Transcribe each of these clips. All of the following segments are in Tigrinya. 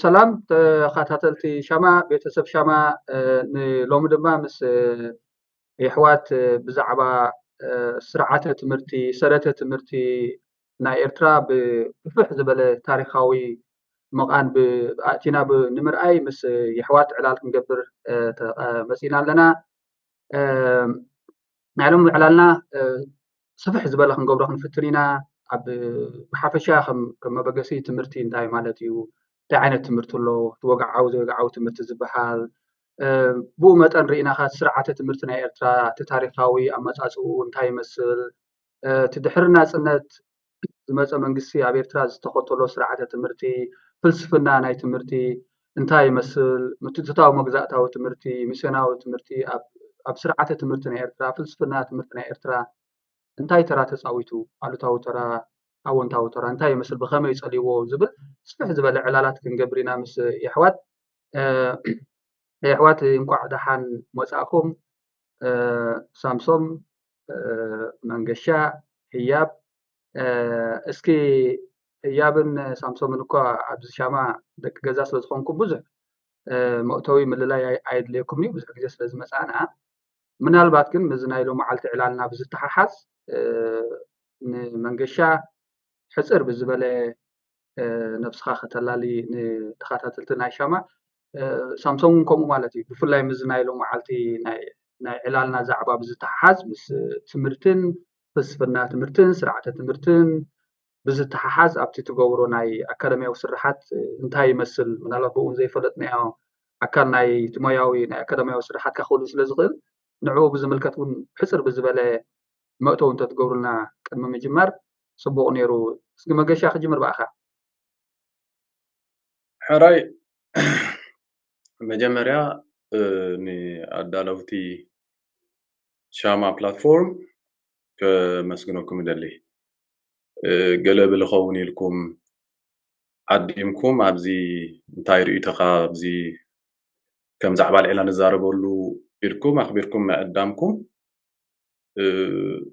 ሰላም ተኸታተልቲ ሻማ፣ ቤተሰብ ሻማ፣ ንሎሚ ድማ ምስ የሕዋት ብዛዕባ ስርዓተ ትምህርቲ፣ ሰረተ ትምህርቲ ናይ ኤርትራ ብፍሕ ዝበለ ታሪኻዊ መቓን ኣእቲና ንምርኣይ ምስ የሕዋት ዕላል ክንገብር መፂና ኣለና። ናይ ሎም ዕላልና ስፍሕ ዝበለ ክንገብሮ ክንፍትን ኢና። ኣብ ብሓፈሻ ከም መበገሲ ትምህርቲ እንታይ ማለት እዩ፣ እንታይ ዓይነት ትምህርቲ ኣሎ፣ እቲ ወግዓዊ ዘይወግዓዊ ትምህርቲ ዝበሃል፣ ብኡ መጠን ርኢናኻ ስርዓተ ትምህርቲ ናይ ኤርትራ እቲ ታሪኻዊ ኣመፃፅኡ እንታይ ይመስል፣ እቲ ድሕሪ ናፅነት ዝመፀ መንግስቲ ኣብ ኤርትራ ዝተኸተሎ ስርዓተ ትምህርቲ፣ ፍልስፍና ናይ ትምህርቲ እንታይ ይመስል፣ ምትእትታዊ መግዛእታዊ ትምህርቲ፣ ሚስዮናዊ ትምህርቲ ኣብ ስርዓተ ትምህርቲ ናይ ኤርትራ፣ ፍልስፍና ትምህርቲ ናይ ኤርትራ እንታይ ተራ ተፃዊቱ፣ ኣሉታዊ ተራ፣ ኣወንታዊ ተራ እንታይ ይመስል፣ ብኸመይ ጸልይዎ ዝብል ስፍሕ ዝበለ ዕላላት ክንገብር ኢና ምስ የሕዋት። የሕዋት እንቋዕ ደሓን መጻእኩም። ሳምሶም መንገሻ፣ ህያብ፣ እስኪ ህያብን ሳምሶምን እኳ ኣብዚ ሻማ ደቂ ገዛ ስለ ዝኾንኩም ብዙሕ መእተዊ ምልላይ ኣየድልየኩም እዩ፣ ብዙሕ ግዜ ስለ ዝመጻና። ምናልባት ግን ምስዚ ናይ ሎመዓልቲ ዕላልና ብዝተሓሓዝ ንመንገሻ ሕጽር ብዝበለ ነብስኻ ከተላሊ ንተኸታተልቲ ናይ ሻማ፣ ሳምሶም እውን ከምኡ ማለት እዩ። ብፍላይ ምስዚ ናይ ሎመዓልቲ ናይ ዕላልና ዛዕባ ብዝተሓሓዝ ምስ ትምህርትን ፍልስፍና ትምህርትን ስርዓተ ትምህርትን ብዝተሓሓዝ ኣብቲ ትገብሮ ናይ ኣካዳሚያዊ ስርሓት እንታይ ይመስል፣ ምናልባት ብኡ ዘይፈለጥናዮ ኣካል ናይ እቲ ሞያዊ ናይ ኣካዳሚያዊ ስርሓትካ ክህሉ ስለ ዝኽእል ንዕኡ ብዝምልከት እውን ሕፅር ብዝበለ መእተዊ እንተትገብሩልና ቅድሚ ምጅማር ፅቡቕ ነይሩ። እስኪ መገሻ ክጅምር ብኣኻ። ሕራይ መጀመርያ ንኣዳለውቲ ሻማ ፕላትፎርም ከመስግነኩም እደሊ። ገለ ብልኸውን ኢልኩም ዓዲምኩም ኣብዚ እንታይ ርእይቶኻ ኣብዚ ከም ዛዕባ ልዕላ ንዛረበሉ ኢልኩም ኣኽቢርኩም ምዕዳምኩም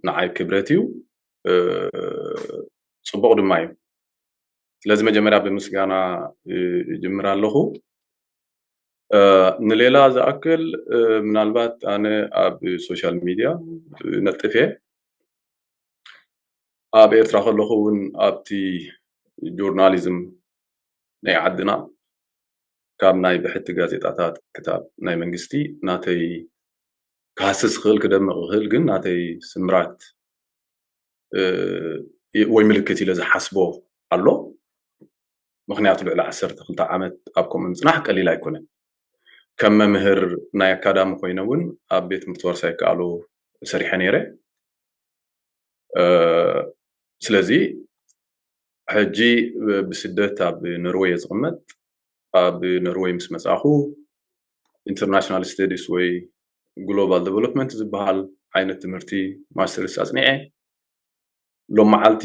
ንዓይ ክብረት እዩ፣ ፅቡቕ ድማ እዩ። ስለዚ መጀመርያ ብምስጋና እጅምር ኣለኹ። ንሌላ ዝኣክል ምናልባት ኣነ ኣብ ሶሻል ሚድያ ነጥፍ እየ። ኣብ ኤርትራ ከለኹ እውን ኣብቲ ጆርናሊዝም ናይ ዓድና ካብ ናይ ብሕቲ ጋዜጣታት ክታብ ናይ መንግስቲ ናተይ ክሃስስ ክኽእል ክደምቕ ክኽእል ግን ናተይ ስምራት ወይ ምልክት ኢለ ዝሓስቦ ኣሎ። ምኽንያቱ ልዕሊ ዓሰርተ ክልተ ዓመት ኣብ ከምኡ ምፅናሕ ቀሊል ኣይኮነን። ከም መምህር ናይ ኣካዳሚ ኮይነ እውን ኣብ ቤት ትምህርቲ ዋርሳይ ይከኣሎ ሰሪሐ ነይረ። ስለዚ ሕጂ ብስደት ኣብ ኖርወይ እየ ዝቕመጥ። ኣብ ኖርወይ ምስ መፃኹ ኢንተርናሽናል ስተዲስ ወይ ግሎባል ዴቨሎፕመንት ዝበሃል ዓይነት ትምህርቲ ማስተርስ ኣፅኒዐ። ሎም መዓልቲ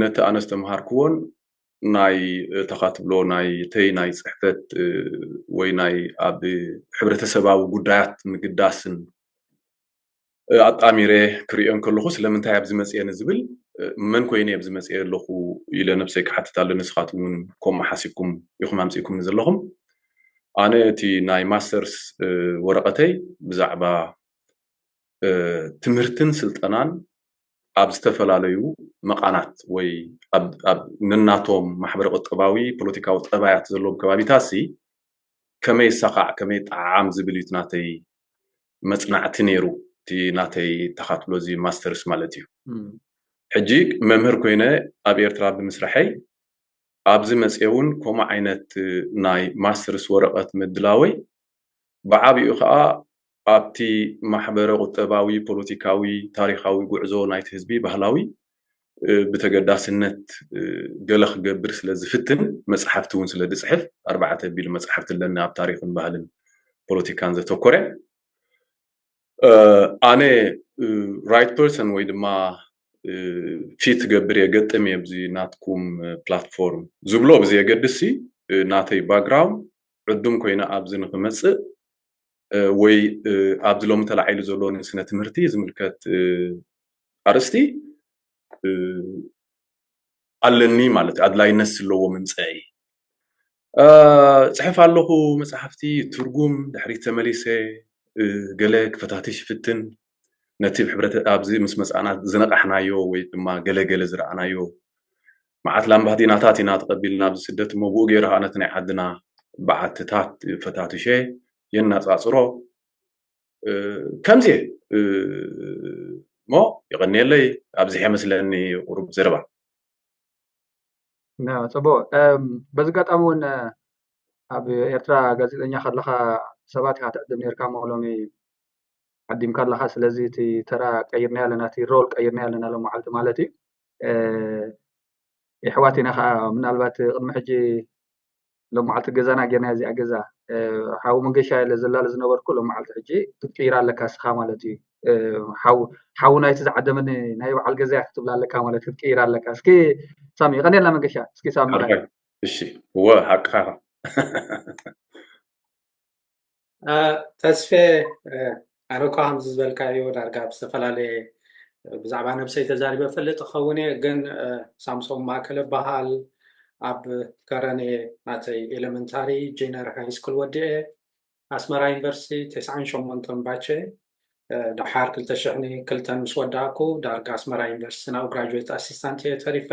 ነቲ ኣነ ዝተምሃርክዎን ናይ ተኻትብሎ ናይ ተይ ናይ ፅሕፈት ወይ ናይ ኣብ ሕብረተሰባዊ ጉዳያት ምግዳስን ኣጣሚረ ክሪኦ እንከለኹ ስለምንታይ ኣብዚ መፅየ ንዝብል መን ኮይነ ኣብዚ መፅየ ኣለኹ ኢለ ነብሰይ ክሓትት ኣለኒ። ንስኻትኩም እውን ከምኡ ሓሲብኩም ኢኹም ኣምፂእኩም ዘለኹም። ኣነ እቲ ናይ ማስተርስ ወረቐተይ ብዛዕባ ትምህርትን ስልጠናን ኣብ ዝተፈላለዩ መቓናት ወይ ኣብ ነናቶም ማሕበረ ቁጠባዊ ፖለቲካዊ ጠባያት ዘለዎም ከባቢታት ሲ ከመይ ይሰኻዕ ከመይ ይጠዓዓም ዝብል እዩ ናተይ መፅናዕቲ ነይሩ። እቲ ናተይ ተኻትሎ እዚ ማስተርስ ማለት እዩ። ሕጂ መምህር ኮይነ ኣብ ኤርትራ ብምስራሐይ ኣብዚ መፅየ እውን ከምኡ ዓይነት ናይ ማስተርስ ወረቐት ምድላወይ ብዓብኡ ከዓ ኣብቲ ማሕበረ ቁጠባዊ ፖለቲካዊ ታሪኻዊ ጉዕዞ ናይቲ ህዝቢ ባህላዊ ብተገዳስነት ገለ ክገብር ስለ ዝፍትን፣ መፅሓፍቲ እውን ስለ ዝፅሕፍ፣ ኣርባዕተ ቢሉ መፅሓፍቲ ኣለኒ ኣብ ታሪኽን ባህልን ፖለቲካን ዘተኮረ። ኣነ right person ወይ ድማ ፊት ገብር የገጥም እየ ብዚ ናትኩም ፕላትፎርም ዝብሎ ብዘየገድስ፣ ናተይ ባክግራውንድ ዕዱም ኮይነ ኣብዚ ንክመፅእ ወይ ኣብዚ ሎሚ ተላዒሉ ዘሎ ንስነ ትምህርቲ ዝምልከት ኣርእስቲ ኣለኒ ማለት እዩ። ኣድላይነት ዘለዎ ምምፀኢ። ፅሕፍ ኣለኹ መፅሓፍቲ ትርጉም ድሕሪት ተመሊሰ ገለ ክፈታትሽ ይፍትን። ነቲ ብሕብረት ኣብዚ ምስ መፃና ዝነቃሕናዮ ወይ ድማ ገለ ገለ ዝረኣናዮ መዓት ላምባዲናታት ኢና ተቐቢልና ኣብዚ ስደት እሞ ብኡ ገይሩ ከዓ ነቲ ናይ ዓድና በዓትታት ፈታትሸ የናፃፅሮ። ከምዚ እሞ ይቐንየለይ ኣብዚሐ መስለኒ ቁሩብ ዘረባ። ጽቡቅ። በዚ ኣጋጣሚ እውን ኣብ ኤርትራ ጋዜጠኛ ከለኻ ሰባት ኢኻ ትዕድም ነርካ እሞ ሎሚ ዓዲምካ ኣለኻ። ስለዚ እቲ ተራ ቀይርና ኣለና፣ እቲ ሮል ቀይርና ኣለና ሎም መዓልቲ ማለት እዩ። የሕዋት ኢና ከዓ ምናልባት ቅድሚ ሕጂ ሎም መዓልቲ ገዛና ጌርና እዚኣ ገዛ ሓዊ መንገሻ ኢለ ዘላለ ዝነበርኩ ሎም መዓልቲ ሕጂ ክትቅይራ ኣለካ እስኻ ማለት እዩ። ሓዊ ናይቲ ዝዓደመኒ ናይ በዓል ገዛ ክትብላ ኣለካ ማለት ክትቅይራ ኣለካ። እስኪ ሳሚ ይቀኔልና መንገሻ። እስኪ ሳሚ እሺ። እወ ሓቅኻ። ተስፌ ኣነ እኳ ከምዚ ዝበልካዮ ዳርጋ ብዝተፈላለየ ብዛዕባ ነብሰይ ተዛሪበ ፈልጥ ክኸውን እየ። ግን ሳምሶም ማእከለ በሃል ኣብ ከረኔ ናተይ ኤሌመንታሪ ጂነር ሃይ ስኩል ወዲኤ ኣስመራ ዩኒቨርሲቲ ተስዓን ሸሞንተን ባቸ ደሓር ክልተ ሽሕን ክልተን ምስ ወዳእኩ ዳርጋ ኣስመራ ዩኒቨርሲቲ ናብ ግራጁዌት ኣሲስታንት እየ ተሪፈ።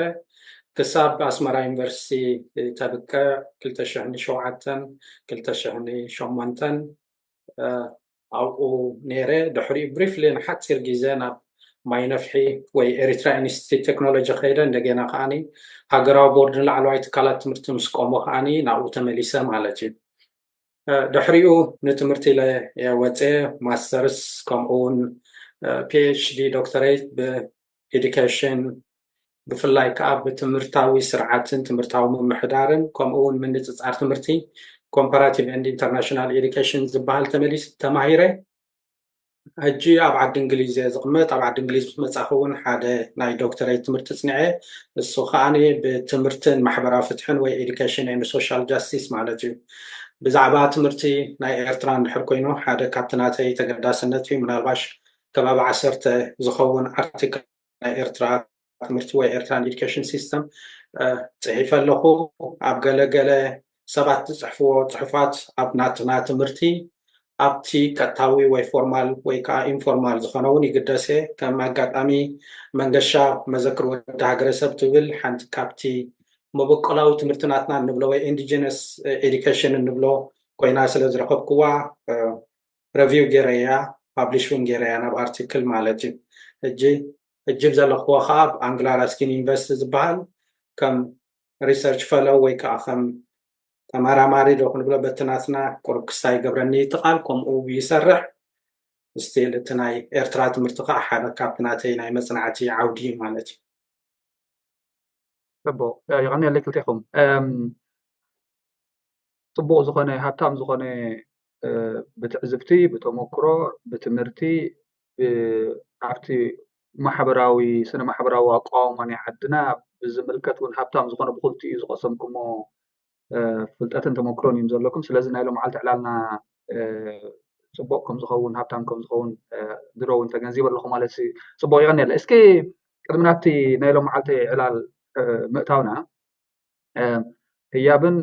ክሳብ ኣስመራ ዩኒቨርሲቲ ተብቅዕ ክልተ ሽሕን ሸውዓተን ክልተ ሽሕን ሸሞንተን ኣብኡ ነይረ። ድሕሪኡ ብሪፍሊ ንሓፂር ግዜ ናብ ማይ ነፍሒ ወይ ኤሪትራ ኢንስቲትዩት ቴክኖሎጂ ከይደ። እንደገና ከዓኒ ሃገራዊ ቦርድ ንላዕለዋይ ትካላት ትምህርቲ ምስ ቆሞ ከዓኒ ናብኡ ተመሊሰ ማለት እዩ። ድሕሪኡ ንትምህርቲ ኢለ ወፀ ማስተርስ ከምኡ እውን ፒኤችዲ ዶክተሬት ብኤዱኬሽን ብፍላይ ከዓ ብትምህርታዊ ስርዓትን ትምህርታዊ ምምሕዳርን ከምኡ እውን ምንፅፃር ትምህርቲ ኮምፓራቲቭ ኤንድ ኢንተርናሽናል ኤዱኬሽን ዝበሃል ተመሊስ ተማሂረ። ሕጂ ኣብ ዓዲ እንግሊዝ እየ ዝቕመጥ። ኣብ ዓዲ እንግሊዝ ምስ መፃኹ እውን ሓደ ናይ ዶክተሬት ትምህርቲ ፅንዐ። እሱ ከዓኒ ብትምህርትን ማሕበራዊ ፍትሕን ወይ ኤዱኬሽን ኤንድ ሶሻል ጃስቲስ ማለት እዩ። ብዛዕባ ትምህርቲ ናይ ኤርትራ እንድሕር ኮይኑ ሓደ ካብቲ ናተይ ተገዳስነት እዩ። ምናልባሽ ከባቢ ዓሰርተ ዝኸውን ኣርቲክል ናይ ኤርትራ ትምህርቲ ወይ ኤርትራን ኤዱኬሽን ሲስተም ፅሒፈ ኣለኹ። ኣብ ገለገለ ሰባት ዝፅሕፍዎ ፅሑፋት ኣብ ናትና ትምህርቲ ኣብቲ ቀጥታዊ ወይ ፎርማል ወይ ከዓ ኢንፎርማል ዝኾነ እውን ይግደስ እየ። ከም ኣጋጣሚ መንገሻ መዘክር ወዲ ሃገረሰብ ትብል ሓንቲ ካብቲ መበቆላዊ ትምህርቲ ናትና እንብሎ ወይ ኢንዲጂነስ ኤዱኬሽን እንብሎ ኮይና ስለ ዝረኸብክዋ ረቪው ገይረያ ፓብሊሽ እውን ገይረያ ናብ ኣርቲክል ማለት እዩ። ሕጂ እጅብ ዘለኽዎ ከዓ ኣብ ኣንግላ ራስኪን ዩኒቨርሲቲ ዝበሃል ከም ሪሰርች ፈለው ወይ ከዓ ከም ተመራማሪ ዶ ክንብሎ በቲ ናትና ቁሩብ ክስታይ ይገብረኒ ይትቃል ከምኡ ይሰርሕ ስቲል እቲ ናይ ኤርትራ ትምህርቲ ከዓ ሓደ ካብቲ ናተይ ናይ መፅናዕቲ ዓውዲ እዩ ማለት እዩ። ጽቡቅ ይቀንየለይ ክልቴኹም። ጽቡቅ ዝኾነ ሃብታም ዝኾነ ብትዕዝብቲ ብተመክሮ ብትምህርቲ ኣብቲ ማሕበራዊ ስነ ማሕበራዊ ኣቋውማ ናይ ዓድና ብዝምልከት እውን ሃብታም ዝኾነ ብክልቲኡ ዝቀሰምኩሞ ፍልጠትን ተመክሮን እዮም ዘለኩም። ስለዚ ናይ ሎም መዓልቲ ዕላልና ፅቡቅ ከም ዝኸውን ሃብታም ከም ዝኸውን ድሮ እውን ተገንዚበ ኣለኹ ማለት እዩ። ፅቡቅ ይቀንየለ። እስኪ ቅድሚ ናብቲ ናይ ሎም መዓልቲ ዕላል ምእታውና ህያብን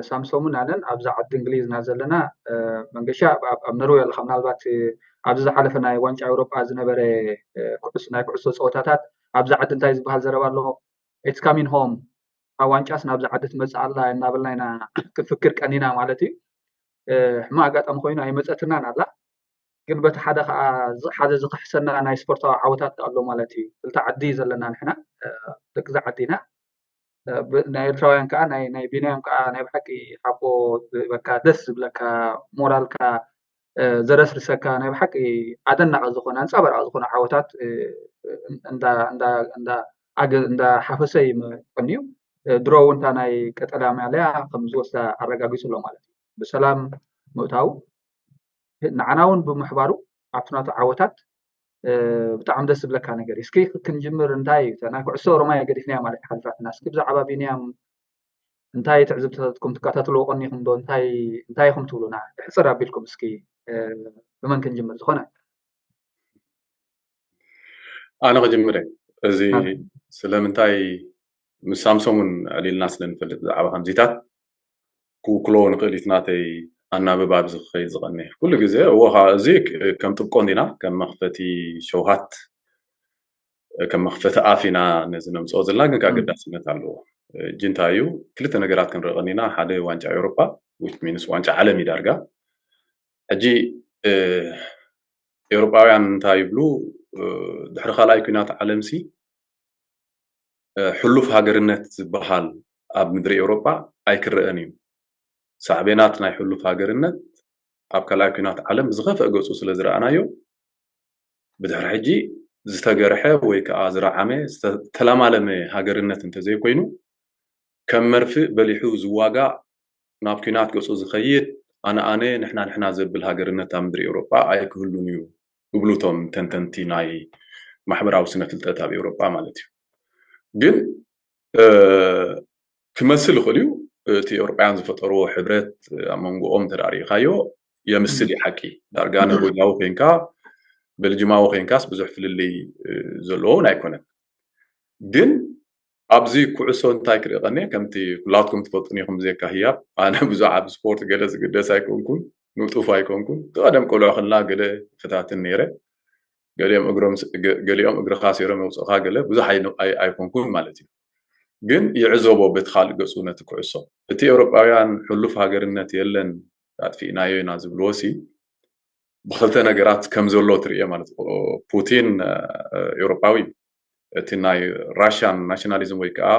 ሳምሶምን ኣነን ኣብዛ ዓዲ እንግሊዝ ኢና ዘለና። መንገሻ ኣብ ኖርዌ ኣለካ። ምናልባት ኣብዚ ዝሓለፈ ናይ ዋንጫ ኤውሮጳ ዝነበረ ናይ ኩዕሶ ፀወታታት ኣብዚ ዓዲ እንታይ ዝበሃል ዘረባ ኣሎ? It's coming home፣ ኣብ ዋንጫስ ናብዛ ዓዲ ትመፅእ ኣላ እናበልና ኢና ክንፍክር ቀኒና ማለት እዩ። ሕማቅ ኣጋጣሚ ኮይኑ ኣይመፀትናን ኣላ። ግን በቲ ሓደ ከዓ ሓደ ዝክሕሰና ናይ ስፖርታዊ ዓወታት ኣሎ ማለት እዩ። ክልተ ዓዲ እዩ ዘለና ንሕና ደቂ እዛ ዓዲ ኢና። ናይ ኤርትራውያን ከዓ ናይ ቢንያም ከዓ ናይ ብሓቂ ሓቦ በቃ ደስ ዝብለካ ሞራልካ ዘረስርሰካ ናይ ብሓቂ ኣደናቂ ዝኾነ ኣንፃባራቂ ዝኾነ ዓወታት እንዳ እንዳ እንዳ ኣገ እንዳሓፈሰ እዩ መጠን እዩ። ድሮ እውን እታ ናይ ቀጠልያ ማልያ ከም ዝወስዳ ኣረጋጊጹ ኣሎ ማለት እዩ። ብሰላም ምእታው ንዓና እውን ብምሕባሩ ኣብቲ ናቱ ዓወታት ብጣዕሚ ደስ ዝብለካ ነገር እዩ። እስኪ ክንጅምር እንታይ እዩ ናይ ኩዕሶ ኦሮማይ ገዲፍናያ ማለት ሓልፋትና። እስኪ ብዛዕባ ቢንያም እንታይ ትዕዝብትኩም ትከታተልዎ ቀኒኹም ዶ እንታይ እንታይ ኢኹም ትብሉና? ሕፅር ኣቢልኩም እስኪ ብመን ክንጅምር ዝኾነ ኣነ ክጅምር እዚ ስለምንታይ ምስ ሳምሶም እውን ዕሊልና ስለ ንፈልጥ ብዛዕባ ከምዚታት ክውክሎ ንኽእል እዩ ናተይ ኣናብባ ኣብዚ ክኸይድ ዝቐኒ ኩሉ ግዜ እዎ እዚ ከም ጥብቆ እንዲና ከም መኽፈቲ ሸውሃት ከም መኽፈቲ ኣፍ ኢና ነዚ ነምፅኦ ዘለና ግን ከዓ ገዳስነት ኣለዎ ጅንታ እዩ ክልተ ነገራት ክንርኢ ቀኒና ሓደ ዋንጫ ኤውሮጳ ሚንስ ዋንጫ ዓለም እዩ ዳርጋ ሕጂ ኤውሮጳውያን እንታይ ይብሉ ድሕሪ ካልኣይ ኩናት ዓለምሲ ሕሉፍ ሃገርነት ዝበሃል ኣብ ምድሪ ኤውሮጳ ኣይክረአን እዩ ሳዕቤናት ናይ ሕሉፍ ሃገርነት ኣብ ካልኣይ ኩናት ዓለም ዝኸፍአ ገፁ ስለ ዝረኣናዮ ብድሕሪ ሕጂ ዝተገርሐ ወይ ከዓ ዝረዓመ ዝተለማለመ ሃገርነት እንተዘይኮይኑ ከም መርፍእ በሊሑ ዝዋጋእ ናብ ኩናት ገፁ ዝኸይድ ኣነ ኣነ ንሕና ንሕና ዘብል ሃገርነት ኣብ ምድሪ ኤውሮጳ ኣይክህሉን እዩ ይብሉ እቶም ተንተንቲ ናይ ማሕበራዊ ስነ ፍልጠት ኣብ ኤውሮጳ ማለት እዩ ግን ክመስል ይኽእል እዩ እቲ ኤውሮጳውያን ዝፈጠርዎ ሕብረት ኣብ መንጎኦም ተዳሪእካዮ የምስል እዩ ሓቂ ዳርጋ ኖርዌጃዊ ኮይንካ በልጅማዊ ኮይንካስ ብዙሕ ፍልልይ ዘለዎን ኣይኮነን ግን ኣብዚ ኩዕሶ እንታይ ክርኢ ቀኒ ከምቲ ኩላትኩም ትፈልጡን ኢኹም ብዘካ ህያብ ኣነ ብዙሕ ኣብ ስፖርት ገለ ዝግደስ ኣይኮንኩን ንጡፍ ኣይኮንኩን ቀደም ቆልዑ ከለና ገለ ክታትን ነይረ ገሊኦም እግሮም ገሊኦም እግርኻ ሲሮም የውፅእኻ ገለ ብዙሕ ኣይኮንኩን ማለት እዩ ግን ይዕዘቦ በቲ ካልእ ገፁ ነቲ ኩዕሶ እቲ ኤውሮጳውያን ሕሉፍ ሃገርነት የለን ኣጥፊእናዮ ኢና ዝብልዎ ሲ ብክልተ ነገራት ከም ዘሎ ትርእዮ ማለት ፑቲን ኤውሮጳዊ እቲ ናይ ራሽያን ናሽናሊዝም ወይ ከዓ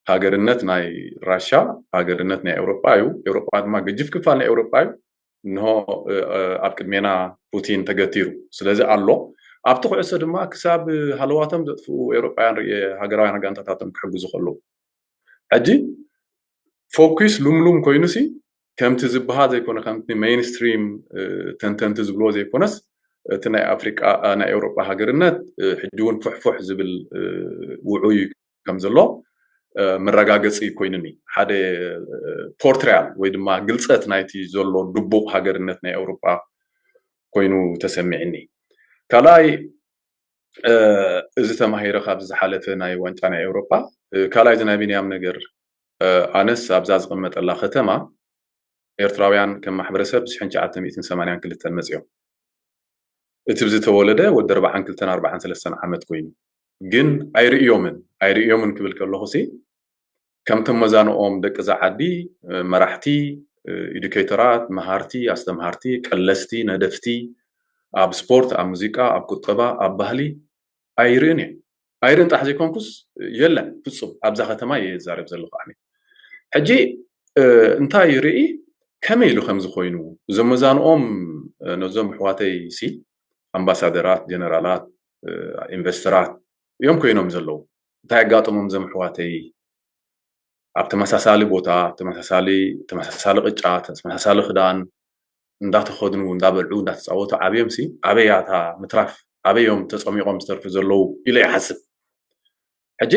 ሃገርነት ናይ ራሻ ሃገርነት ናይ ኤውሮጳ እዩ ኤውሮጳ ድማ ገጅፍ ክፋል ናይ ኤውሮጳ እዩ እንሆ ኣብ ቅድሜና ፑቲን ተገቲሩ ስለዚ ኣሎ ኣብቲ ኩዕሶ ድማ ክሳብ ሃለዋቶም ዘጥፍኡ ኤውሮጳውያን ርእ ሃገራውያን ጋንታታቶም ክሕግዙ ከለዉ ሕጂ ፎኪስ ሉምሉም ኮይኑሲ ከምቲ ዝበሃል ዘይኮነ ከምቲ ሜይንስትሪም ተንተንቲ ዝብልዎ ዘይኮነስ እቲ ናይ ኣፍሪቃ ናይ ኤውሮጳ ሃገርነት ሕጂ እውን ፍሕፉሕ ዝብል ውዑይ ከም ዘሎ መረጋገፂ ኮይኑኒ ሓደ ፖርትሪያል ወይ ድማ ግልፀት ናይቲ ዘሎ ድቡቕ ሃገርነት ናይ ኤውሮጳ ኮይኑ ተሰሚዕኒ ካልኣይ እዚ ተማሂረ ካብዚ ዝሓለፈ ናይ ዋንጫ ናይ ኤውሮጳ ካልኣይ እዚ ናይ ቢንያም ነገር ኣነስ ኣብዛ ዝቕመጠላ ከተማ ኤርትራውያን ከም ማሕበረሰብ ብ ትሽዓተ ሚእትን ሰማንያን ክልተን መፅዮም እቲ ብዝተወለደ ወዲ ኣርባዓን ክልተን ኣርባዓን ሰለስተን ዓመት ኮይኑ ግን ኣይርእዮምን ኣይርእዮምን ክብል ከለኹ ሲ ከምቶም መዛንኦም ደቂ እዛ ዓዲ መራሕቲ፣ ኢዱኬተራት፣ መሃርቲ፣ ኣስተምሃርቲ፣ ቀለስቲ፣ ነደፍቲ፣ ኣብ ስፖርት፣ ኣብ ሙዚቃ፣ ኣብ ቁጠባ፣ ኣብ ባህሊ ኣይርእን እየ። ኣይርእን ጥራሕ ዘይኮንኩስ የለን ፍጹም ኣብዛ ከተማ እየ ዝዛረብ ዘለኹ ኣነ። ሕጂ እንታይ ይርኢ ከመይ ኢሉ ከም ዝኾይኑ እዞም መዛንኦም ነዞም ኣሕዋተይ ሲ ኣምባሳደራት፣ ጀነራላት፣ ኢንቨስተራት እዮም ኮይኖም ዘለዉ። እንታይ ኣጋጠሞም እዞም ኣሕዋተይ ኣብ ተመሳሳሊ ቦታ ተመሳሳሊ ተመሳሳሊ ቅጫ ተመሳሳሊ ክዳን እንዳተኸድኑ እንዳበልዑ እንዳተፃወቱ ዓብዮም ሲ ኣበይ እያ እታ ምትራፍ ኣበይ እዮም ተፀሚቖም ዝተርፉ ዘለዉ ኢለ ይሓስብ ሕጂ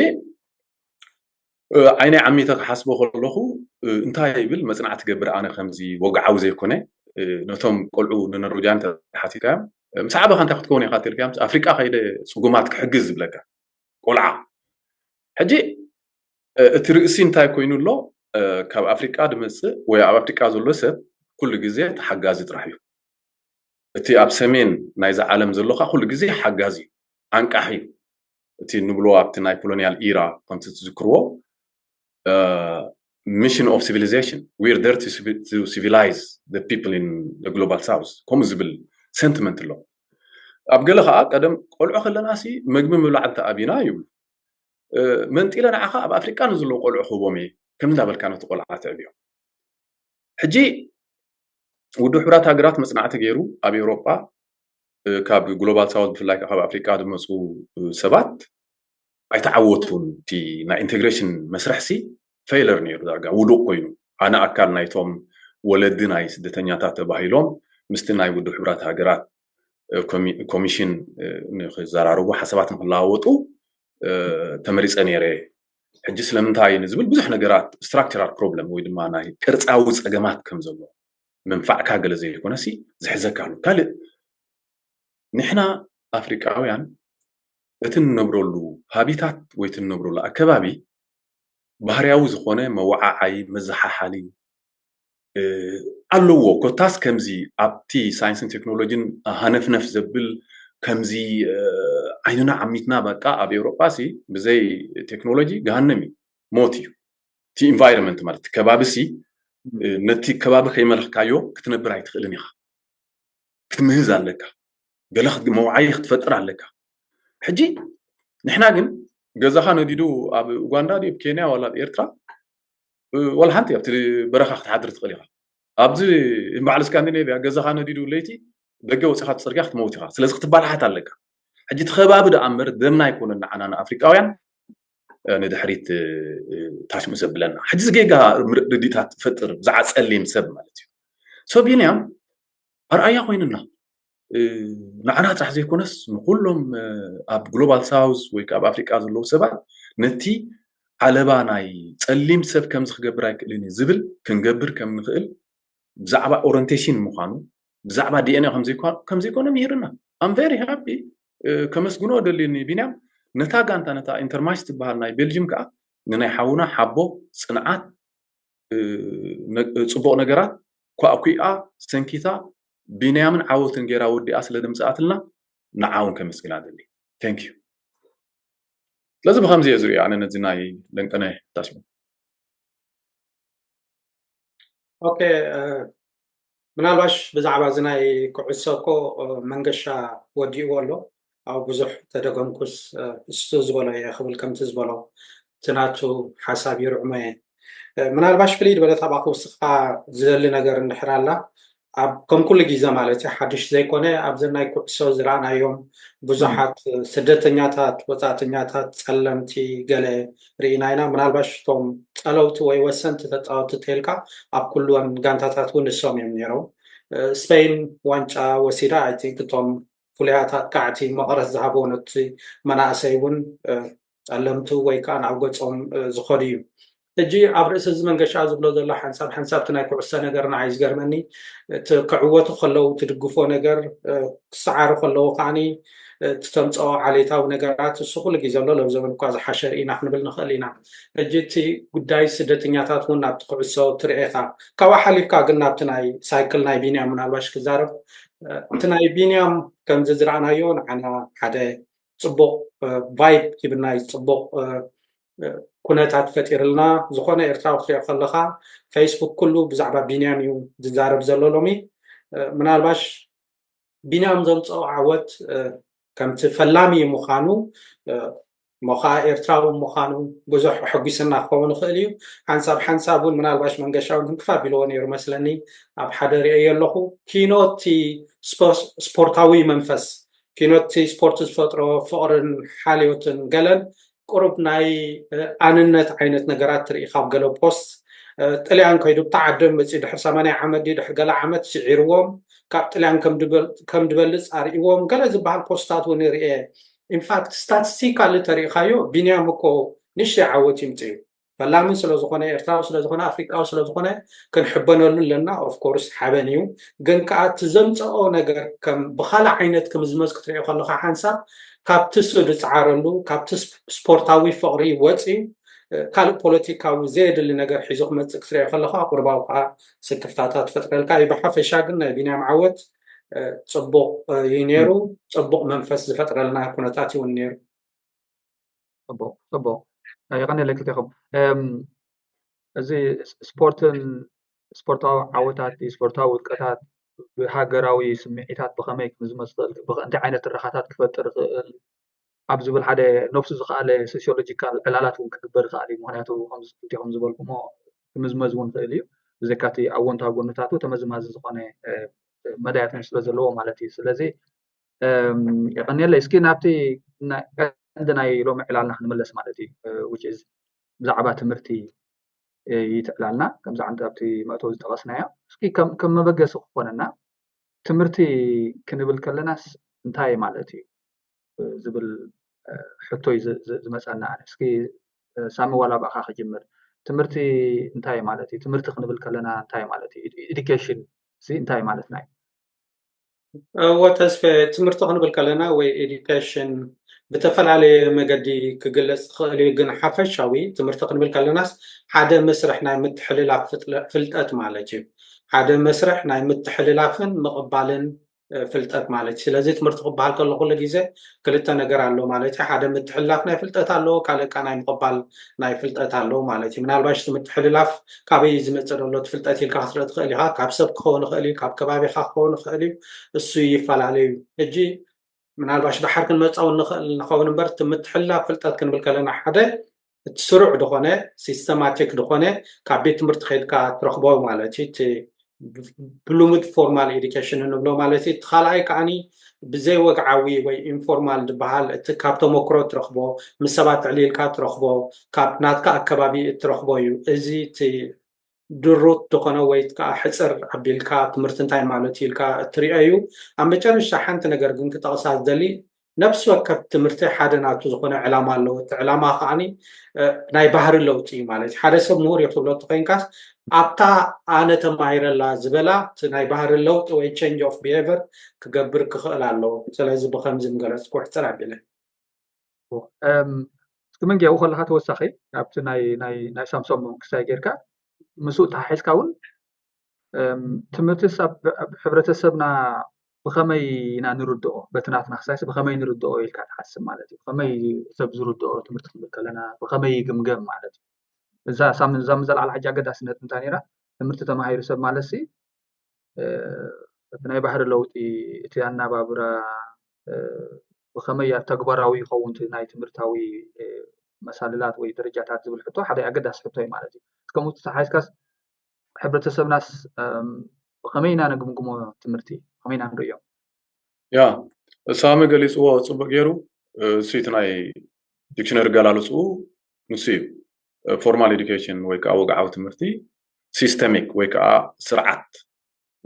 ዓይነይ ዓሚተ ክሓስቦ ከለኹ እንታይ ይብል መፅናዕቲ ገብር ኣነ ከምዚ ወግዓዊ ዘይኮነ ነቶም ቆልዑ ንኖርጃን ተሓቲትካዮም ምስ ዓበኻ እንታይ ክትከውን ኢኻ ትልካዮም ኣፍሪቃ ከይደ ፅጉማት ክሕግዝ ዝብለካ ቆልዓ ሕጂ እቲ ርእሲ እንታይ ኮይኑ ኣሎ ካብ ኣፍሪቃ ድመፅእ ወይ ኣብ ኣፍሪቃ ዘሎ ሰብ ኩሉ ግዜ ተሓጋዚ ጥራሕ እዩ እቲ ኣብ ሰሜን ናይዚ ዓለም ዘሎ ከዓ ኩሉ ግዜ ሓጋዚ እዩ ኣንቃሒ እዩ እቲ ንብሎ ኣብቲ ናይ ኮሎኒያል ኢራ ከምቲ ትዝክርዎ mission of civilization we're there to civilize the people in the global south ከምኡ ዝብል sentiment ኣሎ ኣብ ገለ ከዓ ቀደም ቆልዑ ከለና ሲ መግቢ ምብላዕ እንተ ኣብና ይብሉ መንጢለ ንዓኻ ኣብ ኣፍሪቃ ንዘለዉ ቆልዑ ክህቦም እየ ከም እንዳበልካ ነቲ ቆልዓ ትዕብዮ ሕጂ ውድብ ሕብራት ሃገራት መፅናዕቲ ገይሩ ኣብ ኤውሮጳ ካብ ግሎባል ሳውት ብፍላይ ካብ ኣፍሪቃ ዝመፁ ሰባት ኣይተዓወቱን። እቲ ናይ ኢንቴግሬሽን መስርሕሲ ፌለር ነይሩ፣ ዳርጋ ውዱቕ ኮይኑ። ኣነ ኣካል ናይቶም ወለዲ ናይ ስደተኛታት ተባሂሎም ምስቲ ናይ ውድብ ሕቡራት ሃገራት ኮሚሽን ንክዘራረቡ ሓሳባት ንክለዋወጡ ተመሪፀ ነይረ። ሕጂ ስለምንታይ ንዝብል ብዙሕ ነገራት፣ ስትራክቸራል ፕሮብለም ወይ ድማ ናይ ቅርፃዊ ፀገማት ከም ዘሎ፣ ምንፋዕካ ገለ ዘይኮነሲ ዝሕዘካ ኣሎ። ካልእ፣ ንሕና ኣፍሪቃውያን እቲ እንነብረሉ ሃቢታት ወይ እቲ እንነብረሉ ኣከባቢ ባህርያዊ ዝኾነ መወዓዓይ፣ መዘሓሓሊ ኣለዎ። ኮታስ ከምዚ ኣብቲ ሳይንስን ቴክኖሎጂን ሃነፍነፍ ዘብል፣ ከምዚ ዓይንና ዓሚትና፣ በቃ ኣብ ኤውሮጳ ሲ ብዘይ ቴክኖሎጂ ገሃነም እዩ፣ ሞት እዩ። እቲ ኢንቫይሮንመንት ማለት እቲ ከባቢ ሲ ነቲ ከባቢ ከይመለኽካዮ ክትነብር ኣይትኽእልን ኢኻ። ክትምህዝ ኣለካ፣ ገለ መውዓይ ክትፈጥር ኣለካ። ሕጂ ንሕና ግን ገዛኻ ነዲዱ ኣብ ኡጋንዳ ድዩ ኣብ ኬንያ ዋላ ኣብ ኤርትራ፣ ዋላ ሓንቲ ኣብቲ በረኻ ክትሓድር ትኽእል ኢኻ። ኣብዚ በዓል ስካንዲኔቭያ ገዛኻ ነዲዱ ለይቲ ደገ ወፂኻ ጽርግያ ክትመውት ኢኻ። ስለዚ ክትባላሓት ኣለካ። ሕጂ እቲ ከባቢ ደኣ እምበር ደምና ኣይኮነን ንዓና ንኣፍሪቃውያን ንድሕሪት ታሽሙ ዘብለና። ሕጂ ጌጋ ርድኢታት ትፈጥር ብዛዕባ ጸሊም ሰብ ማለት እዩ። ሶ ቢንያም ኣርኣያ ኮይኑና፣ ንዓና ጥራሕ ዘይኮነስ ንኩሎም ኣብ ግሎባል ሳውዝ ወይ ኣብ ኣፍሪቃ ዘለዉ ሰባት ነቲ ዓለባ ናይ ጸሊም ሰብ ከምዚ ክገብር ኣይክእልን እዩ ዝብል ክንገብር ከም ንኽእል፣ ብዛዕባ ኦሪንቴሽን ምዃኑ፣ ብዛዕባ ዲኤንኤ ከምዘይኮነ ምሂርና። ኣም ቨሪ ሃፒ፣ ከመስግኖ ደልዩኒ ቢንያም። ነታ ጋንታ፣ ነታ ኢንተርማሽ ትበሃል ናይ ቤልጅም ከዓ ንናይ ሓውና ሓቦ፣ ፅንዓት፣ ፅቡቕ ነገራት ኳዕኲኣ፣ ሰንኪታ፣ ቢንያምን ዓወትን ገይራ ወዲኣ ስለ ደምፅኣትልና ንዓውን ከመስግና ደሊ። ቴንክ ዩ። ስለዚ ብከምዚ እየ ዝሪኦ ኣነ ነዚ ናይ ለንቀነ ታሽሙ። ኦኬ፣ ምናልባሽ ብዛዕባ እዚ ናይ ኩዕሶ እኮ መንገሻ ወዲእዎ ኣሎ። ኣብ ብዙሕ ተደገምኩስ እሱ ዝበሎ እየ ክብል፣ ከምቲ ዝበሎ እቲ ናቱ ሓሳብ ይርዕሞ እየ። ምናልባሽ ፍልይ ዝበለ ታባክ ውስጥካ ዝደሊ ነገር እንድሕር ኣላ፣ ኣብ ከም ኩሉ ግዜ ማለት እዩ፣ ሓድሽ ዘይኮነ፣ ኣብዘን ናይ ኩዕሶ ዝረኣናዮም ብዙሓት ስደተኛታት፣ ወፃእተኛታት፣ ፀለምቲ ገለ ርኢና ኢና። ምናልባሽ እቶም ፀለውቲ ወይ ወሰንቲ ተፃወቲ ተልካ ኣብ ኩሉወን ጋንታታት እውን ንሶም እዮም ነይሮም። ስፔን ዋንጫ ወሲዳ፣ ኣይ ቲንክ እቶም ፍሉያት ኣጥቃዕቲ መቐረት ዝሃብዎ ነቲ መናእሰይ እውን ፀለምቱ ወይ ከዓ ናብ ገፆም ዝኸዱ እዩ። ሕጂ ኣብ ርእሲ እዚ መንገሻ ዝብሎ ዘሎ ሓንሳብ ሓንሳብ እቲ ናይ ኩዕሶ ነገር ንዓይ ዝገርመኒ፣ እቲ ክዕወቱ ከለዉ ትድግፎ ነገር፣ ክሰዓሩ ከለዉ ከዓኒ እቲ ተምፅኦ ዓሌታዊ ነገራት፣ እሱ ኩሉ ግዜ ኣሎ። ሎም ዘበን እኳ ዝሓሸ ርኢና ክንብል ንኽእል ኢና። ሕጂ እቲ ጉዳይ ስደተኛታት እውን ናብቲ ኩዕሶ ትርኤኻ። ካብኣ ሓሊፍካ ግን ናብቲ ናይ ሳይክል ናይ ቢንያም ምናልባሽ ክዛረብ፣ እቲ ናይ ቢንያም ከምዚ ዝረኣናዮ ንዓና ሓደ ፅቡቕ ቫይብ ሂብና እዩ፣ ፅቡቕ ኩነታት ፈጢርልና። ዝኾነ ኤርትራዊ ክትሪኦ ከለኻ ፌስቡክ ኩሉ ብዛዕባ ቢንያም እዩ ዝዛረብ ዘሎ ሎሚ። ምናልባሽ ቢንያም ዘምፀኦ ዓወት ከምቲ ፈላሚ ምዃኑ ሞኻ ኤርትራዊ ምዃኑ ብዙሕ ኣሐጒስና ክኸውን ይኽእል እዩ። ሓንሳብ ሓንሳብ እውን ምናልባሽ መንገሻ እውን ህንክፍ ኣቢልዎ ነይሩ መስለኒ። ኣብ ሓደ ርእየ ኣለኹ። ኪኖ እቲ ስፖርታዊ መንፈስ፣ ኪኖ እቲ ስፖርት ዝፈጥሮ ፍቕርን ሓልዮትን ገለን ቁሩብ ናይ ኣንነት ዓይነት ነገራት ትርኢ ካብ ገለ ፖስት። ጥልያን ከይዱ ብታ ዓደም መፅኡ ድሕሪ ሰማንያ ዓመት ድዩ ድሕሪ ገለ ዓመት ስዒርዎም፣ ካብ ጥልያን ከም ድበልፅ ኣርእዎም ገለ ዝበሃል ፖስታት እውን ርእየ። ኢንፋክት ስታቲስቲካሊ ተሪእኻዮ ቢንያም እኮ ንእሽተይ ዓወት ይምፅእ እዩ። ፈላሚ ስለዝኾነ፣ ኤርትራዊ ስለዝኾነ፣ ኣፍሪቃዊ ስለዝኾነ ክንሕበነሉ ኣለና። ኦፍኮርስ ሓበን እዩ። ግን ከዓ እቲ ዘምፀኦ ነገር ከም ብካልእ ዓይነት ክምዝመዝ ክትሪኦ ከለካ ሓንሳብ ካብቲ እሱ ዝፀዓረሉ ካብቲ ስፖርታዊ ፍቕሪ ወፂኡ ካልእ ፖለቲካዊ ዘየድሊ ነገር ሒዙ ክመፅእ ክትሪኦ ከለካ ቁርባዊ ከዓ ስክፍታታት ትፈጥረልካ እዩ። ብሓፈሻ ግን ናይ ቢንያም ዓወት ፅቡቕ እዩ ነይሩ። ፅቡቕ መንፈስ ዝፈጥረልና ኩነታት እውን ነይሩ። ፅቡቕ ፅቡቕ። የቐንየለይ ክልቴኹም። እዚ ስፖርትን ስፖርታዊ ዓወታት፣ ስፖርታዊ ውድቀታት ብሃገራዊ ስምዒታት ብኸመይ ክምዝመዝ ይኽእል፣ እንታይ ዓይነት ትረኻታት ክፈጥር ይኽእል ኣብ ዝብል ሓደ ነብሱ ዝኸኣለ ሶሲዮሎጂካል ዕላላት እውን ክግበር ይኽእል እዩ። ምክንያቱ ከምዚ ክልቴኹም ዝበልኩሞ ክምዝመዝ እውን ይኽእል እዩ። ብዘይካ እቲ ኣወንታዊ ጎንታቱ ተመዝማዚ ዝኾነ መዳያት እውን ስለ ዘለዎ ማለት እዩ። ስለዚ የቐንየለይ። እስኪ ናብቲ ቀንዲ ናይ ሎሚ ዕላልና ክንምለስ ማለት እዩ። Which is ብዛዕባ ትምህርቲ እዩ እቲ ዕላልና፣ ከምዚ ዓንዲ ኣብቲ መእተዊ ዝጠቐስናዮ። እስኪ ከም መበገሲ ክኾነና ትምህርቲ ክንብል ከለናስ እንታይ ማለት እዩ ዝብል ሕቶ እዩ ዝመፀና። እስኪ ሳሚ ዋላ ብኣኻ ክጅምር። ትምህርቲ እንታይ ማለት እዩ? ትምህርቲ ክንብል ከለና እንታይ ማለት እዩ? Education እንታይ ማለትና እዩ? እወ ተስፈ፣ ትምህርቲ ክንብል ከለና ወይ education ብተፈላለየ መገዲ ክግለፅ ዝኽእል እዩ። ግን ሓፈሻዊ ትምህርቲ ክንብል ከለናስ ሓደ መስርሕ ናይ ምትሕልላፍ ፍልጠት ማለት እዩ። ሓደ መስርሕ ናይ ምትሕልላፍን ምቕባልን ፍልጠት ማለት እዩ። ስለዚ ትምህርቲ ክበሃል ከሎ ኩሉ ግዜ ክልተ ነገር ኣሎ ማለት እዩ። ሓደ ምትሕልላፍ ናይ ፍልጠት ኣለዎ፣ ካልእ ከኣ ናይ ምቕባል ናይ ፍልጠት ኣለዎ ማለት እዩ። ምናልባሽ እቲ ምትሕልላፍ ካበይ እዩ ዝመጽእ ዘሎ እቲ ፍልጠት ኢልካ ክትርኢ ትኽእል ኢኻ። ካብ ሰብ ክኸውን ይኽእል እዩ፣ ካብ ከባቢኻ ክኸውን ይኽእል እዩ። እሱ ይፈላለዩ። ሕጂ ምናልባሽ ደሓር ክንመጻ እውን ንኽእል ንኸውን እምበር፣ እቲ ምትሕልላፍ ፍልጠት ክንብል ከለና ሓደ እቲ ስሩዕ ዝኾነ systematic ዝኾነ ካብ ቤት ትምህርቲ ከይድካ ትረኽቦ ማለት እዩ። እቲ ብልሙድ formal education እንብሎ ማለት እዩ። እቲ ካልኣይ ከዓኒ ብዘይወግዓዊ ወይ informal ዝበሃል እቲ ካብ ተመክሮ ትረኽቦ፣ ምስ ሰባት ዕሊልካ ትረኽቦ፣ ካብ ናትካ ኣከባቢ እትረኽቦ እዩ። እዚ እቲ ድሩት ዝኾነ ወይ ከዓ ሕፅር ኣቢልካ ትምህርቲ እንታይ ማለት እዩ ኢልካ እትሪኦ እዩ። ኣብ መጨረሻ ሓንቲ ነገር ግን ክጠቕሳ ዝደሊ ነፍሲ ወከፍ ትምህርቲ ሓደ ናቱ ዝኾነ ዕላማ ኣለዎ። እቲ ዕላማ ከዓኒ ናይ ባህሪ ለውጢ እዩ ማለት እዩ። ሓደ ሰብ ምሁር እዩ ክትብሎ እንተኮይንካስ ኣብታ ኣነ ተማሂረላ ዝበላ እቲ ናይ ባህሪ ለውጢ ወይ change of behavior ክገብር ክኽእል ኣለዎ። ስለዚ ብከምዚ ምገለፅኩ ሕፅር ኣቢለ እስኪ መንጊ ኣብኡ ከለካ ተወሳኺ ኣብቲ ናይ ናይ ናይ ሳምሶም ክሳይ ጌርካ ምስኡ ተሓሒዝካ እውን ትምህርትስ ኣብ ሕብረተሰብና ብኸመይ ኢና ንርድኦ? በቲ ናትና ክሳይስ ብኸመይ ንርድኦ ኢልካ ትሓስብ ማለት እዩ? ብኸመይ ሰብ ዝርድኦ ትምህርቲ ክንብል ከለና ብኸመይ ይግምገም ማለት እዩ? እዛ ሳምን እዛ ምዘለዓላ ሕጂ ኣገዳሲ ነጥቢ እንታይ ነይራ? ትምህርቲ ተማሂሩ ሰብ ማለት ሲ እቲ ናይ ባህሪ ለውጢ እቲ ኣናባብራ ብኸመይ ኣብ ተግባራዊ ይኸውን እቲ ናይ ትምህርታዊ መሳልላት ወይ ደረጃታት ዝብል ሕቶ ሓደ ኣገዳሲ ሕቶ እዩ ማለት እዩ። ከምኡ ተሓይዝካስ ሕብረተሰብናስ ብኸመይ ኢና ነግምግሞ ትምህርቲ ብኸመይ ኢና ንርእዮ? ያ ሳሚ ገሊፅዎ ፅቡቅ ገይሩ። እሱ እቲ ናይ ዲክሽነሪ ገላልፅኡ ንሱ እዩ። Formal education ወይ ከዓ ወግዓዊ ትምህርቲ systemic ወይ ከዓ ስርዓት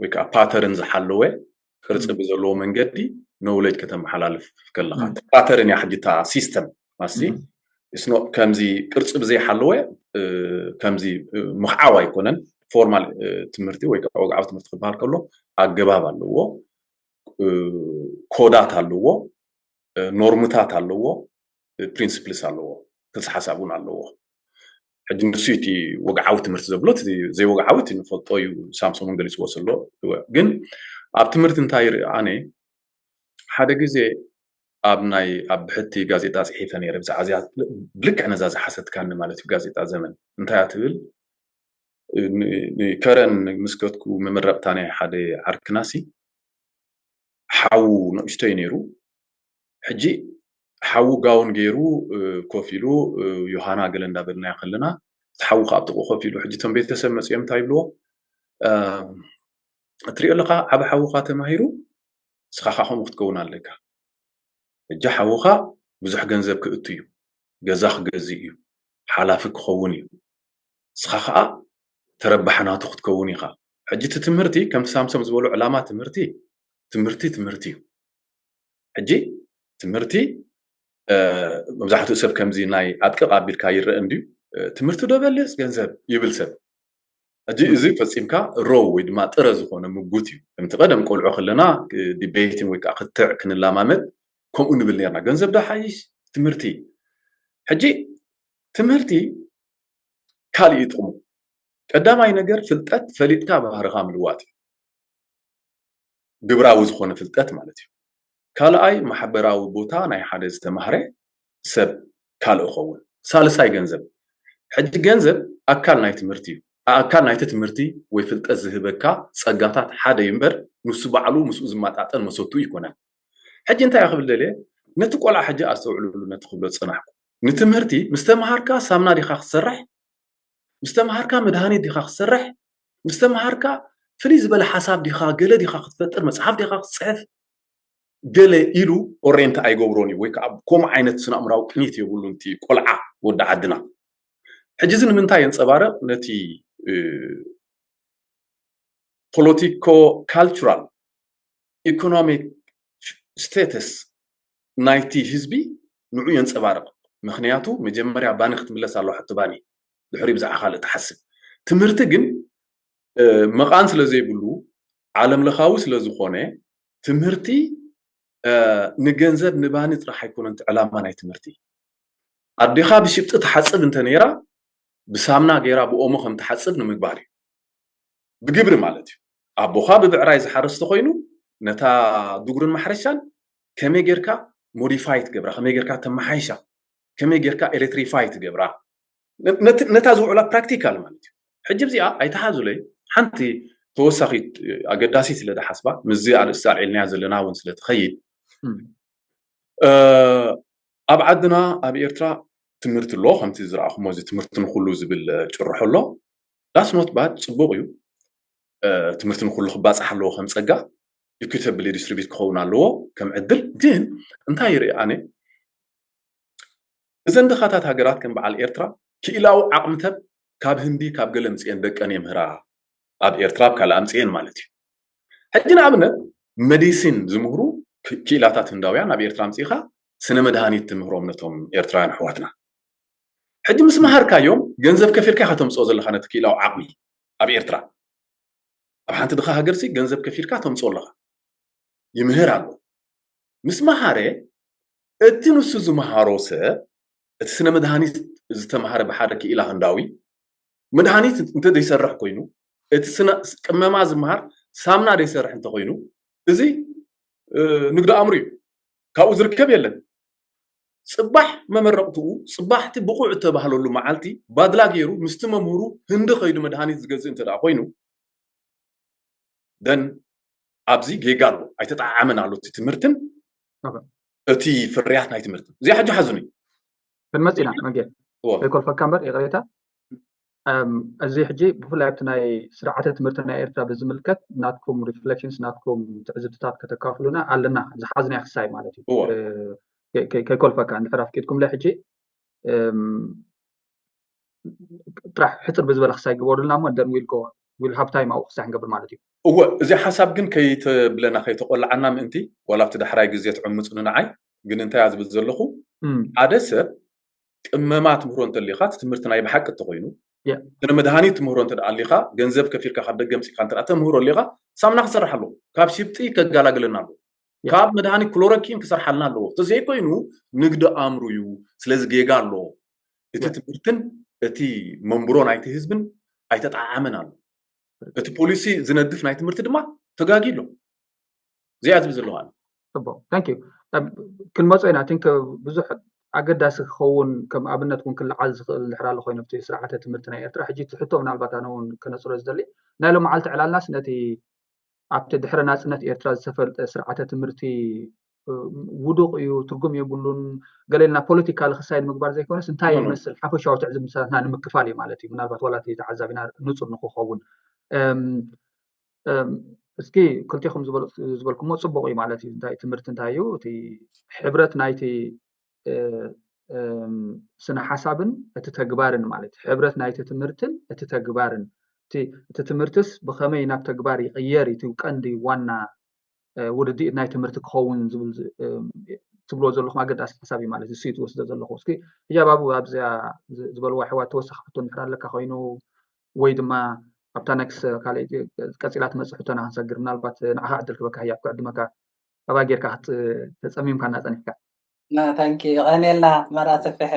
ወይ ከዓ pattern ዝሓለወ ቅርፂ ብዘለዎ መንገዲ knowledge ከተመሓላልፍ ከለካ pattern እያ ሕጂ እታ system ማሲ ከምዚ ቅርፂ ብዘይሓለወ ከምዚ ምኽዓብ ኣይኮነን። Formal ትምህርቲ ወይ ከዓ ወግዓዊ ትምህርቲ ክበሃል ከሎ ኣገባብ ኣለዎ፣ ኮዳት ኣለዎ፣ ኖርምታት ኣለዎ፣ principles ኣለዎ፣ ክልተ ሓሳብ እውን ኣለዎ። ሕጂ ንሱ እቲ ወግዓዊ ትምህርቲ ዘብሎ ዘይወግዓዊ እቲ ንፈልጦ እዩ። ሳምሶምን ገሊፅዎ ዘሎ ግን ኣብ ትምህርቲ እንታይ ይርኢ ኣነ ሓደ ግዜ ኣብ ናይ ኣብ ብሕቲ ጋዜጣ ፅሒፈ ነይረ ብዛዕባ እዚኣ ብልክዕ ነዛ ዝሓሰትካኒ ማለት እዩ። ጋዜጣ ዘመን እንታይ እያ ትብል? ከረን ምስ ከድኩ መመረቕታ ናይ ሓደ ዓርክናሲ ሓዉ ንእሽቶይ ነይሩ። ሕጂ ሓዉ ጋውን ገይሩ ኮፍ ኢሉ ዮሃና ገለ እንዳበልናዮ ከለና እቲ ሓዉ ከዓ ኣብ ጥቕኡ ኮፍ ኢሉ ሕጂ እቶም ቤተሰብ መፅኦም እንታይ ይብልዎ? እትሪኦ ኣለካ ዓብ ሓውካ ተማሂሩ ንስኻ ከዓ ከምኡ ክትከውን ኣለካ። ሕጂ ሓውካ ብዙሕ ገንዘብ ክእቱ እዩ፣ ገዛ ክገዝእ እዩ፣ ሓላፊ ክኸውን እዩ። ንስኻ ከዓ ተረባሒ ናቱ ክትከውን ኢኻ። ሕጂ እቲ ትምህርቲ ከምቲ ሳምሶም ዝበሎ ዕላማ ትምህርቲ ትምህርቲ ትምህርቲ እዩ። ሕጂ ትምህርቲ መብዛሕትኡ ሰብ ከምዚ ናይ ኣጥቅቕ ኣቢልካ ይረአ እንድዩ። ትምህርቲ ዶ በልፅ ገንዘብ ይብል ሰብ። ሕጂ እዚ ፈፂምካ ሮው ወይ ድማ ጥረ ዝኾነ ምጉት እዩ። ከምቲ ቀደም ቆልዑ ከለና ዲቤቲን ወይ ከዓ ክትዕ ክንላማመድ ከምኡ ንብል ነርና። ገንዘብ ዶ ሓይሽ ትምህርቲ? ሕጂ ትምህርቲ ካልእ እዩ ጥቕሙ። ቀዳማይ ነገር ፍልጠት ፈሊጥካ ባህርኻ ምልዋጥ እዩ። ግብራዊ ዝኾነ ፍልጠት ማለት እዩ። ካልኣይ ማሕበራዊ ቦታ ናይ ሓደ ዝተማህረ ሰብ ካልእ ኸውን። ሳልሳይ ገንዘብ። ሕጂ ገንዘብ ኣካል ናይ ትምህርቲ እዩ። ኣካል ናይቲ ትምህርቲ ወይ ፍልጠት ዝህበካ ጸጋታት ሓደ እዩ እምበር ንሱ ባዕሉ ምስኡ ዝመጣጠን መሰቱ ይኮነን። ሕጂ እንታይ ክብል ደልየ ነቲ ቆልዓ ሕጂ ኣስተውዕልሉ ነቲ ክብሎ ዝጸናሕኩ ንትምህርቲ ምስ ተምሃርካ ሳምና ዲኻ ክትሰርሕ ምስ ተምሃርካ መድሃኒት ዲኻ ክትሰርሕ ምስ ተምሃርካ ፍልይ ዝበለ ሓሳብ ዲኻ ገለ ዲኻ ክትፈጥር መጽሓፍ ዲኻ ክትጽሕፍ ገለ ኢሉ ኦሬንት ኣይገብሮን እዩ፣ ወይ ከዓ ከምኡ ዓይነት ስነ ኣእምራዊ ቅኒት የብሉን እቲ ቆልዓ ወዲ ዓድና። ሕጂ እዚ ንምንታይ የንፀባረቕ? ነቲ ፖለቲኮ ካልቸራል ኢኮኖሚክ ስቴተስ ናይቲ ህዝቢ ንዑ የንፀባርቕ። ምክንያቱ መጀመርያ ባኒ ክትምለስ ኣለዋ፣ ሕቶ ባኒ፣ ድሕሪ ብዛዕባ ካልእ ትሓስብ። ትምህርቲ ግን መቓን ስለ ዘይብሉ፣ ዓለም ለኻዊ ስለ ዝኾነ፣ ትምህርቲ ንገንዘብ ንባኒ ጥራሕ ኣይኮነን እቲ ዕላማ ናይ ትምህርቲ። ኣዴኻ ብሽብጢ ትሓፅብ እንተ ነይራ፣ ብሳምና ገይራ ብኦሞ ከም ትሓፅብ ንምግባር እዩ፣ ብግብሪ ማለት እዩ። ኣቦኻ ብብዕራይ ዝሓርስ ተኮይኑ፣ ነታ ዱጉርን ማሕረሻን ከመይ ጌርካ ሞዲፋይ ትገብራ፣ ከመይ ጌርካ ተመሓይሻ፣ ከመይ ጌርካ ኤሌክትሪፋይ ትገብራ፣ ነታ ዝውዕላ ፕራክቲካል ማለት እዩ። ሕጂ እዚኣ ኣይተሓዙለይ፣ ሓንቲ ተወሳኺት ኣገዳሲት ስለ ዝሓስባ፣ ምስዚ ኣርእስቲ ኣልዒልናያ ዘለና እውን ስለ ትኸይድ፣ ኣብ ዓድና ኣብ ኤርትራ ትምህርቲ ኣሎ። ከምቲ ዝረኣኹሞ እዚ ትምህርቲ ንኩሉ ዝብል ጭርሖ ኣሎ። ዳስ ኖት ባድ፣ ፅቡቕ እዩ። ትምህርቲ ንኩሉ ክባፃሕ ኣለዎ ከም ፀጋ፣ ኢኩተብሊ ዲስትሪቢዩት ክኸውን ኣለዎ ከም ዕድል። ግን እንታይ ይርኢ ኣነ፣ እዘን ድኻታት ሃገራት ከም በዓል ኤርትራ ክኢላዊ ዓቕምተብ ካብ ህንዲ ካብ ገለ ምፅኤን ደቀን የምህራ፣ ኣብ ኤርትራ ኣብ ካልእ ኣምፅኤን ማለት እዩ። ሕጂ ንኣብነት መዲሲን ዝምህሩ ክኢላታት ህንዳውያን ኣብ ኤርትራ ኣምፂእኻ ስነ መድሃኒት ትምህሮም ነቶም ኤርትራውያን ኣሕዋትና። ሕጂ ምስ መሃርካዮም ገንዘብ ከፊልካ ኢኻ ተምፅኦ ዘለኻ ነቲ ክኢላዊ ዓቕሚ ኣብ ኤርትራ። ኣብ ሓንቲ ድኻ ሃገርሲ ገንዘብ ከፊልካ ተምፅኦ ኣለኻ። ይምህር ኣሎ። ምስ መሃረ እቲ ንሱ ዝመሃሮ ሰብ፣ እቲ ስነ መድሃኒት ዝተምሃረ ብሓደ ክኢላ ህንዳዊ፣ መድሃኒት እንተ ዘይሰርሕ ኮይኑ፣ እቲ ስነ ቅመማ ዝምሃር ሳምና ዘይሰርሕ እንተኮይኑ፣ እዚ ንግዲ ኣምሩ እዩ። ካብኡ ዝርከብ የለን። ፅባሕ መመረቕትኡ፣ ፅባሕቲ ብቑዕ እተባህለሉ መዓልቲ ባድላ ገይሩ ምስቲ መምህሩ ህንዲ ከይዱ መድሃኒት ዝገዝእ እንተ ደኣ ኮይኑ፣ ደን ኣብዚ ጌጋ ኣሎ፣ ኣይተጠዓዓመን ኣሎ እቲ ትምህርትን እቲ ፍርያት ናይ ትምህርትን። እዚኣ ሕጂ ሓዙኒ። ክንመፅ ኢና መጌ ከይኮልፈካ እምበር ይቕሬታ። እዚ ሕጂ ብፍላይ ኣብቲ ናይ ስርዓተ ትምህርቲ ናይ ኤርትራ ብዝምልከት ናትኩም ሪፍሌክሽንስ፣ ናትኩም ትዕዝብትታት ከተካፍሉና ኣለና፣ ዝሓዝናዮ ክሳይ ማለት እዩ። ከይኮልፈካ እንድሕር ኣፍቂድኩምለ ሕጂ ጥራሕ ሕፅር ብዝበለ ክሳይ ግበሩልና እሞ ደን ዊል ጎ ዊል ሃብ ታይም ኣብኡ ክሳይ ክንገብር ማለት እዩ። እወ፣ እዚ ሓሳብ ግን ከይተብለና ከይተቆልዓና ምእንቲ፣ ዋላ ኣብቲ ዳሕራይ ግዜ ትዕምፁኒ ንዓይ። ግን እንታይ እያ ዝብል ዘለኹ፣ ሓደ ሰብ ቅመማ ትምህሮ እንተሊኻ፣ እቲ ትምህርቲ ናይ ብሓቂ እንተኮይኑ፣ ስነ መድሃኒት ትምህሮ እንተ ኣሊኻ፣ ገንዘብ ከፊልካ ካብ ደገ ምፂእካ እንተ ተምህሮ ኣሊኻ፣ ሳምና ክሰርሕ ኣለዎ። ካብ ሽብጢ ከጋላግለና ኣለዎ። ካብ መድሃኒት ክሎሮኪን ክሰርሓልና ኣለዎ። እንተዘይኮይኑ ንግዲ ኣምሩ እዩ። ስለዚ ጌጋ ኣለዎ። እቲ ትምህርትን እቲ መንብሮ ናይቲ ህዝብን ኣይተጠዓዓመን ኣሎ። እቲ ፖሊሲ ዝነድፍ ናይ ትምህርቲ ድማ ተጋጊ ኣሎ። እዚኣ ዝብል ዘለኹ ኣነ። ፅቡቅ፣ ታንክ ዩ። ክንመፆ ኢና። ቲንክ ብዙሕ ኣገዳሲ ክኸውን፣ ከም ኣብነት እውን ክለዓል ዝኽእል እንድሕር ኣሎ ኮይኑ ኣብቲ ስርዓተ ትምህርቲ ናይ ኤርትራ ሕጂ እቲ ሕቶ ምናልባት ኣነ እውን ከነፅሮ ዝደሊ ናይ ሎመዓልቲ ዕላልናስ ነቲ ኣብቲ ድሕሪ ናጽነት ኤርትራ ዝተፈልጠ ስርዓተ ትምህርቲ ውዱቕ እዩ፣ ትርጉም የብሉን፣ ገለ ኢልና ፖለቲካሊ ክሳይ ንምግባር ዘይኮነስ እንታይ ይመስል ሓፈሻዊ ትዕዝብትታትና ንምክፋል እዩ ማለት እዩ። ምናልባት ዋላ እቲ ተዓዛቢና ንጹር ንክኸውን እስኪ ክልቴኹም ዝበልኩሞ ጽቡቕ እዩ ማለት እዩ። እንታይ ትምህርቲ እንታይ እዩ እቲ ሕብረት ናይቲ ስነ ሓሳብን እቲ ተግባርን ማለት ሕብረት ናይቲ ትምህርትን እቲ ተግባርን እቲ ትምህርትስ ብኸመይ ናብ ተግባር ይቕየር እቲ ቀንዲ ዋና ውድድኢት ናይ ትምህርቲ ክኸውን ዝብል ትብልዎ ዘለኹም ኣገዳሲ ሓሳብ እዩ ማለት እሱ ትወስዶ ዘለኹ። እስኪ ህጃብ ኣብኡ ኣብዚኣ ዝበልዋ ኣሕዋት ተወሳኺ ሕቶ እንድሕር ኣለካ ኮይኑ ወይ ድማ ኣብታ ነክስ ካልእ ቀፂላ ትመፅእ ሕቶና ክንሰግር ምናልባት ንዓኻ ዕድል ክበካ ህያብ ክዕድመካ ኣባ ጌርካ ተፀሚምካ እናፀኒሕካ ታንኪ ቀኔልና መራ ሰፍሐ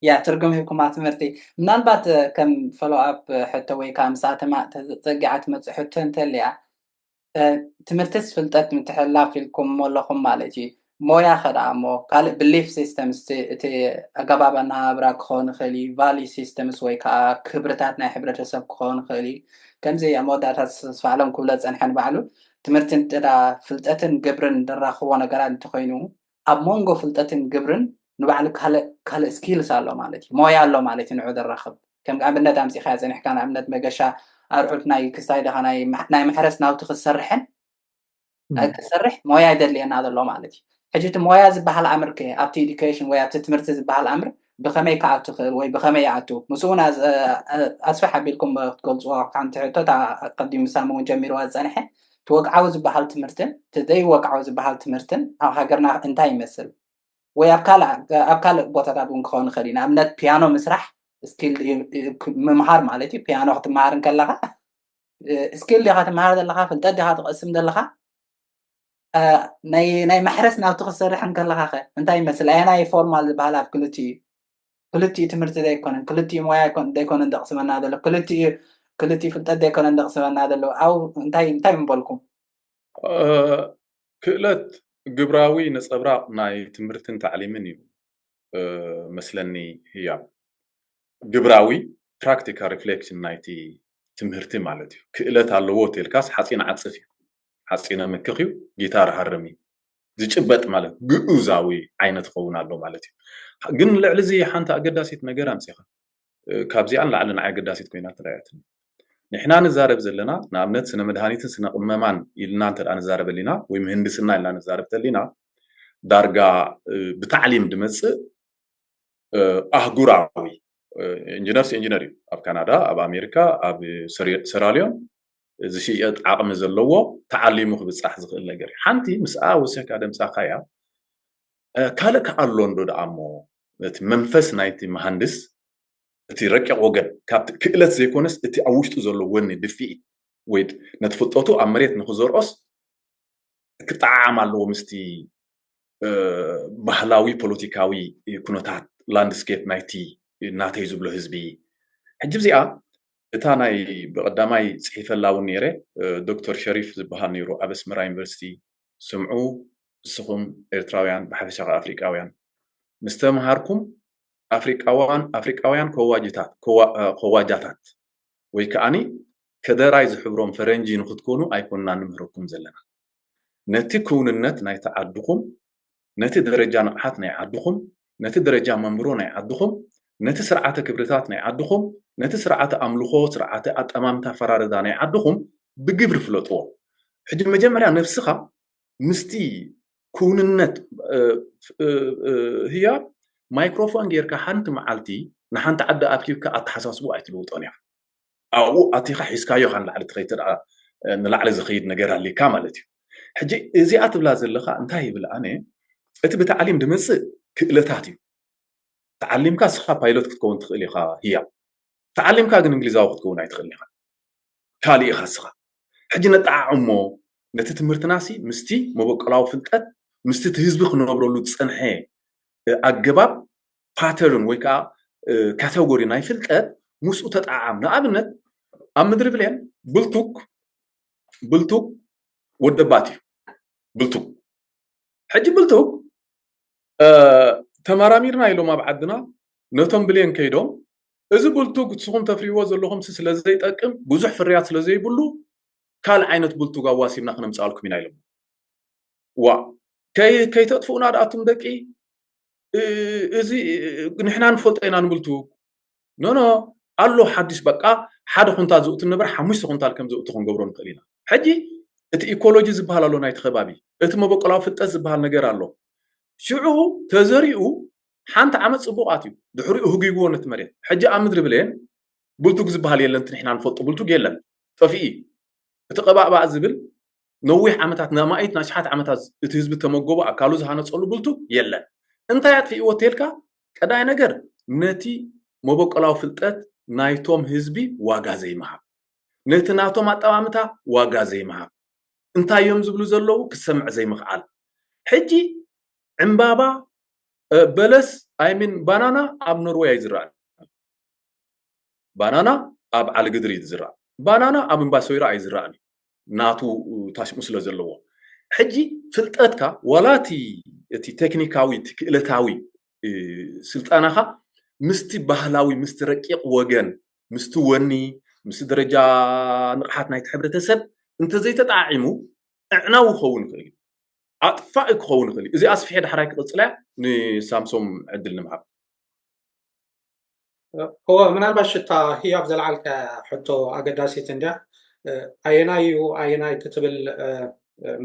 ያ ትርጉም ሂብኩማ ትምህርቲ ምናልባት ከም ፎሎ ኣፕ ሕቶ ወይ ከዓ ምስኣ ተፀጊዓ ትመፅእ ሕቶ እንተልያ ትምህርትስ ፍልጠት ምትሕልላፍ ኢልኩም ኣለኹም ማለት እዩ። ሞያ ከደኣ እሞ ካልእ ብሊፍ ሲስተምስ እቲ ኣገባብ ኣነባብራ ክኸውን ይኽእል እዩ፣ ቫልዩ ሲስተምስ ወይ ከዓ ክብርታት ናይ ሕብረተሰብ ክኸውን ይኽእል እዩ። ከምዚ ኣብ መወዳእታ ተስፋ ኣለም ክብሎ ዝፀንሐ ንባዕሉ ትምህርቲ እንተ ፍልጠትን ግብርን ዘራኽቦ ነገራት እንተኾይኑ ኣብ መንጎ ፍልጠትን ግብርን ንባዕሉ ካልእ ካልእ ስኪልስ ኣሎ ማለት እዩ፣ ሞያ ኣሎ ማለት እዩ ንዑ ዘራኽብ። ከም ኣብነት ኣምፂኻዮ ፀኒሕካ ንኣብነት መገሻ ኣርዑት ናይ ክስታይ ድኻ ናይ ማሕረስ ናውቲ ክትሰርሕን ክሰርሕ ሞያ ይደልየና ዘሎ ማለት እዩ። ሕጂ እቲ ሞያ ዝበሃል ኣምር ከ ኣብቲ ኤዱኬሽን ወይ ኣብቲ ትምህርቲ ዝበሃል ኣምር ብኸመይ ክኣቱ ክእል ወይ ብኸመይ ይኣቱ? ምስኡ እውን ኣዝ- እ- ኣስፍሕ ኣቢልኩም ክትገልፅዎ ሓንቲ ሕቶ፣ እታ ቀዲሙ ሳሚ እውን ጀሚርዋ ዝፀንሐ፣ እቲ ወግዓዊ ዝበሃል ትምህርትን እቲ ዘይወግዓዊ ዝበሃል ትምህርትን ኣብ ሃገርና እንታይ ይመስል? ወይ ኣብ ካልእ ኣብ ካልእ ቦታታት እውን ክኸውን ይኽእል እዩ። ንኣብነት ፒያኖ ምስራሕ ስኪል ምምሃር ማለት እዩ። ፒያኖ ክትመሃር እንከለኻ ስኪል ዲኻ ትመሃር ዘለኻ፣ ፍልጠት ዲኻ ትቐስም ዘለኻ፣ እ፣ ናይ ናይ ማሕረስ ናብቲ ክትሰርሕ እንከለኻ ኸ እንታይ ይመስል? ኣየናይ ፎርማል ዝበሃል ኣብ ክልቲኡ ክልቲኡ ትምህርቲ ዘይኮነን ክልቲኡ ሞያ ኣይኮን ዘይኮነን ደቕስመና ዘሎ ክልቲኡ ክልቲኡ ፍልጠት ዘይኮነን ደቕስመና ዘሎ? ኣብ እንታይ እንታይ ምበልኩም? እ፣ ክእለት ግብራዊ ነጸብራቕ ናይ ትምህርትን ታዕሊምን እዩ፣ እ፣ መስለኒ። ህያብ ግብራዊ፣ ፕራክቲካል ሪፍሌክሽን ናይቲ ትምህርቲ ማለት እዩ። ክእለት ኣለዎ ተልካስ ሓፂን ዓፅፍ እዩ፣ ሓፂነ ምክኽ እዩ፣ ጊታር ሃርም እዩ። ዝጭበጥ ማለት ግኡዛዊ ዓይነት ክኸውን ኣሎ ማለት እዩ። ግን ልዕሊ እዚ ሓንቲ ኣገዳሲት ነገር ኣምፂኻ፣ እ፣ ካብዚኣ ንላዕሊ ንዓይ ኣገዳሲት ኮይና ተረኣያትኒ። ንሕና ንዛረብ ዘለና ንኣብነት ስነ መድሃኒትን ስነ ቅመማን ኢልና እንተ ደኣ ንዛረብ ኣሊና ወይ ምህንድስና ኢልና ንዛረብ ተሊና ዳርጋ፣ እ፣ ብታዕሊም ድመጽእ፣ እ፣ ኣህጉራዊ፣ እ፣ ኢንጂነርስ ኢንጂነር እዩ። ኣብ ካናዳ፣ ኣብ ኣሜሪካ፣ ኣብ ሰሪ- ሰራልዮን ዝሽየጥ ዓቕሚ ዘለዎ ተዓሊሙ ክብጻሕ ዝኽእል ነገር እዩ። ሓንቲ ምስኣ ወሲኽካ ደምጻኻያ፣ እ፣ ካልእ ከኣ ኣሎ እንዶ ደኣ እሞ እቲ መንፈስ ናይቲ መሃንድስ፣ እቲ ረቂቕ ወገን ካብቲ ክእለት ዘይኮነስ እቲ ኣብ ውሽጡ ዘሎ ወኒ ድፍኢት ወይ ነቲ ፍልጠቱ ኣብ መሬት ንክዘርኦስ ክጠዓዓም ኣለዎ ምስቲ፣ እ፣ ባህላዊ ፖለቲካዊ ኩነታት ላንድስኬፕ ናይቲ ናተይ ዝብሎ ህዝቢ። ሕጂ እዚኣ እታ ናይ ብቐዳማይ ጽሒፈላ እውን ነይረ፣ እ፣ ዶክተር ሸሪፍ ዝበሃል ነይሩ ኣብ ኣስመራ ዩኒቨርሲቲ። ስምዑ፣ ንስኹም ኤርትራውያን ብሓፈሻ ከኣ ኣፍሪቃውያን ምስ ተምሃርኩም ኣፍሪቃውያን ኣፍሪቃውያን ከዋጅታት ከዋ- እ፣ ከዋጃታት ወይ ከኣኒ ከደራይ ዝሕብሮም ፈረንጂ ንክትኮኑ ኣይኮንና ንምህረኩም ዘለና። ነቲ ክውንነት ናይቲ ዓድኹም፣ ነቲ ደረጃ ንቕሓት ናይ ዓድኹም፣ ነቲ ደረጃ መንብሮ ናይ ዓድኹም፣ ነቲ ስርዓተ ክብርታት ናይ ዓድኹም፣ ነቲ ስርዓተ ኣምልኾ፣ ስርዓተ ኣጠማምታ ፈራረዳ ናይ ዓድኹም ብግብሪ ፍለጥዎ። ሕጂ መጀመርያ ነብስኻ ምስቲ ክውንነት፣ እ፣ እ፣ እ፣ ህያብ ማይክሮፎን ጌርካ ሓንቲ መዓልቲ ንሓንቲ ዓዲ ኣኪብካ ኣተሓሳስቡ ኣይትልውጦን ኢኻ። ኣብኡ ኣቲኻ ሒዝካዮ ኢኻ ንላዕሊ ትኸይድ፣ እንተ ደኣ፣ እ፣ ንላዕሊ ዝኸይድ ነገር ኣሊካ ማለት እዩ። ሕጂ እዚኣ ትብላ ዘለኻ እንታይ ይብል ኣነ፣ እቲ ብታዕሊም ድመጽእ ክእለታት እዩ። ተዓሊምካ ንስኻ ፓይሎት ክትከውን ትኽእል ኢኻ ህያብ። ተዓሊምካ ግን እንግሊዛዊ ክትከውን ኣይትኽእልን ኢኻ። ካልእ ኢኻ ንስኻ። ሕጂ ነጠዓዕሞ ነቲ ትምህርትናሲ ምስቲ መበቆላዊ ፍልጠት፣ ምስቲ እቲ ህዝቢ ክነብረሉ ዝጸንሐ፣ እ፣ ኣገባብ ፓተርን ወይ ከዓ፣ እ፣ ካተጎሪ ናይ ፍልጠት ምስኡ ተጠዓዓም። ንኣብነት ኣብ ምድሪ ብሌን ብልቱክ ብልቱክ ወደባት እዩ። ብልቱክ ሕጂ ብልቱክ፣ እ፣ ተመራሚርና ኢሎም ኣብ ዓድና ነቶም ብሌን ከይዶም፣ እዚ ብልቱግ ንስኹም ተፍርይዎ ዘለኹም ሲ ስለ ዘይጠቅም፣ ብዙሕ ፍርያት ስለ ዘይብሉ ካልእ ዓይነት ብልቱግ ኣዋሲብና ክነምፅኣልኩም ኢና ኢሎም። ዋ፣ ከይ- ከይተጥፍኡና ደኣቱም ደቂ፣ እ፣ እዚ፣ እ፣ ንሕና ንፈልጦ ኢና ንብልቱግ። ኖኖ፣ ኣሎ ሓድሽ በቃ ሓደ ኩንታል ዝእቱ ነበር ሓሙሽተ ኩንታል ከም ዝእቱ ክንገብሮ ንኽእል ኢና። ሕጂ እቲ ኢኮሎጂ ዝበሃል ኣሎ ናይቲ ከባቢ፣ እቲ መበቆላዊ ፍልጠት ዝበሃል ነገር ኣሎ። ሽዑ ተዘሪኡ ሓንቲ ዓመት ጽቡቕ ኣትዩ፣ ድሕሪኡ ህጉይዎ ነቲ መሬት። ሕጂ ኣብ ምድሪ ብሌን ብልቱግ ዝበሃል የለን፣ እቲ ንሕና ንፈልጦ ብልቱግ የለን፣ ጠፊኡ እዩ። እቲ ቀባእባእ ዝብል ነዊሕ ዓመታት፣ ንኣማኢት ንኣሽሓት ዓመታት እቲ ህዝቢ ተመገቦ ኣካሉ ዝሃነጸሉ ብልቱግ የለን። እንታይ ኣጥፊእዎ ተልካ፣ ቀዳይ ነገር ነቲ መበቆላዊ ፍልጠት ናይቶም ህዝቢ ዋጋ ዘይምሃብ፣ ነቲ ናቶም ኣጠማምታ ዋጋ ዘይምሃብ፣ እንታይ እዮም ዝብሉ ዘለዉ ክሰምዕ ዘይምኽኣል። ሕጂ ዕምባባ፣ እ፣ በለስ፣ ኣይሚን ባናና ኣብ ኖርወይ ኣይዝራእን። ባናና ኣብ ዓሊ ግድሪ እዩ ዝዝራእ። ባናና ኣብ እምባሶይራ ኣይዝራእን እዩ፣ ናቱ ታሽሙ ስለ ዘለዎ። ሕጂ ፍልጠትካ ዋላ እቲ፣ እቲ ቴክኒካዊ፣ እቲ ክእለታዊ፣ እ፣ ስልጠናኻ ምስቲ ባህላዊ፣ ምስቲ ረቂቕ ወገን፣ ምስቲ ወኒ፣ ምስቲ ደረጃ ንቕሓት ናይቲ ሕብረተሰብ እንተዘይተጣዒሙ፣ ኣዕናዊ ክኸውን ይኽእል እዩ፣ ኣጥፋኢ ክኸውን ይኽእል እዩ። እዚ ኣስፊሐ ዳሕራይ ክቕጽላ ንሳምሶም ዕድል ንምሃብ። እወ፣ ምናልባሽ እታ ህያብ ዘልዓልካ ሕቶ ኣገዳሲት እንድያ። እ፣ ኣየናይ እዩ ኣየናይ ክትብል፣ እ፣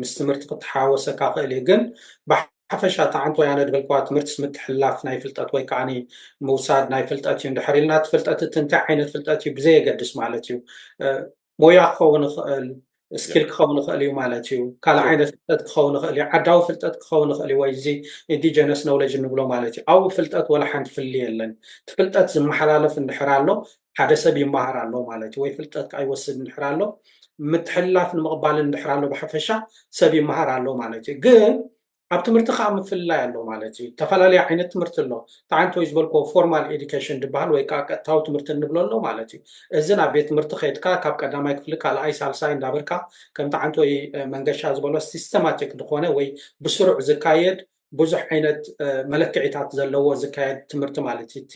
ምስ ትምህርቲ ክትሓወሰካ ክእል እዩ። ግን ብሓፈሻ ተዓንቶ ያነ ድበልኳ ትምህርትስ ምትሕልላፍ ናይ ፍልጠት ወይ ከዓኒ ምውሳድ ናይ ፍልጠት እዩ። እንድሕር ኢልና እቲ ፍልጠት እቲ እንታይ ዓይነት ፍልጠት እዩ ብዘየገድስ ማለት እዩ። ሞያ ክኸውን ይኽእል፣ ስኪል ክኸውን ይኽእል እዩ ማለት እዩ። ካልእ ዓይነት ፍልጠት ክኸውን ይኽእል እዩ፣ ዓዳዊ ፍልጠት ክኸውን ይኽእል እዩ፣ ወይ እዚ ኢንዲጀነስ ኖውለጅ እንብሎ ማለት እዩ። ኣብኡ ፍልጠት ወላ ሓንቲ ፍልልይ የለን። እቲ ፍልጠት ዝመሓላለፍ እንድሕር ኣሎ ሓደ ሰብ ይመሃር ኣሎ ማለት እዩ፣ ወይ ፍልጠት ከዓ ይወስድ እንድሕር ኣሎ፣ ምትሕልላፍ ንምቕባል እንድሕር ኣሎ ብሓፈሻ ሰብ ይመሃር ኣሎ ማለት እዩ። ግን ኣብ ትምህርቲ ከዓ ምፍልላይ ኣሎ ማለት እዩ። ዝተፈላለዩ ዓይነት ትምህርቲ ኣሎ። ተዓንቶ ዝበልኮ ፎርማል ኤዱኬሽን ዝበሃል ወይ ከዓ ቀጥታዊ ትምህርቲ እንብሎ ኣሎ ማለት እዩ። እዚ ናብ ቤት ትምህርቲ ከይድካ ካብ ቀዳማይ ክፍሊ ካልኣይ ሳልሳይ እንዳበርካ ከም ተዓንቶ መንገሻ ዝበሎ ሲስተማቲክ ዝኾነ ወይ ብስሩዕ ዝካየድ ብዙሕ ዓይነት መለክዒታት ዘለዎ ዝካየድ ትምህርቲ ማለት እዩ። እቲ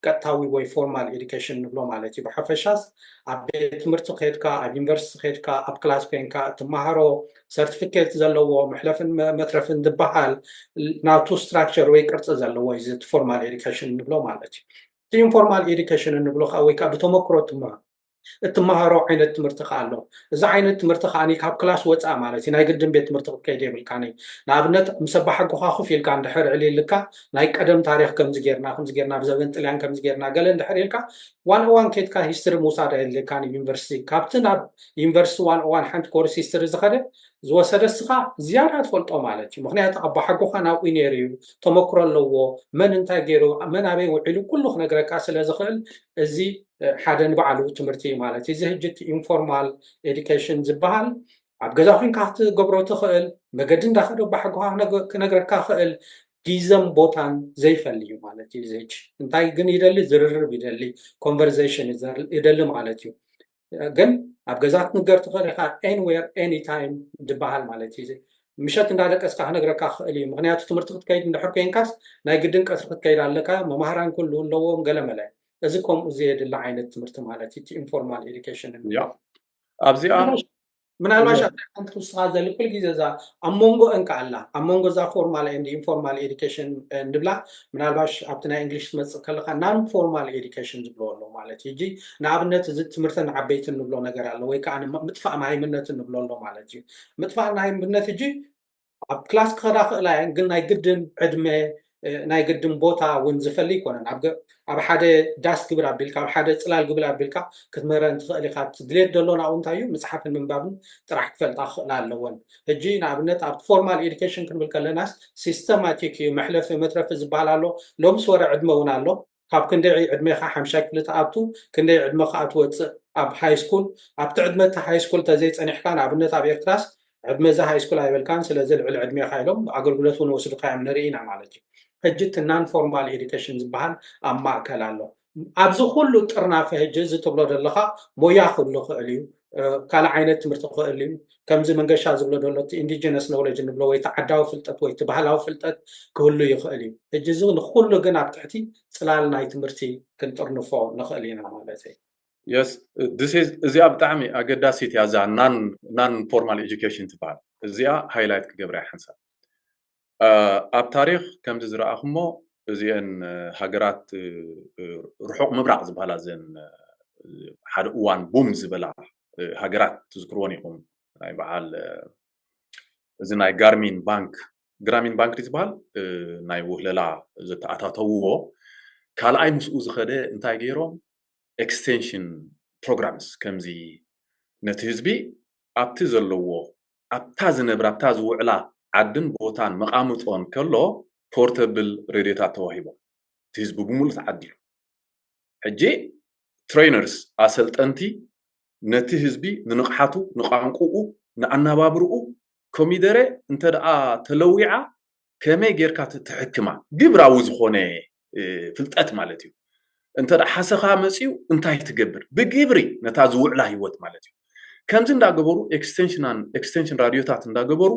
ቀጥታዊ ወይ ፎርማል ኤዱኬሽን ንብሎ ማለት እዩ። ብሓፈሻስ ኣብ ቤት ትምህርቲ ከድካ፣ ኣብ ዩኒቨርሲቲ ከድካ፣ ኣብ ክላስ ኮይንካ እትመሃሮ ሰርቲፊኬት ዘለዎ መሕለፍን መትረፍን ዝበሃል ናቱ ስትራክቸር ወይ ቅርፂ ዘለዎ እዩ። እቲ ፎርማል ኤዱኬሽን ንብሎ ማለት እዩ። እቲ ኢንፎርማል ኤዱኬሽን እንብሎ ከዓ ወይ ከዓ ብተመክሮ ትመሃር እትመሃሮ ዓይነት ትምህርቲ ከዓ ኣሎ። እዚ ዓይነት ትምህርቲ ከዓ ካብ ክላስ ወፃእ ማለት እዩ። ናይ ግድን ቤት ትምህርቲ ክትከይድ የብልካኒ። ንኣብነት ምስ ኣባሓጎኻ ኮፍ ኢልካ እንድሕር ዕሊልካ ናይ ቀደም ታሪክ ከምዚ ጌርና ከምዚ ጌርና ብዘበን ጥልያን ከምዚ ጌርና ገለ እንድሕር ኢልካ ዋን ኦዋን ኬድካ ሂስትሪ ምውሳድ ኣየድልየካን እዩ። ዩኒቨርሲቲ ካብቲ ናብ ዩኒቨርሲቲ ዋን ኦዋን ሓንቲ ኮርስ ሂስትሪ ዝኸደ ዝወሰደ እስኻ ዝያዳ ትፈልጦ ማለት እዩ። ምክንያቱ ኣባሓጎኻ ናብኡ ነይሩ እዩ፣ ተመክሮ ኣለዎ፣ መን እንታይ ገይሩ መን ኣበይ ውዒሉ ኩሉ ክነግረካ ስለ ዝኽእል እዚ ሓደ ንባዕሉ ትምህርቲ እዩ ማለት እዩ። እዚ ሕጂ እቲ ኢንፎርማል ኤዱኬሽን ዝበሃል ኣብ ገዛ ኮንካ ክትገብሮ ትኽእል መገዲ እንዳኸደ ኣባሓጎኻ ክነግረካ ክእል ግዘን ቦታን ዘይፈሊ እዩ ማለት እዩ። እዚ ሕጂ እንታይ ግን ይደሊ ዝርርብ ይደሊ ኮንቨርሴሽን ይደሊ ማለት እዩ። ግን ኣብ ገዛ ክትንገር ትኽእል ኢኻ። ኤኒዌር ኤኒታይም ዝበሃል ማለት እዩ። ምሸት እንዳደቀስካ ክነግረካ ክእል እዩ። ምክንያቱ ትምህርቲ ክትከይድ እንድሕር ኮይንካስ ናይ ግድን ቀትሪ ክትከይድ ኣለካ። መማህራን ክህልዉ ኣለዎም ገለመለ። እዚ ከምኡ ዘየድሊ ዓይነት ትምህርቲ ማለት እዩ። ኢንፎርማል ኤዱኬሽን ኣብዚኣ ምናልባሽ ኣብታ ሓንቲ ክውስኻ ዘሊ ኩል ግዜ እዛ ኣብ መንጎ እንካ ኣላ ኣብ መንጎ እዛ ፎርማል ኤንድ ኢንፎርማል ኤዱኬሽን እንብላ ምናልባሽ ኣብቲ ናይ እንግሊሽ ትመፅእ ከለካ ናን ፎርማል ኤዱኬሽን ዝብሎ ኣሎ ማለት እዩ። ንኣብነት እዚ ትምህርትን ዓበይትን ንብሎ ነገር ኣሎ ወይ ከዓ ምጥፋእ ማሃይምነትን ንብሎ ኣሎ ማለት እዩ። ምጥፋእ ማሃይምነት እጂ ኣብ ክላስ ክኸዳ ክእላ እየን ግን ናይ ግድን ዕድመ ናይ ግድን ቦታ እውን ዝፈሊ ይኮነን። ኣብ ሓደ ዳስ ግብር ኣቢልካ ኣብ ሓደ ፅላል ግብል ኣቢልካ ክትምህረን ትኽእል ኢካ። ድሌት ደሎ ናብኡ እንታይ እዩ ምፅሓፍን ምንባብን ጥራሕ ክፈልጣ ክኽእላ ኣለወን። ሕጂ ንኣብነት ኣብ ፎርማል ኤዱኬሽን ክንብል ከለናስ ሲስተማቲክ እዩ። መሕለፊ መትረፊ ዝበሃል ኣሎ። ሎምስ ወረ ዕድመ እውን ኣሎ። ካብ ክንደይ ዕድሜኻ ሓምሻይ ክፍሊ ትኣቱ ክንደይ ዕድመ ከዓ ትወፅእ ኣብ ሃይ ስኩል ኣብቲ ዕድመ እቲ ሃይ ስኩል ተዘይፀኒሕካ ንኣብነት ኣብ ኤርትራስ ዕድመ እዚ ሃይ ስኩል ኣይበልካን ስለዚ ልዕሊ ዕድሜኻ ኢሎም ኣገልግሎት እውን ወስዱካ እዮም ንርኢ ኢና ማለት እዩ። ሕጂ እቲ ናን ፎርማል ኤዱኬሽን ዝበሃል ኣብ ማእከል ኣሎ። ኣብዚ ኩሉ ጥርናፈ ሕጂ እዚ ትብሎ ዘለካ ሞያ ክህሉ ክእል እዩ። ካልእ ዓይነት ትምህርቲ ክእል እዩ። ከምዚ መንገሻ ዝብሎ ዘሎ እቲ ኢንዲጀነስ ኖውለጅ ንብሎ ወይ እቲ ዓዳዊ ፍልጠት ወይ እቲ ባህላዊ ፍልጠት ክህሉ ይኽእል እዩ። ሕጂ እዚ ንኩሉ ግን ኣብ ትሕቲ ፅላል ናይ ትምህርቲ ክንጥርንፎ ንኽእል ኢና ማለት እዩ። የስ እዚኣ ብጣዕሚ ኣገዳሲት እያ እዛ ናን ፎርማል ኤጁኬሽን ትበሃል። እዚኣ ሃይላይት ክገብራ ሓንሳብ ኣብ ታሪክ ከምዚ ዝረኣኹሞ እዚአን ሃገራት ርሑቕ ምብራቕ ዝበሃላ ዘን ሓደ እዋን ቡም ዝበላ ሃገራት ትዝክርዎን ኢኹም። ናይ በዓል እዚ ናይ ጋርሚን ባንክ ግራሚን ባንክ ዝበሃል ናይ ውህለላ ዘተኣታተውዎ ካልኣይ ምስኡ ዝኸደ እንታይ ገይሮም ኤክስቴንሽን ፕሮግራምስ ከምዚ ነቲ ህዝቢ ኣብቲ ዘለዎ ኣብታ ዝነብር ኣብታ ዝውዕላ ዓድን ቦታን መቓምጦን ከሎ ፖርተብል ሬድዮታት ተዋሂቦም እቲ ህዝቢ ብምሉእ ተዓዲሉ ሕጂ ትሬነርስ ኣሰልጠንቲ ነቲ ህዝቢ ንንቕሓቱ ንቋንቁኡ ንኣነባብርኡ ኮሚደረ እንተ ደኣ ተለዊዓ ከመይ ጌርካ ትሕክማ ግብራዊ ዝኾነ ፍልጠት ማለት እዩ። እንተ ደኣ ሓሰኻ መፅዩ እንታይ ትገብር ብግብሪ ነታ ዝውዕላ ህይወት ማለት እዩ። ከምዚ እንዳገበሩ ኤክስቴንሽን ራድዮታት እንዳገበሩ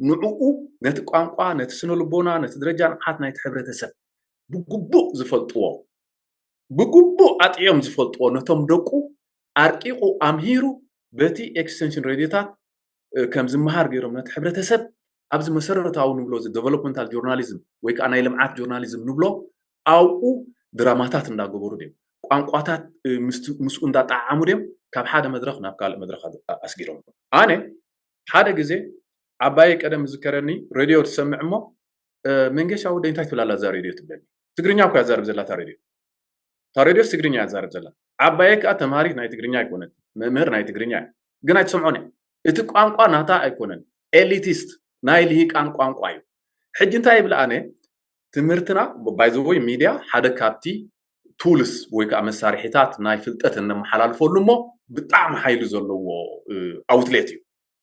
ንዕኡ ነቲ ቋንቋ ነቲ ስነ ልቦና ነቲ ደረጃ ንቕሓት ናይቲ ሕብረተሰብ ብግቡእ ዝፈልጥዎ ብግቡእ ኣጥዕዮም ዝፈልጥዎ ነቶም ደቁ ኣርቂቑ ኣምሂሩ በቲ ኤክስቴንሽን ሬድዮታት ከም ዝመሃር ገይሮም ነቲ ሕብረተሰብ ኣብዚ መሰረታዊ ንብሎ እዚ ዴቨሎፕመንታል ጆርናሊዝም ወይ ከዓ ናይ ልምዓት ጆርናሊዝም ንብሎ ኣብኡ ድራማታት እንዳገበሩ ድዮም ቋንቋታት ምስኡ እንዳጠዓዓሙ ድዮም ካብ ሓደ መድረክ ናብ ካልእ መድረክ ኣስጊሮም ኣነ ሓደ ግዜ ዓባየ ቀደም ዝከረኒ ሬድዮ ትሰምዕ እሞ፣ "መንገሻ ወደይ እንታይ ትብላላ እዛ ሬድዮ?" ትብለኒ። ትግርኛ እኮ ያዛርብ ዘላ እታ ሬድዮ። እታ ሬድዮስ ትግርኛ ያዛርብ ዘላ። ዓባየ ከኣ ተምሃሪት ናይ ትግርኛ ኣይኮነትን፣ መምህር ናይ ትግርኛ እዩ። ግን ኣይትሰምዖን እያ። እቲ ቋንቋ ናታ ኣይኮነን። ኤሊቲስት፣ ናይ ልሂቃን ቋንቋ እዩ። ሕጂ እንታይ ይብል ኣነ? ትምህርትና፣ ባይዘወይ፣ ሚድያ ሓደ ካብቲ ቱልስ ወይ ከዓ መሳርሒታት ናይ ፍልጠት እነመሓላልፈሉ እሞ ብጣዕሚ ሓይሊ ዘለዎ ኣውትሌት እዩ፣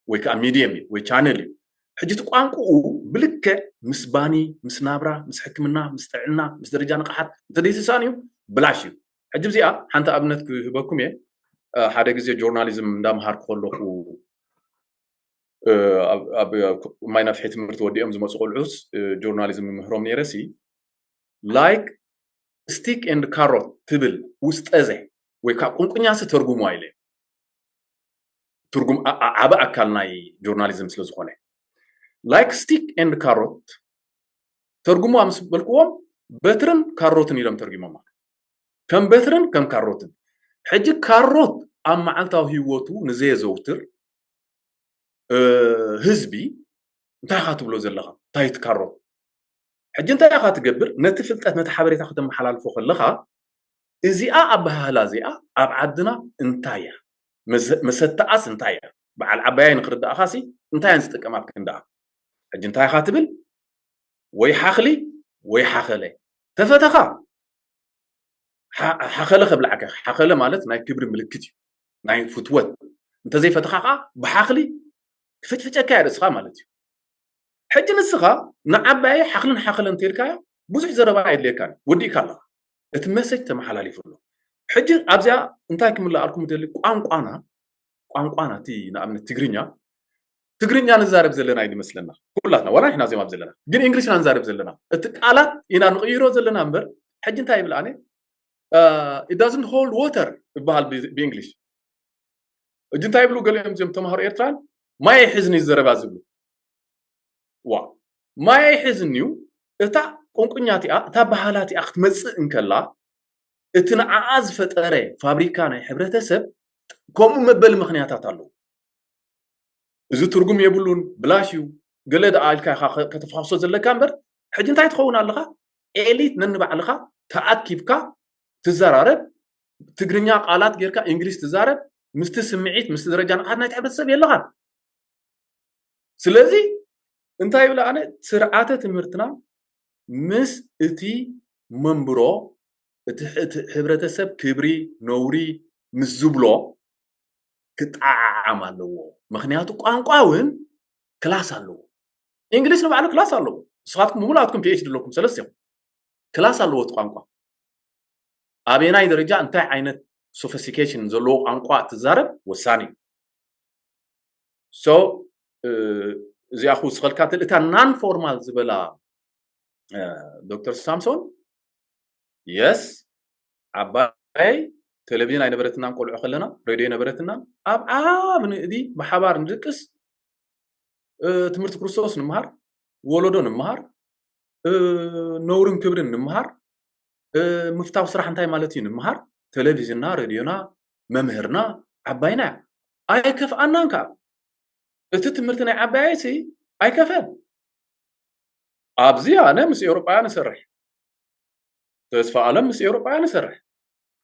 ወይ ከዓ ሚድየም እዩ ወይ ቻነል እዩ። ሕጂ እቲ ቋንቋኡ ብልክዕ ምስ ባኒ፣ ምስ ናብራ፣ ምስ ሕክምና፣ ምስ ጥዕና፣ ምስ ደረጃ ንቕሓት እንተደይተሳእን እዩ፣ ብላሽ እዩ። ሕጂ እዚኣ ሓንቲ ኣብነት ክህበኩም እየ። ሓደ ግዜ ጆርናሊዝም እንዳምሃርኩ ከለኹ፣ ኣብ ማይ ነፍሒ ትምህርቲ ወዲኦም ዝመፁ ቆልዑስ ጆርናሊዝም ምህሮም ነይረሲ፣ ላይክ ስቲክ ኤንድ ካሮት ትብል ውስጠዘ ወይ ከዓ ቁንቁኛሲ ተርጉሙ ኣይለ። ትርጉም ዓበ ኣካል ናይ ጆርናሊዝም ስለ ዝኾነ፣ ላይክ ስቲክ ኤንድ ካሮት ተርጉሙ ምስ በልክዎም፣ በትርን ካሮትን ኢሎም ተርጉሞማ። ከም በትርን ከም ካሮትን። ሕጂ ካሮት ኣብ መዓልታዊ ህይወቱ ንዘየዘውትር ህዝቢ እንታይ ኢኻ ትብሎ ዘለኻ? እንታይ ትካሮ? ሕጂ እንታይ ኢኻ ትገብር? ነቲ ፍልጠት፣ ነቲ ሓበሬታ ከተመሓላልፎ ከለኻ፣ እዚኣ ኣበሃህላ እዚኣ ኣብ ዓድና እንታይ እያ? መሰተኣስ እንታይ እያ? በዓል ዓባያይ ንክርዳእኻሲ እንታይ እየን ዝጥቀማ ኣብ ክንዳኣ? ሕጂ እንታይ ኢኻ ትብል? ወይ ሓኽሊ ወይ ሓኸለ። ተፈተኻ ሓኸለ ከብላዕካ። ሓኸለ ማለት ናይ ክብሪ ምልክት እዩ፣ ናይ ፍትወት። እንተዘይፈተኻ ከዓ ብሓኽሊ ክፍጭፍጨካ እያ ርእስኻ ማለት እዩ። ሕጂ ንስኻ ንዓባየ ሓኽልን ሓኸለን እንተልካዮ ብዙሕ ዘረባ የድልየካን፣ ወዲእካ ኣለኻ። እቲ መሰጅ ተመሓላሊፉ ኣሎ። ሕጂ ኣብዚኣ እንታይ ክምልኣልኩም ደሊ፣ ቋንቋና፣ ቋንቋና እቲ ንኣብነት ትግርኛ፣ ትግርኛ ንዛረብ ዘለና እዩ ዝመስለና ኩላትና፣ ዋላ ንሕና ዜማ ዘለና፣ ግን እንግሊሽ ኢና ንዛረብ ዘለና። እቲ ቃላት ኢና ንቕይሮ ዘለና እምበር። ሕጂ እንታይ ይብል ኣነ፣ it doesn't hold water ይበሃል ብእንግሊሽ። ሕጂ እንታይ ይብሉ ገሊኦም እዚኦም ተምሃሮ ኤርትራን፣ ማይ ኣይሕዝን እዩ ዘረባ ዝብሉ። ዋ፣ ማይ ኣይሕዝን እዩ። እታ ቁንቁኛ እቲኣ፣ እታ በሃላ እቲኣ ክትመጽእ እንከላ፣ እቲ ንዓኣ ዝፈጠረ ፋብሪካ ናይ ሕብረተሰብ ከምኡ መበሊ ምኽንያታት ኣለዎ። እዚ ትርጉም የብሉን፣ ብላሽ እዩ፣ ገለ ደኣ ኢልካ ኢኻ ከተፋኽሶ ዘለካ እምበር፣ ሕጂ እንታይ ትኸውን ኣለኻ? ኤሊት ነንባዕልኻ ተኣኪብካ ትዘራረብ፣ ትግርኛ ቃላት ጌርካ እንግሊሽ ትዛረብ፣ ምስቲ ስምዒት፣ ምስቲ ደረጃ ንቕሓት ናይቲ ሕብረተሰብ የለኻን። ስለዚ እንታይ ይብል ኣነ፣ ስርዓተ ትምህርትና ምስ እቲ መንብሮ፣ እቲ ሕብረተሰብ ክብሪ ነውሪ ምስ ዝብሎ ክጠዓዓም ኣለዎ። ምክንያቱ ቋንቋ እውን ክላስ ኣለዎ። እንግሊሽ ንባዕሉ ክላስ ኣለዎ። ንስኻትኩም ብምሉኣትኩም ፒኤችዲ ኣለኩም፣ ሰለስቲኹም። ክላስ ኣለዎ እቲ ቋንቋ። ኣበየናይ ደረጃ እንታይ ዓይነት ሶፊስቲኬሽን ዘለዎ ቋንቋ ትዛረብ ወሳኒ እዩ። ሶ እዚኣ ክውስኸልካ ትል እታ ናን ፎርማል ዝበላ ዶክተር ሳምሶን፣ የስ፣ ዓባይ ቴሌቪዥን ኣይነበረትናን፣ ቆልዑ ከለና ሬድዮ ኣይነበረትናን። ኣብ ዓብ ንእዲ ብሓባር ንድቅስ፣ ትምህርቲ ክርስቶስ ንምሃር፣ ወለዶ ንምሃር፣ ነውርን ክብርን ንምሃር፣ ምፍታው ስራሕ እንታይ ማለት እዩ ንምሃር። ቴሌቪዥንና፣ ሬድዮና፣ መምህርና ዓባይና እያ። ኣይከፍኣናን ከዓ። እቲ ትምህርቲ ናይ ዓባየሲ ኣይከፈን። ኣብዚ ኣነ ምስ ኤውሮጳውያን እሰርሕ፣ ተስፋ ኣለም ምስ ኤውሮጳውያን እሰርሕ።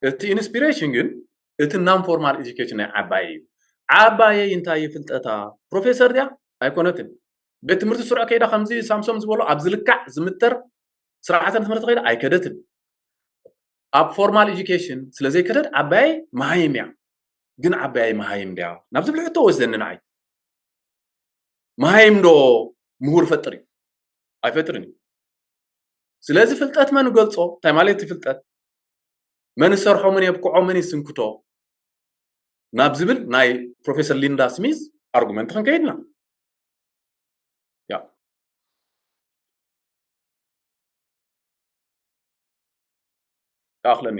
እቲ ኢንስፒሬሽን ግን እቲ ናን ፎርማል ኤጁኬሽን ናይ ዓባየ እዩ። ዓባየይ እንታይ እዩ ፍልጠታ? ፕሮፌሰር ድያ? ኣይኮነትን። ቤት ትምህርቲ ስሩዕ ከይዳ ከምዚ ሳምሶም ዝበሎ ኣብ ዝልካዕ ዝምተር ስርዓተ ትምህርቲ ከይዳ ኣይከደትን። ኣብ ፎርማል ኤጁኬሽን ስለ ዘይከደት ዓባየይ መሃይም እያ። ግን ዓባየይ መሃይም ድያ ናብ ዝብል ሕቶ ወስደኒ ንዓይ። መሃይም ዶ ምሁር ፈጥር እዩ? ኣይፈጥርን እዩ። ስለዚ ፍልጠት መን ይገልጾ? እንታይ ማለት እዩ ፍልጠት? መን ይሰርሖ፣ መን የብቅዖ፣ መን ይስንክቶ? ናብ ዝብል ናይ ፕሮፌሰር ሊንዳ ስሚዝ ኣርጉመንት ክንከይድና። ያ። ይኣኽለኒ።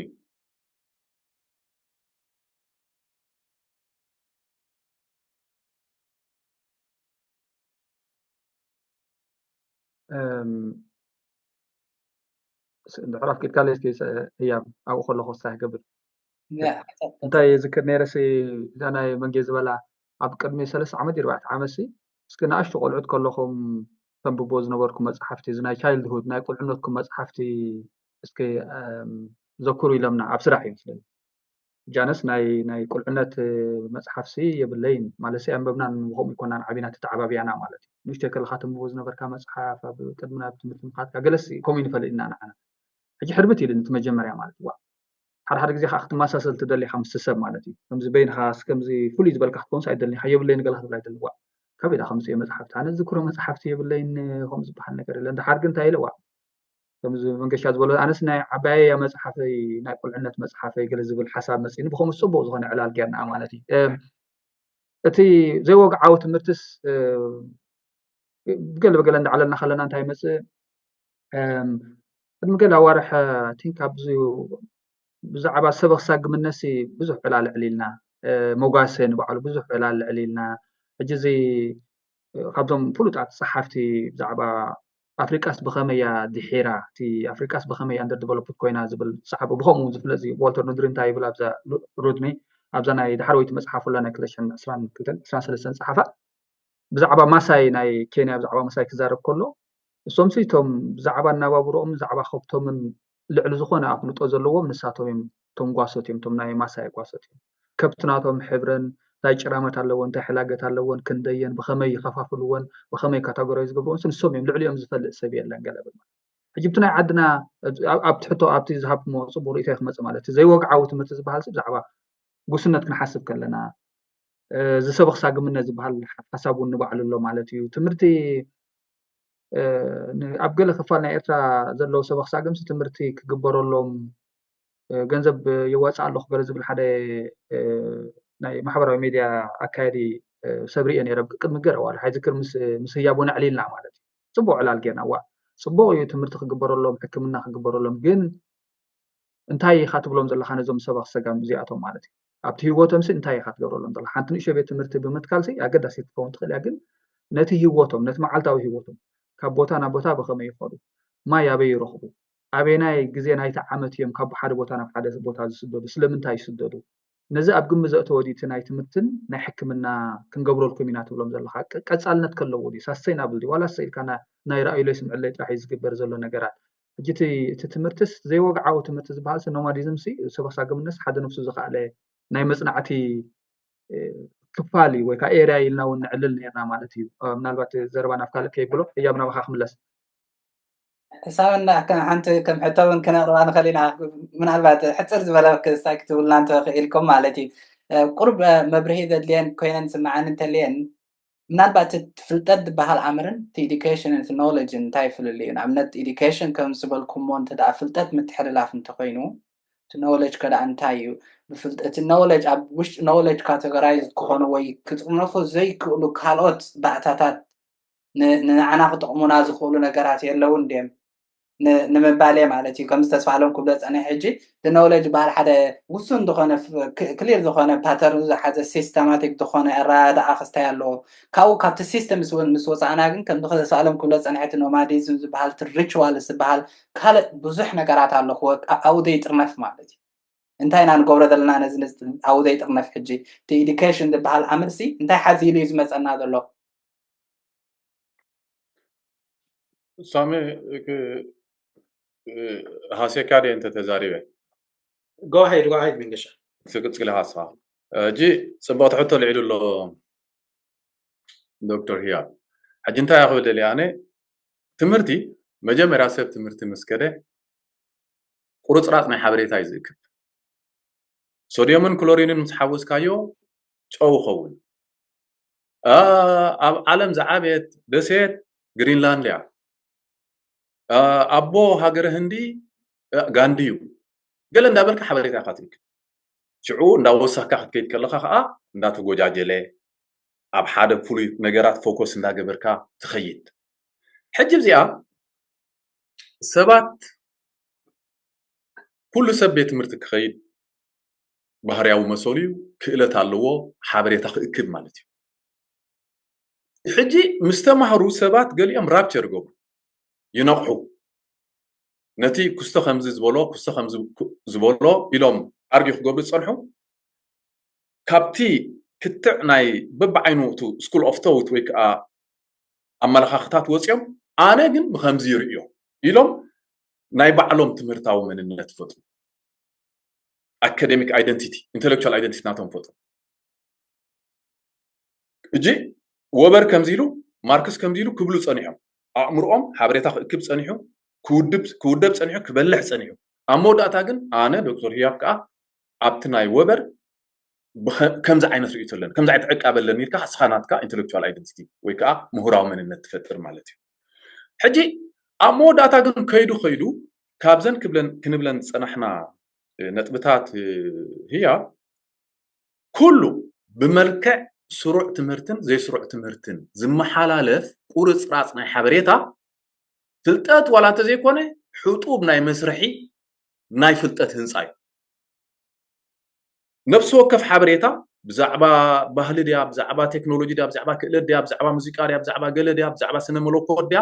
እም፣ ስ-፣ ድሕር ኣፍቂድካለይ እስኪ ሰ-፣ ህያብ ኣብኡ ከለኹ ክሳይ ክገብር። ያ፣ ሓሳብ እንታይ የዝክር ነይረ ሲ፣ እዛ ናይ መንጌ ዝበላ ኣብ ቅድሚ ሰለስተ ዓመት እዩ፣ ኣርባዕተ ዓመት ሲ፣ እስኪ ንኣሽቱ ቆልዑት ከለኹም ተንብቦ ዝነበርኩም መፅሓፍቲ፣ እዚ ናይ ቻይልድሁድ፣ ናይ ቁልዕነትኩም መፅሓፍቲ እስኪ ዘኩሩ ኢሎምና ኣብ ስራሕ እዩ መስለኒ። ጃነስ ናይ ናይ ቁልዕነት መፅሓፍሲ የብለይን ማለት ሲ ኣንበብናን ብከምኡ ይኮናን ዓቢና ተተዓባቢያና ማለት እዩ። ንእሽተይ ከለካ ተንብቦ ዝነበርካ መፅሓፍ ኣብ ቅድሚ ናብ ትምህርቲ ምካድካ ገለስ ከምኡ ይንፈልጥ ኢና ንዓና። ሕጂ ሕርብት ኢሉ እቲ መጀመርያ ማለት እዩ። ሓደ ሓደ ግዜ ከዓ ክትመሳሰል ትደሊ ኢካ ምስ ሰብ ማለት እዩ። ከምዚ በይንካ ከምዚ ፍሉይ ዝበልካ ክትኮንስ ኣይደልን ኢካ። የብለይን ገለ ክትብል ኣይደልን። ዋ ካብ ኢዳ ከምፅኦ መፅሓፍቲ ኣነ ዝክሮ መፅሓፍቲ የብለይን ከም ዝበሃል ነገር የለን። ድሓር ግን እንታይ ኢለ ዋ ከምዚ መንገሻ ዝበሎ ኣነስ ናይ ዓባየያ መፅሓፈይ ናይ ቁልዕነት መፅሓፈይ ገለ ዝብል ሓሳብ መፅኒ ብከምኡ ፅቡቅ ዝኮነ ዕላል ጌርና ማለት እዩ። እቲ ዘይወግዓዊ ትምህርትስ ብገለ ብገለ እንዳዕለልና ከለና እንታይ ይመፅእ? ቅድሚ ገለ ኣዋርሕ ቲንክ ኣብዚ ብዛዕባ ሰበኽ ሳግምነሲ ብዙሕ ዕላል ዕሊልና፣ መጓሰ ንባዕሉ ብዙሕ ዕላል ዕሊልና። ሕጂ እዚ ካብዞም ፍሉጣት ፀሓፍቲ ብዛዕባ ኣፍሪቃስ ብኸመያ ድሒራ እቲ ኣፍሪቃስ ብኸመያ under developed ኮይና ዝብል ዝፀሓፈ ብከምኡ ዝፍለጥ እዩ። ዋልተር ኑድሪ እንታይ ይብል ኣብዛ ሩድኒ ኣብዛ ናይ ዳሕረወይቲ መፅሓፉላ ናይ ክልተ ሽሕን ዕስራን ክልተን ዕስራን ሰለስተን ፀሓፋ ብዛዕባ ማሳይ ናይ ኬንያ ብዛዕባ ማሳይ ክዛረብ ከሎ እሶምሲ እቶም ብዛዕባ ኣናባብሮኦም ብዛዕባ ከብቶምን ልዕሊ ዝኾነ ኣፍልጦ ዘለዎም ንሳቶም እዮም። እቶም ጓሶት እዮም፣ እቶም ናይ ማሳይ ጓሶት እዮም። ከብቲ ናቶም ሕብረን እንታይ ጭራመት ኣለዎ እንታይ ሕላገት ኣለዎን ክንደየን ብኸመይ ይኸፋፍልዎን ብኸመይ ካታጎራይ ዝገብርዎን ንሶም እዮም። ልዕሊኦም ዝፈልጥ ሰብ የለን ገለ ብል ማለት ሕጂ ብቲ ናይ ዓድና ኣብ ትሕቶ ኣብቲ ዝሃብኩሞ ፅቡቅ ርእቶ ክመፅእ ማለት እቲ ዘይወግዓዊ ትምህርቲ ዝበሃል ሲ ብዛዕባ ጉስነት ክንሓስብ ከለና ዝሰበኽ ሳግምነት ዝበሃል ሓሳብ እውን ንባዕሉ ኣሎ ማለት እዩ። ትምህርቲ ኣብ ገለ ክፋል ናይ ኤርትራ ዘለዉ ሰበኽ ሳግምሲ ትምህርቲ ክግበረሎም ገንዘብ የዋፅእ ኣለኹ ገለ ዝብል ሓደ ናይ ማሕበራዊ ሚድያ ኣካየዲ ሰብ ሪኤ ነይረ ቅድሚ ገለ ዋላ ሓይዝክር ምስ ህያቡ ነዕሊልና ማለት እዩ። ፅቡቅ ዕላል ጌርና ዋ ፅቡቅ እዩ ትምህርቲ ክግበረሎም ሕክምና ክግበረሎም ግን እንታይ ኢኻ ትብሎም ዘለኻ ነዞም ሰበኽ ሰጋም እዚኣቶም ማለት እዩ ኣብቲ ህይወቶም ሲ እንታይ ኢኻ ትገብረሎም ዘለኻ ሓንቲ ንእሽቶ ቤት ትምህርቲ ብምትካል ሲ ኣገዳሲ ክትከውን ትኽእል እያ ግን ነቲ ህይወቶም ነቲ መዓልታዊ ህይወቶም ካብ ቦታ ናብ ቦታ ብኸመይ ይኸዱ ማይ ኣበይ ይረኽቡ ኣበናይ ግዜ ናይቲ ዓመት እዮም ካብ ሓደ ቦታ ናብ ሓደ ቦታ ዝስደዱ ስለምንታይ ይስደዱ ነዚ ኣብ ግምት ዘእተወ ድዩ እቲ ናይ ትምህርትን ናይ ሕክምና ክንገብረልኩም ኢና ትብሎም ዘለኻ ቀፃልነት ከለዎ ድዩ ሳስተይናብል ድዩ ዋላ ሰ ኢልካ ናይ ራእዩለይ ስምዕለይ ጥራሕ እዩ ዝግበር ዘሎ ነገራት ሕጂ እቲ ትምህርትስ ዘይወግዓዊ ትምህርቲ ዝበሃል ሲ ኖማዲዝም ሲ ሰበሳግምነስ ሓደ ነፍሱ ዝኸኣለ ናይ መፅናዕቲ ክፋል እዩ ወይ ከዓ ኤርያ ኢልና እውን ንዕልል ነርና ማለት እዩ ምናልባት ዘረባ ናብ ካልእ ከይብሎ እያብ ናባካ ክምለስ ሳብ እንዳ ከም ሓንቲ ከም ሕቶ እውን ክነቕርባ ንኽእል ኢና። ምናልባት ሕፅር ዝበለ ክስታይ ክትብልና እንተኽኢልኩም ማለት እዩ። ቁሩብ መብርሂ ዘድልየን ኮይነን ዝስምዓኒ እንተልየን ምናልባት እቲ ፍልጠት ዝበሃል ኣምርን እቲ education እቲ knowledge እንታይ ፍልል እዩ? ንኣብነት education ከም ዝበልኩሞ እንተ ደኣ ፍልጠት ምትሕልላፍ እንተኮይኑ እቲ knowledge ከ ደኣ እንታይ እዩ? ብፍልጠት እቲ knowledge ኣብ ውሽጢ knowledge categorize ክኾኑ ወይ ክጥርነፉ ዘይክእሉ ካልኦት ባእታታት ንዓና ክጠቕሙና ዝኽእሉ ነገራት የለውን ድዮም ንምባል እየ ማለት እዩ። ከምዚ ተስፋ ኣለም ክብሎ ፀኒሐ ሕጂ እቲ knowledge ዝበሃል ሓደ ውሱን ዝኾነ clear ዝኾነ pattern ዝሓዘ systematic ዝኾነ ኣረዳድኣ ክስታይ ኣለዎ። ካብኡ ካብቲ system ምስ ወፃእና ግን ከምዚ ተስፋ ኣለም ክብሎ ፀኒሐ እቲ nomadism ዝበሃል እቲ ritual ዝበሃል ካልእ ብዙሕ ነገራት ኣሎ ኣብኡ ዘይጥርነፍ ማለት እዩ። እንታይ ኢና ንገብሮ ዘለና ነዚ ኣብኡ ዘይጥርነፍ ሕጂ እቲ education ዝበሃል ኣምርሲ እንታይ ሓዚሉ እዩ ዝመፀና ዘሎ? ሳሚ ሃሴካ ድየ እንተ ተዛሪበ go ahead go ahead መንገሻ ትቅጽል ሃሳ እጂ ጽብቕቲ ሕቶ ልዒሉ ኣሎ ዶክተር ህያብ ሕጂ እንታይ ክብል ደልየ ኣነ ትምህርቲ መጀመርያ ሰብ ትምህርቲ ምስ ከደ ቁርፅራፅ ናይ ሓበሬታ እዩ ዝእክብ ሶድዮምን ክሎሪንን ምስ ሓወስካዮ ጨው ኸውን ኣብ ዓለም ዝዓበየት ደሴት ግሪንላንድ እያ ኣቦ ሃገረ ህንዲ ጋንዲ እዩ ገለ እንዳበልካ ሓበሬታ ኢካ ትእክብ ሽዑ እንዳወሰኽካ ክትከይድ ከለካ ከዓ እንዳተጎጃጀለ ኣብ ሓደ ፍሉይ ነገራት ፎኮስ እንዳገበርካ ትኸይድ ሕጂ እዚኣ ሰባት ኩሉ ሰብ ቤት ትምህርቲ ክኸይድ ባህርያዊ መሰሉ እዩ ክእለት ኣለዎ ሓበሬታ ክእክብ ማለት እዩ ሕጂ ምስ ተማህሩ ሰባት ገሊኦም ራፕቸር ይገብሩ ይነቕሑ ነቲ ኩስቶ ከምዚ ዝበሎ ኩስቶ ከምዚ ዝበሎ ኢሎም ኣርጊ ክገብሩ ዝፀንሑ ካብቲ ክትዕ ናይ በብዓይኑ እቲ ስኩል ኦፍ ቶውት ወይ ከዓ ኣመለኻኽታት ወፂኦም ኣነ ግን ብከምዚ ይርእዮ ኢሎም ናይ ባዕሎም ትምህርታዊ መንነት ፈጥሩ። ኣካደሚክ ኣይደንቲቲ፣ ኢንተሌክቹዋል ኣይደንቲቲ ናቶም ፈጥሩ። እጂ ወበር ከምዚ ኢሉ፣ ማርክስ ከምዚ ኢሉ ክብሉ ፀኒሖም። ኣእምሮኦም ሓበሬታ ክእክብ ፀኒሑ፣ ክውድብ ጸኒሑ፣ ክበልሕ ጸኒሑ። ኣብ መወዳእታ ግን ኣነ ዶክተር ህያብ ከኣ ኣብቲ ናይ ወበር ከምዚ ዓይነት ርእይቶ ኣለኒ፣ ከምዚ ዓይነት ዕቃበ ኣለኒ ኢልካ እስኻ ናትካ ኢንተሌክቹዋል ኣይደንቲቲ ወይ ከዓ ምሁራዊ መንነት ትፈጥር ማለት እዩ። ሕጂ ኣብ መወዳእታ ግን ከይዱ ከይዱ ካብዘን ክንብለን ዝጸናሕና ነጥብታት ህያብ ኩሉ ብመልክዕ ስሩዕ ትምህርትን ዘይስሩዕ ትምህርትን ዝመሓላለፍ ቁርፅራፅ ናይ ሓበሬታ ፍልጠት ዋላ እንተዘይኮነ ሕጡብ ናይ መስርሒ ናይ ፍልጠት ህንፃ እዩ። ነፍሲ ወከፍ ሓበሬታ ብዛዕባ ባህሊ ድያ፣ ብዛዕባ ቴክኖሎጂ ድያ፣ ብዛዕባ ክእለት ድያ፣ ብዛዕባ ሙዚቃ ድያ፣ ብዛዕባ ገለ ድያ፣ ብዛዕባ ስነ መለኮት ድያ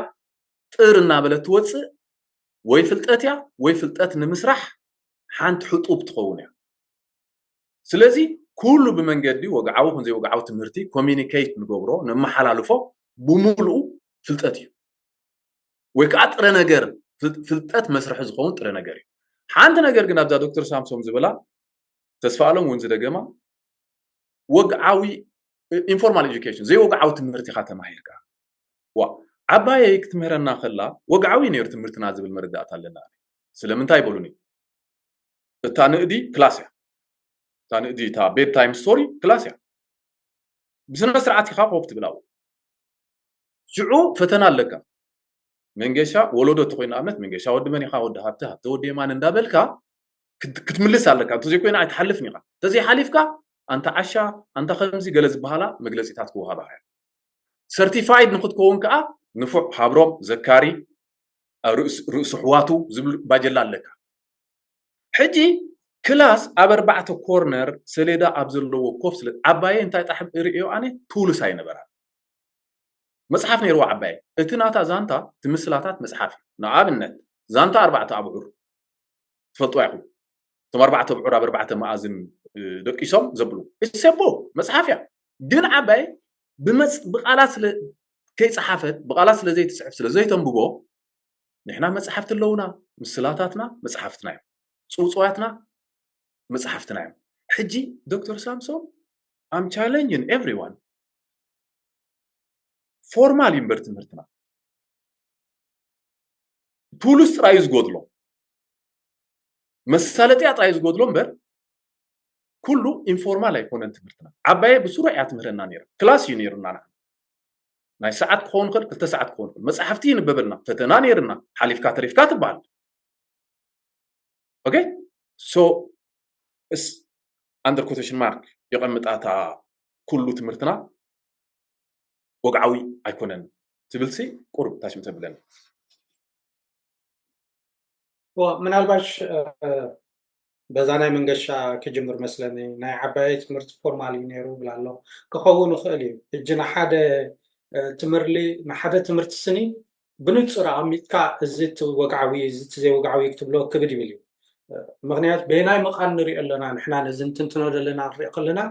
ጥር እናበለት ትወፅእ ወይ ፍልጠት እያ ወይ ፍልጠት ንምስራሕ ሓንቲ ሕጡብ ትኸውን እያ። ስለዚ ኩሉ ብመንገዲ ወግዓዊ ኹን ዘይወግዓዊ ትምህርቲ ኮሚኒኬት ንገብሮ ነመሓላልፎ ብሙሉኡ ፍልጠት እዩ። ወይ ከዓ ጥረ ነገር ፍልጠት መስርሒ ዝኸውን ጥረ ነገር እዩ። ሓንቲ ነገር ግን ኣብዛ ዶክተር ሳምሶም ዝበላ ተስፋ ኣለም እውን ዝደገማ ወግዓዊ ኢንፎርማል ኤጁኬሽን ዘይወግዓዊ ትምህርቲ ኢኻ ተማሂርካ። ዋ ዓባየይ ክትምህረና ከላ ወግዓዊ ነይሩ ትምህርትና ዝብል መረዳእታ ኣለና። ስለምንታይ በሉኒ? እታ ንእዲ ክላስ እያ። እታ ንእዲ እታ ቤድ ታይም ስቶሪ ክላስ እያ። ብስነ ስርዓት ኢኻ ኮፍ ትብል ኣብኡ። ሽዑ ፈተና ኣለካ። መንገሻ ወለዶ እንተኮይኑ ንኣብነት መንገሻ ወዲ መን ኢኻ? ወዲ ሃብተ፣ ሃብተ ወዲ የማን እንዳበልካ ክትምልስ ኣለካ። እንተዘይኮይኑ ኣይትሓልፍን ኢኻ። እንተዘይሓሊፍካ ኣንታ ዓሻ፣ ኣንታ ከምዚ ገለ ዝበሃላ መግለፂታት ክወሃባኻ እያ። ሰርቲፋይድ ንክትከውን ከዓ ንፉዕ ሃብሮም ዘካሪ ርእሲ ኣሕዋቱ ዝብል ባጀላ ኣለካ። ሕጂ ክላስ ኣብ ኣርባዕተ ኮርነር ሰሌዳ ኣብ ዘለዎ ኮፍ ስለ ዓባየ እንታይ ጣሕ ርእዮ ኣነ ቱልስ ኣይነበራን። መፅሓፍ ነይርዎ ዓባየ። እቲ ናታ ዛንታ እቲ ምስላታት መፅሓፍ እዩ። ንኣብነት ዛንታ ኣርባዕተ ኣብዑር ትፈልጥዋ ኢኹም። እቶም ኣርባዕተ ኣብዑር ኣብ ኣርባዕተ መኣዝን ደቂሶም ዘብሉ እሰቦ መፅሓፍ እያ። ግን ዓባየ ብቃላት ስለ ከይፀሓፈት ብቃላት ስለ ዘይትፅሕፍ ስለ ዘይተንብቦ ንሕና መፅሓፍቲ ኣለውና። ምስላታትና መፅሓፍትና እዮም። ፅውፅዋያትና መፅሓፍትና እዮም። ሕጂ ዶክተር ሳምሶን I'm challenging everyone። ፎርማል እዩ እምበር ትምህርትና ቱልስ ጥራይ እዩ ዝጎድሎ። መሳለጥያ ጥራይ እዩ ዝጎድሎ እምበር ኩሉ ኢንፎርማል ኣይኮነን ትምህርትና። ዓባየ ብስሩዕ እያ ትምህረና ነይራ። ክላስ እዩ ነይሩና ንዓና። ናይ ሰዓት ክኸውን ይኽእል፣ ክልተ ሰዓት ክኸውን ይኽእል። መፅሓፍቲ ይንበበልና፣ ፈተና ነይርና፣ ሓሊፍካ ተሪፍካ ትበሃል። ኦኬ ሶ እስ ኣንደር ኮቴሽን ማርክ የቐምጣታ ኩሉ ትምህርትና ወግዓዊ ኣይኮነን ትብልሲ ቁሩብ ታሽም ተብለኒ። ምናልባሽ በዛ ናይ መንገሻ ክጅምር መስለኒ። ናይ ዓባየይ ትምህርቲ ፎርማል እዩ ነይሩ ብላ ኣሎ። ክኸውን ይኽእል እዩ። ሕጂ ንሓደ ትምህርሊ ንሓደ ትምህርቲ ስኒ ብንጹር ኣቐሚጥካ እዚ እቲ ወግዓዊ እዚ እቲ ዘይወግዓዊ ክትብሎ ክብድ ይብል እዩ። ምክንያቱ በየናይ መቓን ንሪኦ ኣለና ንሕና ነዚ እንትንትኖ ዘለና ንሪኦ ከለና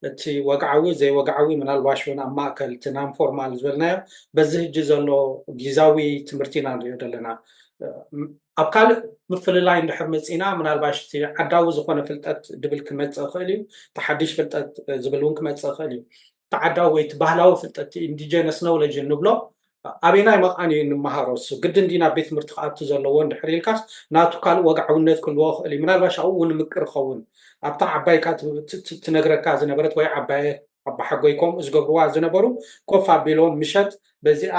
እቲ ወግዓዊ ዘይወግዓዊ ምናልባሽ እውን ኣብ ማእከል እቲ ናን ፎርማል ዝበልናዮ በዚ ሕጂ ዘሎ ጊዛዊ ትምህርቲ ኢና ንሪኦ ዘለና። ኣብ ካልእ ምፍልላይ እንድሕር መፂና ምናልባሽ እቲ ዓዳዊ ዝኾነ ፍልጠት ድብል ክመፅእ ይኽእል እዩ። እቲ ሓድሽ ፍልጠት ዝብል እውን ክመፅእ ይኽእል እዩ። እቲ ዓዳዊ ወይ እቲ ባህላዊ ፍልጠት ኢንዲጀነስ ኖውለጅ እንብሎ ኣበየናይ መቓን እዩ እንመሃሮ? እሱ ግድን ድዩ ናብ ቤት ትምህርቲ ክኣቱ ዘለዎ እንድሕር ኢልካስ ናቱ ካልእ ወግዓውነት ክህልዎ ይኽእል እዩ። ምናልባሽ ኣብኡ እውን ምቅር ይኸውን ኣብታ ዓባይካ ትነግረካ ዝነበረት ወይ ዓባየ ኣባሓጎይ ከምኡ ዝገብርዋ ዝነበሩ ኮፍ ኣቢሎም ምሸት በዚኣ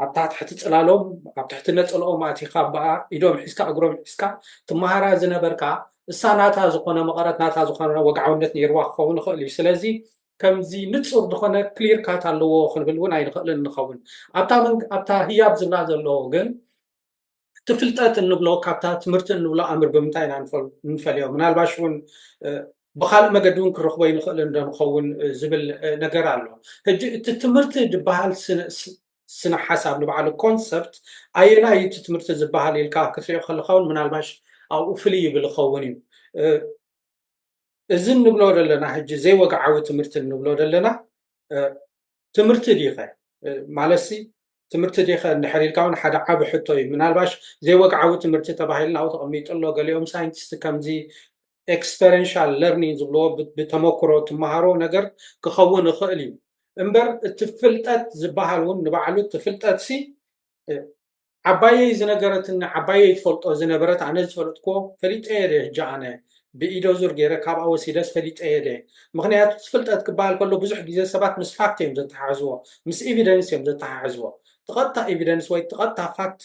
ኣብ ታሕቲ ጽላሎም ኣብ ትሕቲ ነጸልኦም ኣቲኻ ብኣ ኢዶም ሒዝካ እግሮም ሒዝካ ትመሃራ ዝነበርካ እሳ ናታ ዝኾነ መቐረት ናታ ዝኾነ ወግዓውነት ነይርዋ ክኸውን ይኽእል እዩ። ስለዚ ከምዚ ንጹር ዝኾነ ክሊር ካት ኣለዎ ክንብል እውን ኣይንኽእልን ንኸውን። ኣብታ ህያብ ዝብላ ዘለዎ ግን እቲ ፍልጠት እንብሎ ካብታ ትምህርቲ እንብሎ ኣምር ብምንታይ ኢና ንፈልዮ? ምናልባሽ እውን ብካልእ መገዲ እውን ክንረኽቦ ይንኽእል እንዶ ንኸውን ዝብል ነገር ኣሎ። ሕጂ እቲ ትምህርቲ ዝበሃል ስነ ሓሳብ ንባዕሉ ኮንሰፕት ኣየናይ እቲ ትምህርቲ ዝበሃል ኢልካ ክትሪኦ ከለካ እውን ምናልባሽ ኣብኡ ፍልይ ይብል ይኸውን እዩ። እዚ እንብሎ ዘለና ሕጂ ዘይወግዓዊ ትምህርቲ እንብሎ ዘለና ትምህርቲ ድዩ ኸ? ማለትሲ ትምህርቲ ዲኸ እንድሕር ኢልካ እውን ሓደ ዓቢ ሕቶ እዩ። ምናልባሽ ዘይወግዓዊ ትምህርቲ ተባሂሉ ናብኡ ተቐሚጡ ኣሎ። ገሊኦም ሳይንቲስት ከምዚ ኤክስፐሪንሻል ለርኒንግ ዝብልዎ ብ- ብተመክሮ ትመሃሮ ነገር ክኸውን ይኽእል እዩ። እምበር እቲ ፍልጠት ዝበሃል እውን ንባዕሉ እቲ ፍልጠት ሲ ዓባየይ ዝነገረትኒ ዓባየይ ትፈልጦ ዝነበረት ኣነ ዝፈለጥክዎ ፈሊጠ እየ ደ ሕጂ ኣነ ብኢዶ ዙር ገይረ ካብኣ ወሲደስ ፈሊጠ እየ ደ። ምክንያቱ እቲ ፍልጠት ክበሃል ከሎ ብዙሕ ግዜ ሰባት ምስ ፋክት እዮም ዘተሓሕዝዎ፣ ምስ ኤቪደንስ እዮም ዘተሓሕዝዎ። ትቐጥታ ኤቪደንስ ወይ ትቐጥታ ፋክት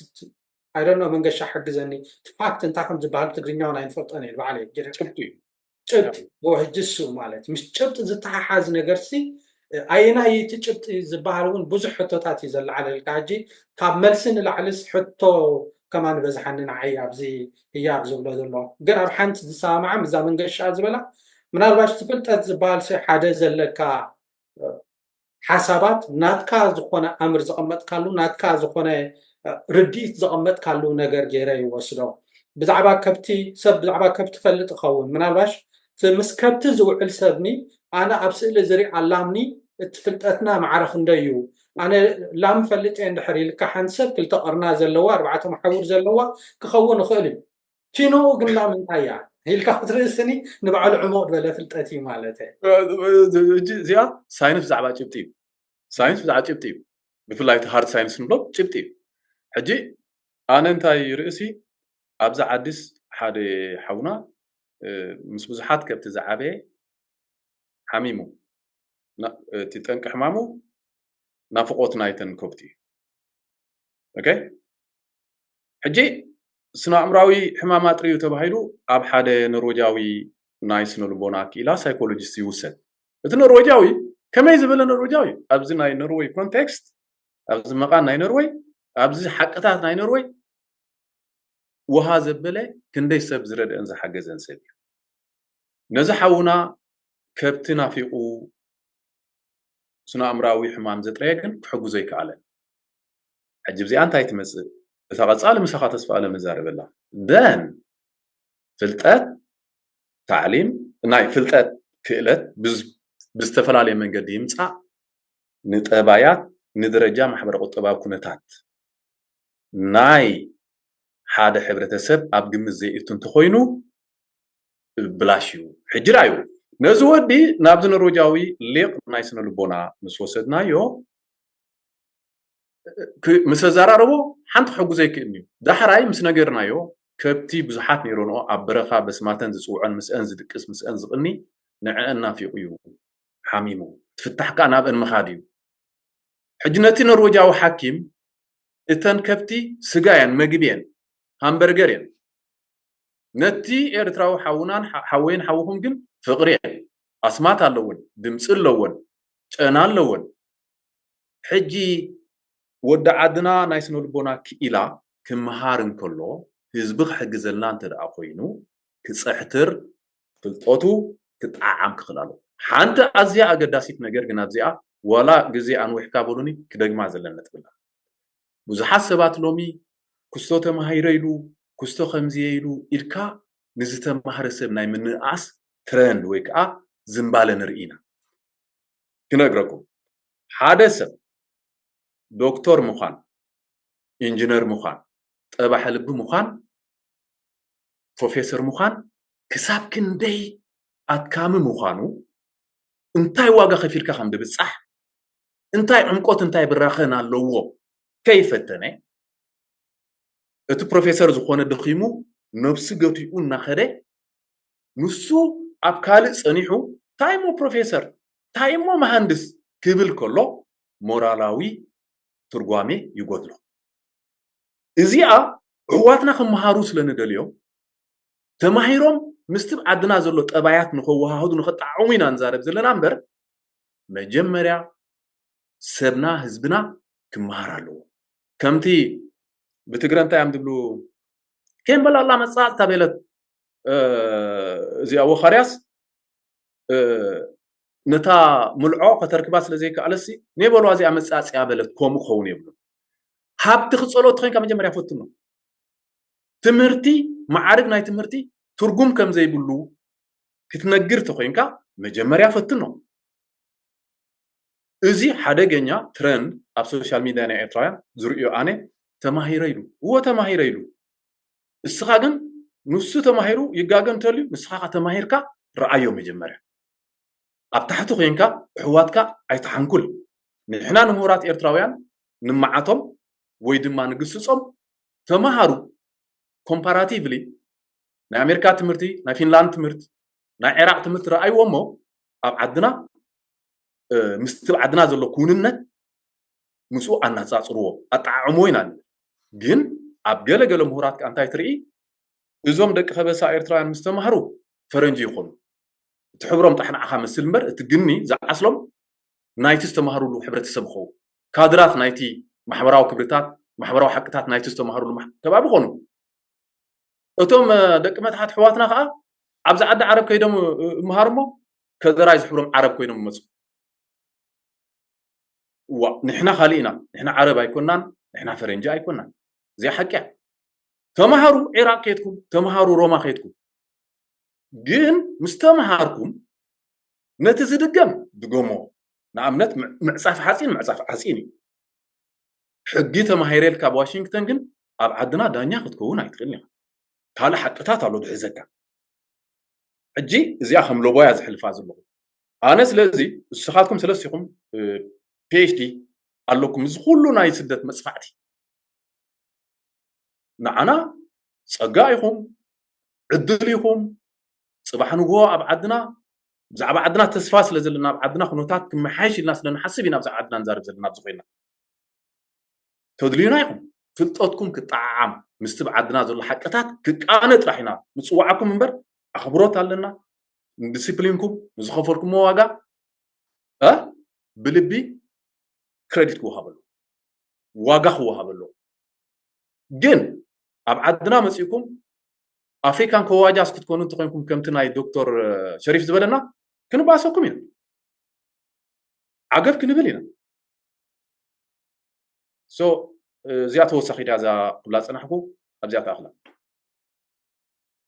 ኣይደኖ መንገሻ ሓግዘኒ። እቲ ፋክት እንታይ ከም ዝበሃል ትግርኛውን ኣይንፈልጦን እየ ባዕለይ ገይረ ጭብጢ እዩ። ጭብጢ ዎ ሕጂ እሱ ማለት ምስ ጭብጢ ዝተሓሓዝ ነገር ሲ ኣየናይ እቲ ጭብጢ ዝበሃል እውን ብዙሕ ሕቶታት እዩ ዘለዓለልካ። ሕጂ ካብ መልሲ ንላዕልስ ሕቶ ከማን በዝሓኒ ንዓይ ኣብዚ ህያብ ዝብሎ ዘሎ። ግን ኣብ ሓንቲ ዝሰማማዓ ምዛ መንገሻ ዝበላ ምናልባሽ እቲ ፍልጠት ዝበሃል ሲ ሓደ ዘለካ ሓሳባት ናትካ ዝኾነ ኣምር ዘቐመጥካሉ ናትካ ዝኾነ ርድኢት ዘቐመጥካሉ ነገር ገይረ ይወስዶ። ብዛዕባ ከብቲ ሰብ ብዛዕባ ከብቲ ፈልጥ ይኸውን ምናልባሽ ምስ ከብቲ ዝውዕል ሰብኒ ኣነ ኣብ ስእሊ ዝርኢ ኣላምኒ እቲ ፍልጠትና ማዕረ ክንደይ እዩ? ኣነ ላም ፈልጥ እየ እንድሕር ኢልካ ሓንቲ ሰብ ክልተ ቀርና ዘለዋ ኣርባዕተ መሓውር ዘለዋ ክኸውን ይኽእል እዩ። ኪኖኡ ግን ላም እንታይ እያ ኢልካ ክትርእስኒ ንባዕሉ ዕሙቕ ዝበለ ፍልጠት እዩ ማለት እየ። እዚኣ ሳይንስ ብዛዕባ ጭብጢ እዩ። ሳይንስ ብዛዕባ ጭብጢ እዩ። ብፍላይ እቲ ሃርድ ሳይንስ ንብሎ ጭብጢ እዩ። ሕጂ ኣነ እንታይ ርእሲ ኣብዛ ዓዲስ ሓደ ሓውና ምስ ብዙሓት ከብቲ ዝዓበየ ሓሚሙ። እቲ ጠንቂ ሕማሙ ናፍቖት ናይተን ከብቲ እዩ። ኦኬ፣ ሕጂ ስነ ኣእምራዊ ሕማም ኣጥርዩ ተባሂሉ ኣብ ሓደ ኖርወጃዊ ናይ ስነ ልቦና ክኢላ ሳይኮሎጂስት ይውሰድ። እቲ ኖርወጃዊ ከመይ ዝበለ ኖርወጃዊ ኣብዚ ናይ ኖርወይ ኮንቴክስት ኣብዚ መቓን ናይ ኖርወይ ኣብዚ ሓቅታት ናይ ኖርወይ ውሃ ዘበለ ክንደይ ሰብ ዝረድአን ዝሓገዘን ሰብ እዩ። ነዚ ሓውና ከብቲ ናፊቑ ስነ ኣእምራዊ ሕማም ዘጥረየ ግን ክሕግዞ ኣይከኣለን። ሕጂ ብዚኣ እንታይ ትመፅእ? እታ ቀፃሊ ምሳኻ ተስፋ ኣለም ንዛረበላ ደን ፍልጠት ታዕሊም ናይ ፍልጠት ክእለት ብዝ- ብዝተፈላለየ መንገዲ ይምፃእ። ንጠባያት ንደረጃ ማሕበረ ቁጠባዊ ኩነታት ናይ ሓደ ሕብረተሰብ ኣብ ግምት ዘይእቱ እንተኮይኑ ብላሽ እዩ። ሕጂ ዳዩ ነዚ ወዲ ናብዚ ኖርወጃዊ ሊቕ ናይ ስነ ልቦና ምስ ወሰድናዮ ምስ ኣዘራረቦ ሓንቲ ክሕጉዘ ይክእል እዩ። ዳሕራይ ምስ ነገርናዮ ከብቲ ብዙሓት ነይረንኦ ኣብ በረኻ በስማተን ዝፅውዐን ምስአን ዝድቅስ ምስአን ዝቕኒ ንዕአን ናፊቑ እዩ ሓሚሙ። ትፍታሕ ከዓ ናብአን ምኻድ እዩ። ሕጂ ነቲ ኖርወጃዊ ሓኪም እተን ከብቲ ስጋ እየን፣ መግቢ እየን፣ ሃምበርገር እየን። ነቲ ኤርትራዊ ሓውናን ሓወይን ሓውኹም ግን ፍቕሪ እየን። ኣስማት ኣለወን፣ ድምፂ ኣለወን፣ ጨና ኣለወን። ሕጂ ወዲ ዓድና ናይ ስነ ልቦና ክኢላ ክመሃር እንከሎ ህዝቢ ክሕግዘልና እንተ ደኣ ኮይኑ ክፅሕትር ፍልጠቱ ክጠዓዓም ክኽእል ኣለዎ። ሓንቲ ኣዝያ ኣገዳሲት ነገር ግን ኣብዚኣ ዋላ ግዜ ኣንዊሕካ በሉኒ ክደግማ ዘለና ነጥቢ ኣላ። ብዙሓት ሰባት ሎሚ ክስቶ ተማሂረ ኢሉ ክስቶ ከምዚ እየ ኢሉ ኢልካ ንዝተማህረ ሰብ ናይ ምንእኣስ ትረንድ ወይ ከዓ ዝንባለ ንርኢ ኢና። ክነግረኩም ሓደ ሰብ ዶክተር ምዃን ኢንጂነር ምዃን ጠባሒ ልቢ ምዃን ፕሮፌሰር ምዃን ክሳብ ክንደይ ኣድካሚ ምዃኑ እንታይ ዋጋ ከፊልካ ከም ድብፃሕ እንታይ ዕምቆት እንታይ ብራኸን ኣለዎ ከይፈተነ እቲ ፕሮፌሰር ዝኾነ ደኺሙ ነብሱ ገቲኡ እናኸደ ንሱ ኣብ ካልእ ፀኒሑ እንታይ እሞ ፕሮፌሰር እንታይ እሞ መሃንድስ ክብል ከሎ ሞራላዊ ትርጓሜ ይጎድሎ። እዚኣ ኣሕዋትና ክመሃሩ ስለ ንደልዮም ተማሂሮም ምስቲ ዓድና ዘሎ ጠባያት ንኸወሃህዱ ንኸጠዓሙ ኢና ንዛረብ ዘለና እምበር መጀመርያ ሰብና ህዝብና ክመሃር ኣለዎ። ከምቲ ብትግረ እንታይ እዮም ዝብሉ ከይምበላላ መፃፅታ ቤለት እዚኣ ወኻርያስ ነታ ምልዖ ከተርክባ ስለ ዘይከኣለሲ ነበልዋ እዚኣ መፃፅያ በለት ከምኡ ክኸውን የብሉ። ሃብቲ ክፀሎ ተኮይንካ መጀመርያ ፈትኖ። ትምህርቲ ማዕርግ ናይ ትምህርቲ ትርጉም ከም ዘይብሉ ክትነግር ተኮይንካ መጀመርያ ፈትኖ። እዚ ሓደገኛ ትረንድ ኣብ ሶሻል ሚድያ ናይ ኤርትራውያን ዝርእዮ ኣነ ተማሂረ ኢሉ እዎ ተማሂረ ኢሉ። እስኻ ግን ንሱ ተማሂሩ ይጋገ እንተልዩ ንስኻ ተማሂርካ ረኣዮ መጀመርያ። ኣብ ታሕቲ ኮይንካ ኣሕዋትካ ኣይትሓንኩል። ንሕና ንምሁራት ኤርትራውያን ንመዓቶም ወይ ድማ ንግስጾም ተማሃሩ። ኮምፓራቲቭሊ ናይ ኣሜሪካ ትምህርቲ፣ ናይ ፊንላንድ ትምህርቲ፣ ናይ ዒራቅ ትምህርቲ ረኣይዎ እሞ ኣብ ዓድና ምስቲ ኣብ ዓድና ዘሎ ክውንነት ምስኡ ኣናጻጽርዎ ኣጠዓዕምዎ ኢና ንብል። ግን ኣብ ገለ ገለ ምሁራት ከኣ እንታይ ትርኢ? እዞም ደቂ ከበሳ ኤርትራውያን ምስ ተማህሩ ፈረንጂ ይኾኑ። እቲ ሕብሮም ጣሕ ንዓኻ መስል እምበር እቲ ግኒ ዝዓስሎም ናይቲ ዝተማህሩሉ ሕብረተሰብ ይኸውን። ካድራት ናይቲ ማሕበራዊ ክብርታት ማሕበራዊ ሓቅታት ናይቲ ዝተማህሩሉ ከባቢ ይኾኑ። እቶም ደቂ መትሓት ኣሕዋትና ከዓ ኣብዚ ዓዲ ዓረብ ከይዶም ይምሃሩ እሞ ከደራይ ዝሕብሮም ዓረብ ኮይኖም ይመፁ። እዋ ንሕና ካሊእ ኢና። ንሕና ዓረብ ኣይኮናን፣ ንሕና ፈረንጂ ኣይኮናን። እዚኣ ሓቂ እያ። ተማሃሩ ዒራቅ ከይድኩም፣ ተማሃሩ ሮማ ከይድኩም። ግን ምስ ተማሃርኩም ነቲ ዝድገም ድገሞ። ንኣብነት ምዕፃፍ ሓፂን ምዕፃፍ ሓፂን እዩ። ሕጊ ተማሂረ ኢልካ ኣብ ዋሽንግተን ግን ኣብ ዓድና ዳኛ ክትከውን ኣይትኽእልን ኢኻ። ካልእ ሓቅታት ኣሎ ዝሕዘካ። ሕጂ እዚኣ ከም ሎቦያ ዝሕልፋ ዘለኹ ኣነ። ስለዚ ንስኻትኩም ሰለስቲኹም ፒኤችዲ ኣለኩም፣ እዚ ኩሉ ናይ ስደት መፅፋዕቲ ንዓና ፀጋ ኢኹም፣ ዕድል ኢኹም። ፅባሕ ንግሆ ኣብ ዓድና ብዛዕባ ዓድና ተስፋ ስለ ዘለና ኣብ ዓድና ኩነታት ክመሓየሽ ኢልና ስለ ንሓስብ ኢና ብዛዕባ ዓድና ንዛረብ ዘለና ኣብዚ ኮይና። ተድልዩና ኢኹም። ፍልጠትኩም ክጠዓዓም ምስቲ ብዓድና ዘሎ ሓቅታት ክቃነ ጥራሕ ኢና ንፅዋዓኩም እምበር ኣኽብሮት ኣለና። ንዲስፕሊንኩም ንዝኸፈልኩሞ ዋጋ እ ብልቢ ክረዲት ክወሃበሉ ዋጋ ክወሃበሉ። ግን ኣብ ዓድና መፂእኩም ኣፍሪካን ከዋጃስ ክትኮኑ እንተኮይንኩም ከምቲ ናይ ዶክተር ሸሪፍ ዝበለና ክንባሰኩም ኢና። ዓገብ ክንብል ኢና። ሶ እዚኣ ተወሳኺ ድያ እዛ ክብላ ዝፀናሕኩ ኣብዚኣ ተኣኽላ።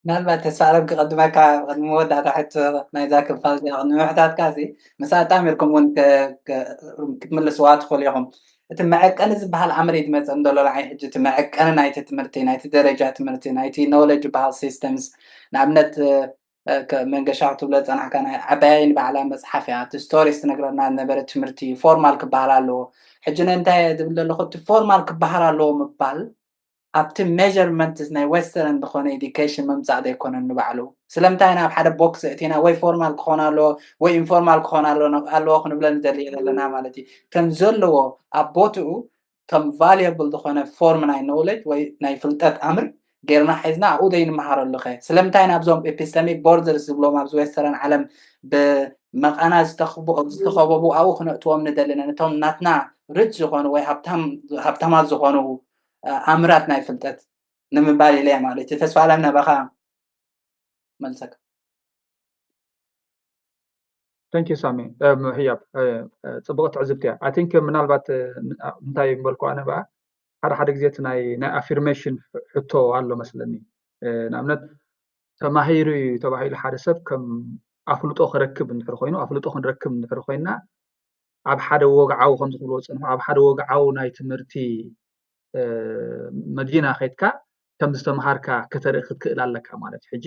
ምናልባት ተስፋ ኣለም ክቐድመካ ቅድሚ መወዳእታ ሕቶ ናይዛ ክፋል እዚኣ ቅድሚ ምሕታትካ እዚ ምስ ኣጣሚርኩም እውን ክትምልስዋ ትኽእሉ ኢኹም። እቲ መዐቀኒ ዝበሃል ኣምር እዩ ዝመፀ እንደሎ ንዓይ ሕጂ እቲ መዐቀኒ ናይቲ ትምህርቲ ናይቲ ደረጃ ትምህርቲ ናይቲ ኖሌጅ ዝበሃል ሲስተምስ ንኣብነት መንገሻ ክትብሎ ዝፀናሕካ ናይ ዓባያይ ንባዕላ መፅሓፍ እያ። እቲ ስቶሪስ ትነግረና ዝነበረ ትምህርቲ ፎርማል ክበሃል ኣለዎ። ሕጂ ነንታይ እየ ዝብል ዘለኹ እቲ ፎርማል ክበሃል ኣለዎ ምባል ኣብቲ ሜርመንት ናይ ዌስተርን ዝኾነ ኤዲኬሽን ምምፃእ ዘይኮነን ንባዕሉ። ስለምንታይ ናብ ሓደ ቦክስ እቲና ወይ ፎርማል ክኾን ኣለዎ ወይ ኢንፎርማል ክኾን ኣለዎ ክንብለ ንደሊ ዘለና ማለት እዩ። ከም ዘለዎ ኣብ ቦትኡ ከም ቫልየብል ዝኾነ ፎርም ናይ ኖሌጅ ወይ ናይ ፍልጠት ኣምር ጌርና ሒዝና ኣብኡ ዘይንመሃረሉ ኸ ስለምንታይ ናብዞም ኤፒስተሚክ ቦርደርስ ዝብሎም ኣብዚ ዌስተርን ዓለም ብመቓና ዝተኸበቡ ኣብኡ ክነእትዎም ንደሊ ነቶም ናትና ሪች ዝኾኑ ወይ ሃብታማት ዝኾኑ ኣምራት ናይ ፍልጠት ንምባል ኢለ ማለት እዩ። ተስፋ ኣለም ናባኻ መልሰካ። Thank you ሳሚ። ምሕያብ ፅቡቕ ትዕዝብቲ እያ። I think ምናልባት እንታይ ምበልኩ ኣነ በኣ ሓደ ሓደ ግዜ እቲ ናይ ናይ ኣፊርሜሽን ሕቶ ኣሎ መስለኒ። ንኣብነት ተማሂሩ እዩ ተባሂሉ ሓደ ሰብ ከም ኣፍልጦ ክረክብ እንድሕር ኮይኑ ኣፍልጦ ክንረክብ እንድሕር ኮይና ኣብ ሓደ ወግዓዊ ከም ዝኽብልዎ ዝፀንሑ ኣብ ሓደ ወግዓዊ ናይ ትምህርቲ መዲና ከይድካ ከም ዝተምሃርካ ከተርኢ ክትክእል ኣለካ ማለት እዩ። ሕጂ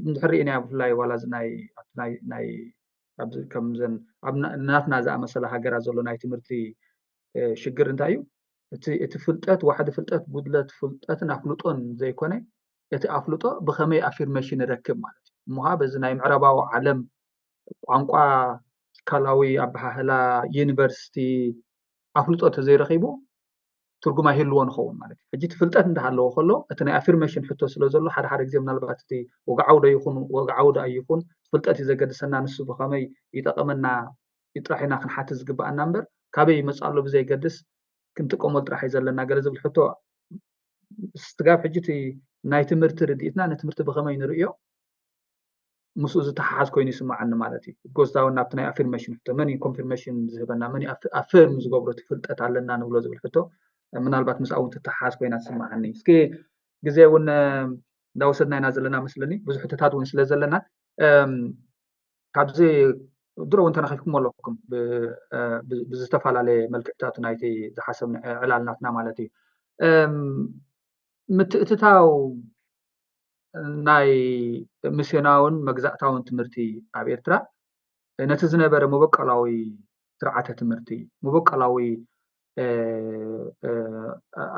እንድሕር ርኢናዮ ብፍላይ ዋላ እዚ ናይ ናይ ከምዘን ናትና ዝኣመሰላ ሃገራት ዘሎ ናይ ትምህርቲ ሽግር እንታይ እዩ? እቲ ፍልጠት ዋሕዲ ፍልጠት ጉድለት ፍልጠትን ኣፍልጦን ዘይኮነ እቲ ኣፍልጦ ብኸመይ ኣፊርሜሽን ይረክብ ማለት እዩ። እሞ በዚ ናይ ምዕራባዊ ዓለም ቋንቋ ትካላዊ ኣበሃህላ ዩኒቨርሲቲ ኣፍልጦ እንተዘይረኺቡ ትርጉም ኣይህልዎ ንኸውን ማለት እዩ። ሕጂ እቲ ፍልጠት እንዳሃለዎ ከሎ እቲ ናይ ኣፊርሜሽን ሕቶ ስለ ዘሎ ሓደ ሓደ ግዜ ምናልባት እቲ ወግዓዊ ዶ ይኹን ወግዓዊ ዶ ኣይኹን ፍልጠት እዩ ዘገድሰና ንሱ ብኸመይ ይጠቐመና እዩ ጥራሕ ኢና ክንሓትት ዝግብኣና እምበር ካበይ ይመፅእ ኣሎ ብዘይገድስ ክንጥቀመሉ ጥራሕ እዩ ዘለና ገለ ዝብል ሕቶ ስጋብ ሕጂ እቲ ናይ ትምህርቲ ርድኢትና ንትምህርቲ ብኸመይ ንርእዮ ምስኡ ዝተሓሓዝ ኮይኑ ይስምዓኒ ማለት እዩ። ጎስታ እውን ናብቲ ናይ ኣፊርሜሽን ሕቶ መን እዩ ኮንፊርሜሽን ዝህበና መን እዩ ኣፊርም ዝገብሮ እቲ ፍልጠት ኣለና ንብሎ ዝብል ሕቶ ምናልባት ምስኣ እውን ትተሓሓዝ ኮይና ትስምዓኒ። እስኪ ግዜ እውን እንዳወሰድና ኢና ዘለና መስለኒ ብዙሕ ሕቶታት እውን ስለ ዘለና ካብዚ ድሮ እውን ተነኺፍኩም ኣለኩም ብዝተፈላለየ መልክዕታት ናይቲ ዝሓሰብ ዕላልናትና ማለት እዩ። ምትእትታው ናይ ሚስዮናውን መግዛእታውን ትምህርቲ ኣብ ኤርትራ ነቲ ዝነበረ መበቀላዊ ስርዓተ ትምህርቲ፣ መበቀላዊ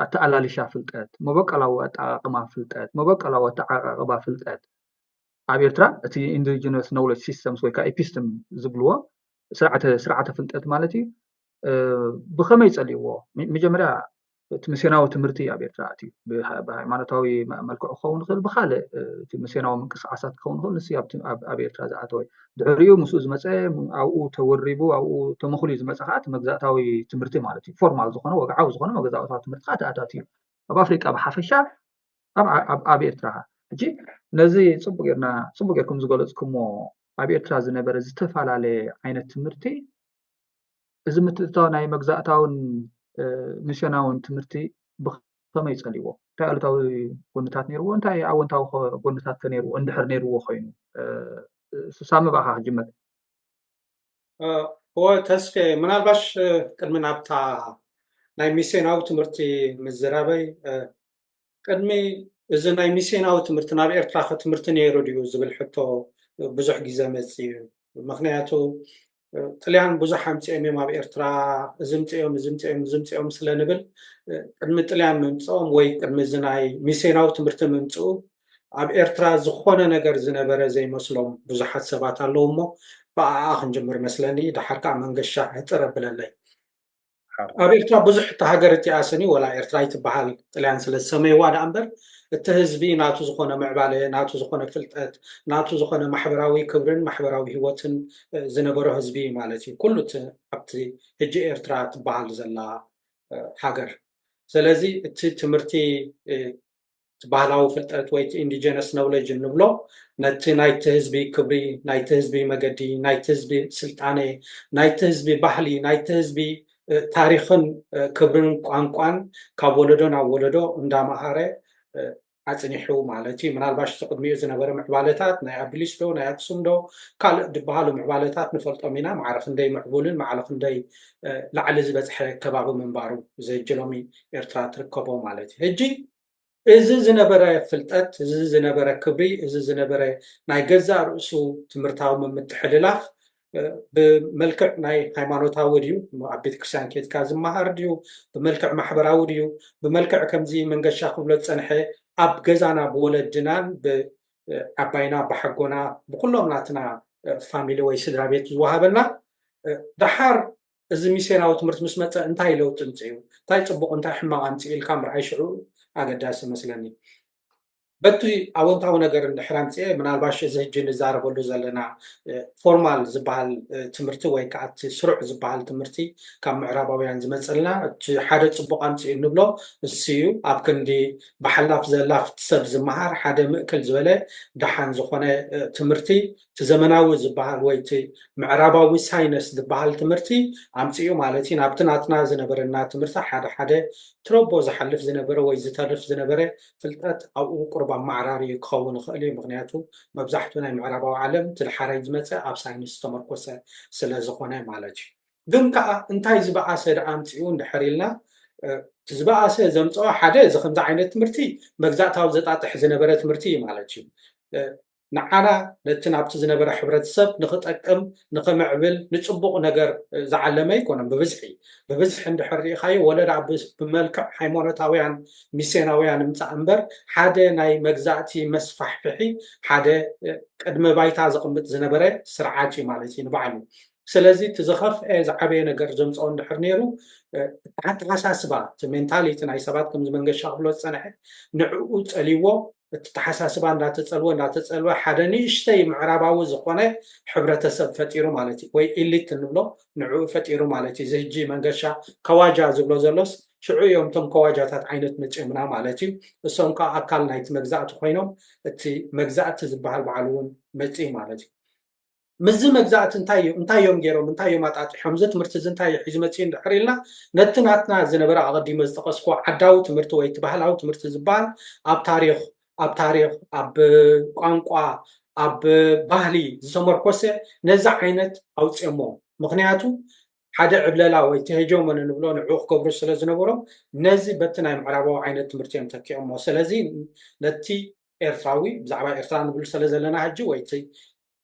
ኣተኣላልሻ ፍልጠት፣ መበቀላዊ ኣጠቃቅማ ፍልጠት፣ መበቀላዊ ኣተዓቃቅባ ፍልጠት ኣብ ኤርትራ፣ እቲ ኢንዲጂነስ ኖውለጅ ሲስተምስ ወይ ከዓ ኢፒስትም ዝብልዎ ስርዓተ ፍልጠት ማለት እዩ። ብኸመይ ጸሊእዎ? መጀመርያ እቲ ሚስዮናዊ ትምህርቲ ኣብ ኤርትራ ኣትዩ። ብሃይማኖታዊ መልክዑ ክኸውን ይኽእል፣ ብካልእ እቲ ሚስዮናዊ ምንቅስቃሳት ክኸውን ይኽእል፣ ንሱ ኣብ ኤርትራ ዝኣተወ። ድሕሪኡ ምስኡ ዝመፀ፣ ኣብኡ ተወሪቡ ኣብኡ ተመኽልዩ ዝመፀ ከዓ እቲ መግዛእታዊ ትምህርቲ ማለት እዩ። ፎርማል ዝኾነ፣ ወግዓዊ ዝኾነ መግዛእታዊ ትምህርቲ ከዓ ተኣታትዩ ኣብ ኣፍሪቃ ብሓፈሻ፣ ኣብ ኤርትራ ከዓ። ሕጂ ነዚ ፅቡቅ ጌርና ፅቡቅ ጌርኩም ዝገለፅኩሞ ኣብ ኤርትራ ዝነበረ ዝተፈላለየ ዓይነት ትምህርቲ፣ እዚ ምትእትታው ናይ መግዛእታውን ሚስዮናውን ትምህርቲ ብኸመይ ጸሊዎ? እንታይ ኣሉታዊ ጎንታት ነይርዎ? እንታይ ኣወንታዊ ጎንታት ከ ነይርዎ? እንድሕር ነይርዎ ኮይኑ፣ ሳሚ ብኣኻ ክጅመር። እወ ተስፌ፣ ምናልባሽ ቅድሚ ናብታ ናይ ሚስዮናዊ ትምህርቲ ምዝራበይ፣ ቅድሚ እዚ ናይ ሚስዮናዊ ትምህርቲ ናብ ኤርትራ ከ ትምህርቲ ነይሩ ድዩ ዝብል ሕቶ ብዙሕ ግዜ መጽእ እዩ። ምክንያቱ ጥልያን ብዙሕ ኣምፅኦም እዮም ኣብ ኤርትራ፣ እዚ ምፅኦም፣ እዚ ምፅኦም፣ እዚ ምፅኦም ስለ ንብል፣ ቅድሚ ጥልያን ምምፅኦም ወይ ቅድሚ እዚ ናይ ሚስዮናዊ ትምህርቲ ምምፅኡ ኣብ ኤርትራ ዝኾነ ነገር ዝነበረ ዘይመስሎም ብዙሓት ሰባት ኣለዉ። እሞ ብኣኣ ክንጅምር መስለኒ፣ ድሓር ከዓ መንገሻ ሕፅር ኣብለለይ። ኣብ ኤርትራ ብዙሕ እቲ ሃገር እቲኣ ስኒ ወላ ኤርትራ ይትበሃል ጥልያን ስለ ዝሰመይዋ ደኣ እምበር፣ እቲ ህዝቢ ናቱ ዝኾነ ምዕባለ፣ ናቱ ዝኾነ ፍልጠት፣ ናቱ ዝኾነ ማሕበራዊ ክብርን ማሕበራዊ ህይወትን ዝነበሮ ህዝቢ ማለት እዩ። ኩሉ ኣብቲ ሕጂ ኤርትራ ትበሃል ዘላ ሃገር። ስለዚ እቲ ትምህርቲ እቲ ባህላዊ ፍልጠት ወይ ኢንዲጀነስ ኖውለጅ እንብሎ ነቲ ናይቲ ህዝቢ ክብሪ፣ ናይቲ ህዝቢ መገዲ፣ ናይቲ ህዝቢ ስልጣነ፣ ናይቲ ህዝቢ ባህሊ፣ ናይቲ ህዝቢ ታሪኽን ክብርን ቋንቋን ካብ ወለዶ ናብ ወለዶ እንዳመሃረ ኣፅኒሑ ማለት እዩ። ምናልባሽ እቲ ቅድሚኡ ዝነበረ ምዕባለታት ናይ ኣቢሊስ ዶ ናይ ኣክሱም ዶ ካልእ ዝበሃሉ ምዕባለታት ንፈልጦም ኢና። ማዕረ ክንደይ ምዕቡልን ማዕረ ክንደይ ላዕሊ ዝበፅሐ ከባቢ ምንባሩ ዘጅሎሚ ኤርትራ ትርከቦ ማለት እዩ። ሕጂ እዚ ዝነበረ ፍልጠት፣ እዚ ዝነበረ ክብሪ፣ እዚ ዝነበረ ናይ ገዛእ ርእሱ ትምህርታዊ ምምትሕልላፍ ብመልክዕ ናይ ሃይማኖታዊ ድዩ፣ ኣብ ቤተክርስትያን ኬድካ ዝመሃር ድዩ፣ ብመልክዕ ማሕበራዊ ድዩ፣ ብመልክዕ ከምዚ መንገሻ ክብሎ ዝፀንሐ ኣብ ገዛና ብወለድናን ብዓባይና ብሓጎና ብኩሎም ናትና ፋሚሊ ወይ ስድራ ቤት ዝወሃበና፣ ደሓር እዚ ሚስዮናዊ ትምህርቲ ምስ መፀ እንታይ ለውጢ ኣምፅኡ፣ እንታይ ፅቡቕ እንታይ ሕማቕ ኣምፅኡ ኢልካ ምርኣይ ሽዑ ኣገዳሲ መስለኒ። በቲ ኣወንታዊ ነገር እንድሕር ኣምፅኤ፣ ምናልባሽ እዚ ሕጂ ንዛረበሉ ዘለና ፎርማል ዝበሃል ትምህርቲ ወይ ከዓ እቲ ስሩዕ ዝበሃል ትምህርቲ ካብ ምዕራባውያን ዝመፀልና እቲ ሓደ ፅቡቕ ኣምፅኡ እንብሎ እሱ እዩ። ኣብ ክንዲ ብሓላፍ ዘላፍ ሰብ ዝመሃር ሓደ ምእክል ዝበለ ደሓን ዝኾነ ትምህርቲ እቲ ዘመናዊ ዝበሃል ወይ እቲ ምዕራባዊ ሳይነስ ዝበሃል ትምህርቲ ኣምፅኡ ማለት እዩ። ናብቲ ናትና ዝነበረና ትምህርቲ ሓደ ሓደ ትረቦ ዝሓልፍ ዝነበረ ወይ ዝተርፍ ዝነበረ ፍልጠት ኣብኡ ቁሩብ ኣመዓራሪ ክኸውን ይኽእል እዩ። ምክንያቱ መብዛሕትኡ ናይ ምዕራባዊ ዓለም እቲ ድሓራይ ዝመፀ ኣብ ሳይንስ ዝተመርኮሰ ስለ ዝኾነ ማለት እዩ። ግን ከዓ እንታይ ዝበኣሰ ደኣ ኣምፅኡ እንድሕር ኢልና፣ እቲ ዝበኣሰ ዘምፅኦ ሓደ እዚ ከምዚ ዓይነት ትምህርቲ መግዛእታዊ ዘጣጥሕ ዝነበረ ትምህርቲ እዩ ማለት እዩ። ንዓና ነቲ ናብቲ ዝነበረ ሕብረተሰብ ንክጠቅም ንክምዕብል ንፅቡቕ ነገር ዝዓለመ ኣይኮነን። ብብዝሒ ብብዝሒ እንድሕር ርኢኻዮ ወለዳ ብመልክዕ ሃይማኖታውያን ሚስዮናውያን ምፃእ እምበር ሓደ ናይ መግዛእቲ መስፋሕፍሒ ሓደ ቅድመ ባይታ ዘቕምጥ ዝነበረ ስርዓት እዩ ማለት እዩ ንባዕሉ። ስለዚ እቲ ዝኸፍአ ዝዓበየ ነገር ዘምፅኦ እንድሕር ነይሩ ኣተሓሳስባ እቲ ሜንታሊቲ ናይ ሰባት ከምዚ መንገሻ ክብሎ ዝፀንሐ ንዕኡ ፀልይዎ እቲ ተሓሳስባ እንዳተፀልወ እንዳተፀልወ ሓደ ንእሽተይ ምዕራባዊ ዝኾነ ሕብረተሰብ ፈጢሩ ማለት እዩ። ወይ ኢሊት እንብሎ ንዕኡ ፈጢሩ ማለት እዩ። እዚ ሕጂ መንገሻ ከዋጃ ዝብሎ ዘሎስ ሽዑ እዮም እቶም ከዋጃታት ዓይነት መፂኦምና ማለት እዩ። እሶም ከዓ ኣካል ናይቲ መግዛእቲ ኮይኖም እቲ መግዛእቲ ዝበሃል በዓል እውን መፂኡ ማለት እዩ። ምስዚ መግዛእቲ እንታይ እዩ እንታይ እዮም ገይሮም እንታይ እዮም ኣጣጢሖም እዚ ትምህርቲ እዚ እንታይ እዩ ሒዙ መፂኡ እንድሕር ኢልና ነቲ ናትና ዝነበረ ኣቐዲመ ዝጠቐስኩ ዓዳዊ ትምህርቲ ወይ እቲ ባህላዊ ትምህርቲ ዝበሃል ኣብ ታሪኽ ኣብ ታሪኽ ኣብ ቋንቋ ኣብ ባህሊ ዝተመርኮሰ ነዚ ዓይነት ኣውፅኦሞ። ምክንያቱ ሓደ ዕብለላ ወይ እቲ ሄጀሞኒ ንብሎ ንዕኡ ክገብሩ ስለ ዝነበሮም ነዚ በቲ ናይ ምዕራባዊ ዓይነት ትምህርቲ እዮም ተኪኦሞ። ስለዚ ነቲ ኤርትራዊ ብዛዕባ ኤርትራ ንብል ስለ ዘለና ሕጂ ወይ እቲ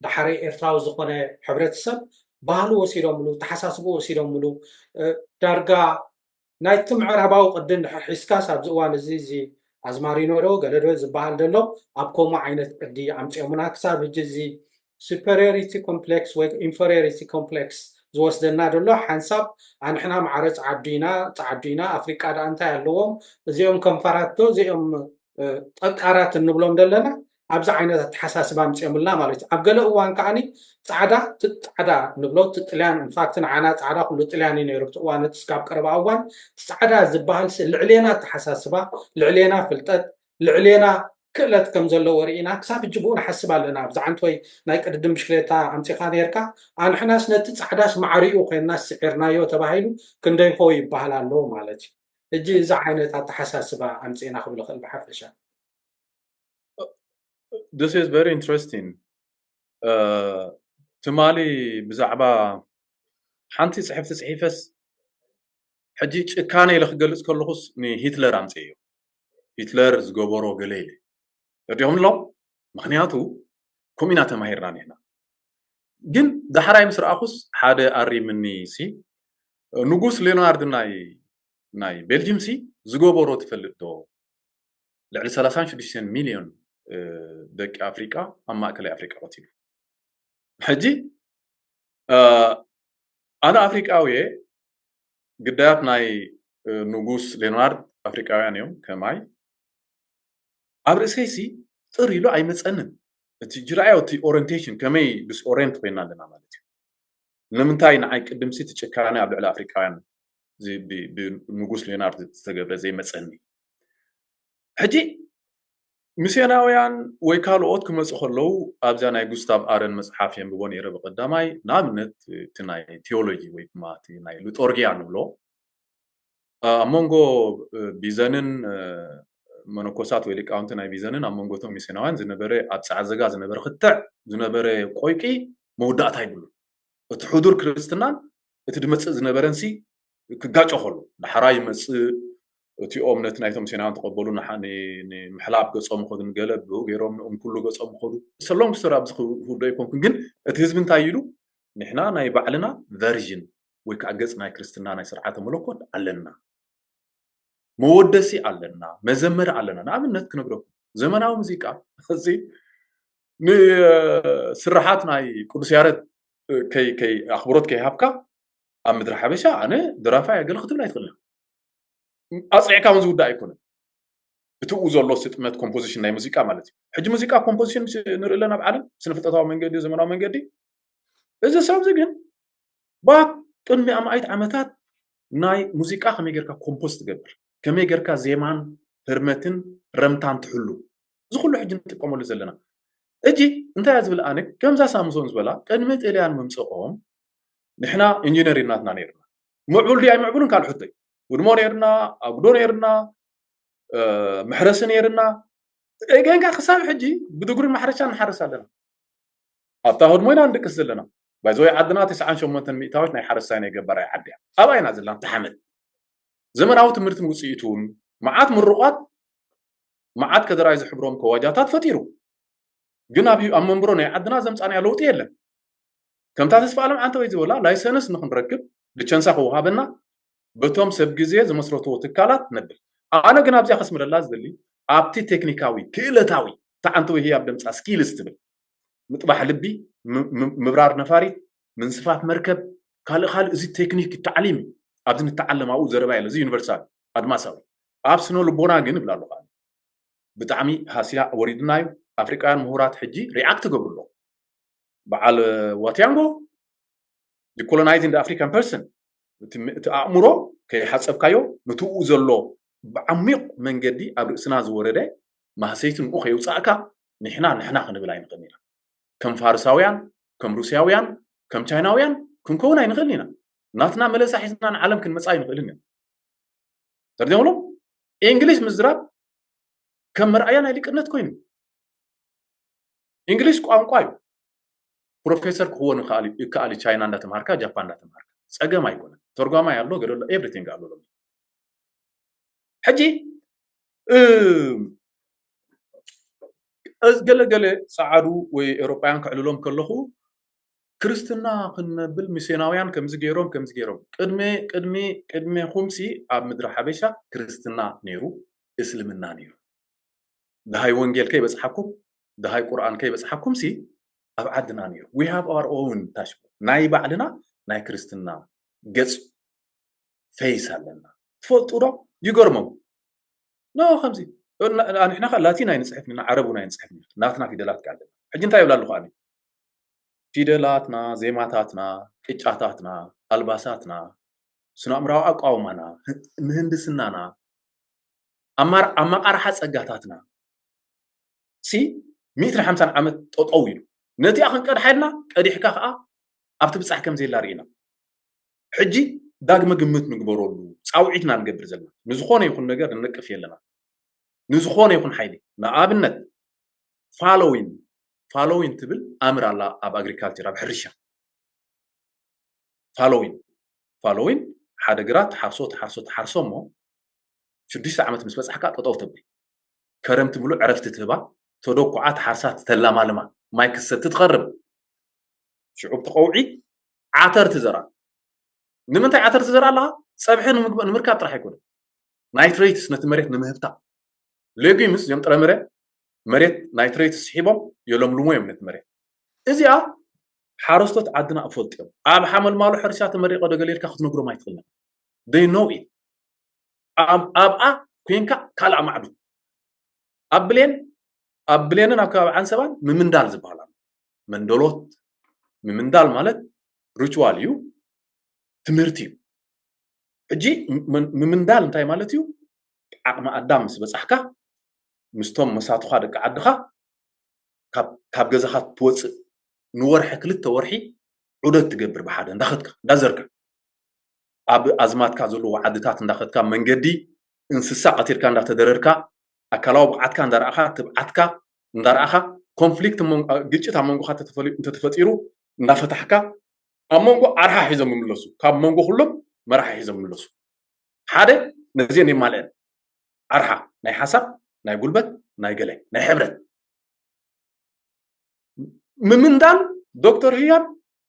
ዳሕረይ ኤርትራዊ ዝኾነ ሕብረተሰብ ባህሉ ወሲዶምሉ፣ ተሓሳስቡ ወሲዶምሉ ዳርጋ ናይቲ ምዕራባዊ ቅዲ እንድሕር ሒዝካስ ኣብዚ እዋን እዚ እዚ ኣዝማሪኖ ዶ ገለ ዶ ዝበሃል ዘሎ ኣብ ከምኡ ዓይነት ቅዲ ኣምፅኦምና ክሳብ ሕጂ እዚ superiority complex ወይ inferiority complex ዝወስደና ዘሎ ሓንሳብ ኣንሕና ማዕረ ፃዓዱ ኢና ፃዓዱ ኢና ኣፍሪቃ ደኣ እንታይ ኣለዎም እዚኦም ከም ፋራት ዶ እዚኦም ጠቃራት እንብሎም ዘለና ኣብዚ ዓይነት ኣተሓሳስባ ኣምፅኦምልና ማለት እዩ ኣብ ገለ እዋን ከዓኒ ፃዕዳ ፃዕዳ ንብሎ ጥልያን ኢንፋክት ንዓና ፃዕዳ ኩሉ ጥልያን እዩ ነይሩ እቲ እዋን እቲ ስካብ ቀረባ እዋን ፃዕዳ ዝበሃል ልዕሌና ኣተሓሳስባ ልዕሌና ፍልጠት ልዕሌና ክእለት ከም ዘለዎ ርኢና ክሳብ ሕጂ ብኡ ንሓስብ ኣለና ብዛዓንት ወይ ናይ ቅድድም ብሽክሌታ ኣምፂኻ ነርካ ኣንሕናስ ነቲ ፃዕዳስ ማዕሪኡ ኮይንና ስዒርናዮ ተባሂሉ ክንደይኮ ይበሃል ኣሎ ማለት እዩ ሕጂ እዚ ዓይነት ኣተሓሳስባ ኣምፂእና ክብል ክእል ብሓፈሻ This is very interesting ትማሊ ብዛዕባ ሓንቲ ፅሕፍቲ ፅሒፈስ ሕጂ ጭካነ ኢለ ክገልፅ ከለኩስ ንሂትለር ኣምፅእዮ ሂትለር ዝገበሮ ገለ ኢለ ረዲኹም ኣሎ ምክንያቱ ከምኡ ኢና ተማሂርና ንሕና ግን ዳሕራይ ምስ ረኣኹስ ሓደ ኣሪምኒ ሲ ንጉስ ሌናርድ ናይ ናይ ቤልጅም ሲ ዝገበሮ ትፈልጥ ዶ ልዕሊ ሰላሳን ሽዱሽተን ሚልዮን ደቂ ኣፍሪቃ ኣብ ማእከላይ ኣፍሪቃ ቀቲሉ ሕጂ ኣነ ኣፍሪቃዊ ግዳያት ናይ ንጉስ ሌናርድ ኣፍሪቃውያን እዮም ከማይ ኣብ ርእሰይሲ ጥር ኢሉ ኣይመፀንን እቲ ጅራዮ እቲ ኦሪንቴሽን ከመይ ዲስኦሪንት ኮይና ኣለና ማለት እዩ ንምንታይ ንዓይ ቅድምሲ እቲ ጭካነ ኣብ ልዕሊ ኣፍሪቃውያን ንጉስ ሌናርድ ዝተገብረ ዘይመፀኒ ሕጂ ሚስዮናውያን ወይ ካልኦት ክመፁ ከለዉ ኣብዛ ናይ ጉስታቭ ኣረን መፅሓፍ የንብቦ ነይረ ብቀዳማይ ንኣብነት እቲ ናይ ቴዎሎጂ ወይ ድማ እቲ ናይ ሉጦርጊያ ንብሎ ኣብ መንጎ ቢዘንን መነኮሳት ወይ ሊቃውንቲ ናይ ቢዘንን ኣብ መንጎቶም ሚስዮናውያን ዝነበረ ኣብ ፃዕዘጋ ዝነበረ ክትዕ ዝነበረ ቆይቂ መወዳእታ ይብሉ እቲ ሕዱር ክርስትናን እቲ ድመፅእ ዝነበረንሲ ክጋጮ ከሉ ዳሕራ ይመፅእ እቲኦም ነቲ ናይቶም ሴናውያን ተቐበሉ ንምሕላብ ገጾም ኸዱ ንገለ ብኡ ገይሮም ንእም ኩሉ ገጾም ኸዱ ሰሎም ክስር ኣብዚ ክውዶ ኣይኮንኩን ግን እቲ ህዝቢ እንታይ ኢሉ ንሕና ናይ ባዕልና ቨርዥን ወይ ከዓ ገጽ ናይ ክርስትና ናይ ስርዓተ መለኮት ኣለና መወደሲ ኣለና መዘመሪ ኣለና ንኣብነት ክነግረኩም ዘመናዊ ሙዚቃ እዚ ንስራሓት ናይ ቅዱስ ያረድ ከይ ከይ ኣኽብሮት ከይሃብካ ኣብ ምድሪ ሓበሻ ኣነ ደራፋይ ኣገለ ክትብል ኣይትኽእልን ኣፅዒዕካ እውን ዝውዳእ ኣይኮነን እቲ ኡ ዘሎ ስጥመት ኮምፖዚሽን ናይ ሙዚቃ ማለት እዩ ሕጂ ሙዚቃ ኮምፖዚሽን ንርኢ ኣለና ኣብ ዓለም ስነ ፍልጠታዊ መንገዲ ዘመናዊ መንገዲ እዚ ሰብ እዚ ግን ባክ ቅድሚ ኣማኢት ዓመታት ናይ ሙዚቃ ከመይ ጌርካ ኮምፖዝ ትገብር ከመይ ጌርካ ዜማን ህርመትን ረምታን ትሕሉ እዚ ኩሉ ሕጂ ንጥቀመሉ ዘለና እጂ እንታይ እያ ዝብል ኣነ ከምዛ ሳምሶን ዝበላ ቅድሚ ጥልያን ምምፅኦም ንሕና ኢንጂነር ናትና ነይርና ምዕቡል ድያ ኣይምዕቡልን ካልእ ሕቶ እዩ ውድሞ ነይርና ኣጉዶ ነይርና መሕረሲ ነይርና ገንካ ክሳብ ሕጂ ብድጉሪ ማሕረሻ ንሓርስ ኣለና ኣብታ ህድሞ ኢና ንድቅስ ዘለና ባይዘወይ ዓድና ተስዓን ሸሞንተን ሚእታዊት ናይ ሓረስታይ ናይ ገባራይ ዓዲ እያ ኣብኣ ኢና ዘለና ተሓመድ ዘመናዊ ትምህርትን ውፅኢቱን መዓት ምሩቋት መዓት ከደራይ ዝሕብሮም ከዋጃታት ፈጢሩ ግን ኣብ ኣብ መንብሮ ናይ ዓድና ዘምፃናዮ ለውጢ የለን ከምታ ተስፋ ኣለም ዓንተወይ ዝበላ ላይሰንስ ንክንረክብ ልቸንሳ ክወሃበና በቶም ሰብ ግዜ ዝመስረትዎ ትካላት ነብል ኣነ ግን ኣብዚኣ ከስምረላ ዝደሊ ኣብቲ ቴክኒካዊ ክእለታዊ ተዓንተወይ ህያብ ደምፃ ስኪልስ ትብል ምጥባሕ ልቢ ምብራር ነፋሪት ምንስፋፍ መርከብ ካልእ ካልእ እዚ ቴክኒክ ታዕሊም ኣብዚ ንተዓለም ኣብኡ ዘረባ የለ እዚ ዩኒቨርሳል ኣድማሳዊ ኣብ ስነ ልቦና ግን ይብል ኣለኹ ብጣዕሚ ሃስያ ወሪድና እዩ ኣፍሪቃውያን ምሁራት ሕጂ ሪኣክት ገብሩ ኣለኹ በዓል ዋትያንጎ decolonizing the African person እቲ ኣእምሮ ከይሓፀብካዮ ንትኡ ዘሎ ብዓሚቕ መንገዲ ኣብ ርእስና ዝወረደ ማህሰይቲ ንኡ ከየውፃእካ ንሕና ንሕና ክንብል ኣይንኽእል ኢና ከም ፋርሳውያን ከም ሩስያውያን ከም ቻይናውያን ክንከውን ኣይንኽእል ኢና ናትና መለሳ ሒዝና ንዓለም ክንመፃ ኣይንኽእልን ኢና ተርዲምሎ እንግሊሽ ምዝራብ ከም መርኣያ ናይ ሊቅነት ኮይኑ እንግሊሽ ቋንቋ እዩ። ፕሮፌሰር ክኸውን ይከኣል እዩ ቻይና እንዳተምሃርካ፣ ጃፓን እንዳተምሃርካ፣ ፀገም ኣይኮነን። ተርጓማይ ኣሎ፣ ገለ ኣሎ፣ ኤቭሪቲንግ ኣሎ ሎሚ። ሕጂ ገለገለ ፀዓዱ ወይ ኤውሮጳውያን ክዕልሎም ከለኹ፣ ክርስትና ክንነብል ሚስዮናውያን ከምዚ ገይሮም ከምዚ ገይሮም። ቅድሚ ቅድሚ ቅድሜኹምሲ ኣብ ምድሪ ሓበሻ ክርስትና ነይሩ፣ እስልምና ነይሩ። ደሃይ ወንጌል ከይበፅሓኩም፣ ደሃይ ቁርኣን ከይበፅሓኩምሲ ኣብ ዓድና ነይሩ። We have our own ታሽሙ ናይ ባዕልና ናይ ክርስትና ገፅ ፌስ ኣለና። ትፈልጡ ዶ? ይገርሞም። ኖ ከምዚ ንሕና ከ ላቲን ኣይንፅሕፍን ኢና፣ ዓረቡን ኣይንፅሕፍን ኢና። ናትና ፊደላት ከ ኣለና። ሕጂ እንታይ ይብላ ኣለኹ ኣነ? ፊደላትና፣ ዜማታትና፣ ቅጫታትና፣ ኣልባሳትና፣ ስነ-ኣእምራዊ ኣቃውማና፣ ምህንድስናና፣ ኣማር- ኣመቃርሓ ጸጋታትና ሲ ሚእትን ሓምሳን ዓመት ጠጠው ኢሉ ነቲኣ ክንቀድሓ ኢልና ቀዲሕካ ከዓ ኣብቲ ብጻሕ ከም ዘየላ ርኢና ሕጂ ዳግመ ግምት ንግበረሉ ጻውዒትና ንገብር ዘለና ንዝኾነ ይኹን ነገር ንነቅፍ የለና ንዝኾነ ይኹን ሓይሊ ንኣብነት ፋሎዊን ፋሎዊን ትብል ኣምር ኣላ ኣብ ኣግሪካልቸር ኣብ ሕርሻ ፋሎዊን ፋሎዊን ሓደ ግራት ትሓርሶ ትሓርሶ ትሓርሶ እሞ ሽዱሽተ ዓመት ምስ በፃሕካ ጠጠው ተብል ከረምቲ ምሉእ ዕረፍቲ ትህባ ተደኩዓ ትሓርሳ ትተላማልማ ማይ ክሰቲ ትኸርብ ሽዑብ ትቐውዒ ዓተር ትዘራ ንምንታይ ዓተር ትዘራ ኣለኻ ፀብሒ ንምርካብ ጥራሕ ኣይኮነ ናይትሬትስ ነቲ መሬት ንምህብታ ሌጊምስ እዚኦም ጥረምረ መሬት ናይትሬትስ ስሒቦም የለምልሞ እዮም ነቲ መሬት እዚኣ ሓረስቶት ዓድና እፈልጥዮም ኣብ ሓመልማሉ ሕርሻ ተመሪቆ ዶ ገለ ኢልካ ክትነግሮም ኣይትኽእልን they know it ኣብኣ ኮንካ ካልኣ ማዕዱ ኣብ ብሌን ኣብ ብሌንን ኣብ ከባቢ ዓንሰባን ምምንዳል ዝበሃል ኣሎ መንደሎት ምምንዳል ማለት ሪቹዋል እዩ ትምህርቲ እዩ ሕጂ ምምንዳል እንታይ ማለት እዩ ዓቕሚ ኣዳም ምስ በፃሕካ ምስቶም መሳቱኻ ደቂ ዓድኻ ካብ ገዛኻ ትወፅእ ንወርሒ ክልተ ወርሒ ዑደት ትገብር ብሓደ እንዳኸድካ እንዳዘርካ ኣብ ኣዝማትካ ዘለዎ ዓድታት እንዳኸድካ መንገዲ እንስሳ ቀቲልካ እንዳተደረርካ ኣካላዊ ብቕዓትካ እንዳረኣኻ ትብዓትካ እንዳረኣኻ ኮንፍሊክት ግጭት ኣብ መንጎኻ እንተተፈጢሩ እንዳፈታሕካ ኣብ መንጎ ኣርሓ ሒዞም ይምለሱ ካብ መንጎ ኩሎም መራሒ ሒዞም ይምለሱ ሓደ ነዚአን የማልአን ኣርሓ ናይ ሓሳብ ናይ ጉልበት ናይ ገለ ናይ ሕብረት ምምንዳል ዶክተር ህያብ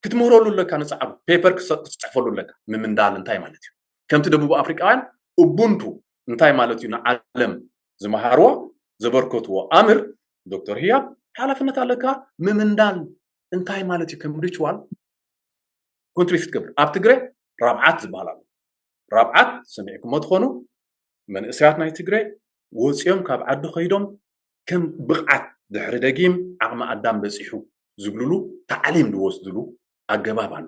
ክትምህረሉ ኣለካ ንፃዕሩ ፔፐር ክትፅሕፈሉ ኣለካ ምምንዳል እንታይ ማለት እዩ ከምቲ ደቡብ ኣፍሪቃውያን ኡቡንቱ እንታይ ማለት እዩ ንዓለም ዝመሃርዎ ዘበርከትዎ ኣምር ዶክተር ህያብ ሓላፍነት ኣለካ ምምንዳል እንታይ ማለት እዩ ከም ሪችዋል ኮንትሪት ትገብር ኣብ ትግረ ራብዓት ዝበሃል ኣሎ ራብዓት ሰሚዕኩሞ ትኾኑ መንእሰያት ናይ ትግረ ወፂኦም ካብ ዓዲ ከይዶም ከም ብቕዓት ድሕሪ ደጊም ዓቕሚ ኣዳም በፂሑ ዝብልሉ ታዕሊም ዝወስድሉ ኣገባብ ኣሎ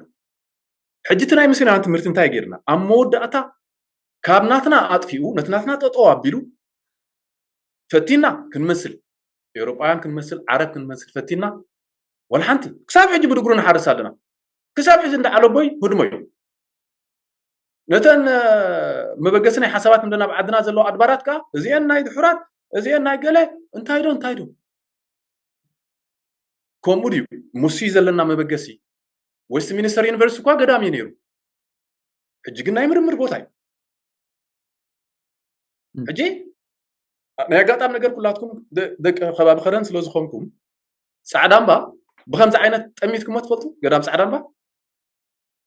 ሕጂ እቲ ናይ ምስናን ትምህርቲ እንታይ ገይርና ኣብ መወዳእታ ካብ ናትና ኣጥፊኡ ነቲ ናትና ጠጠው ኣቢሉ ፈቲና ክንመስል ኤውሮጳውያን ክንመስል ዓረብ ክንመስል ፈቲና ወላ ሓንቲ ክሳብ ሕጂ ብድግሩ ንሓርስ ኣለና ክሳብ ሕጂ እንዳ ዓለቦይ ህድሞ እዩ ነተን መበገሲ ናይ ሓሳባት እንደ ናብ ዓድና ዘለዋ ኣድባራት ከዓ እዚአን ናይ ድሑራት እዚአን ናይ ገለ እንታይ ዶ እንታይ ዶ ከምኡ ድዩ ሙሲ ዘለና መበገሲ ዌስት ሚኒስተር ዩኒቨርሲቲ እኳ ገዳም እዩ ነይሩ ሕጂ ግን ናይ ምርምር ቦታ እዩ ሕጂ ናይ ኣጋጣሚ ነገር ኩላትኩም ደቂ ከባቢ ከረን ስለ ዝኾንኩም ፃዕዳ እምባ ብከምዚ ዓይነት ጠሚትኩሞ ትፈልጡ ገዳም ፃዕዳ እምባ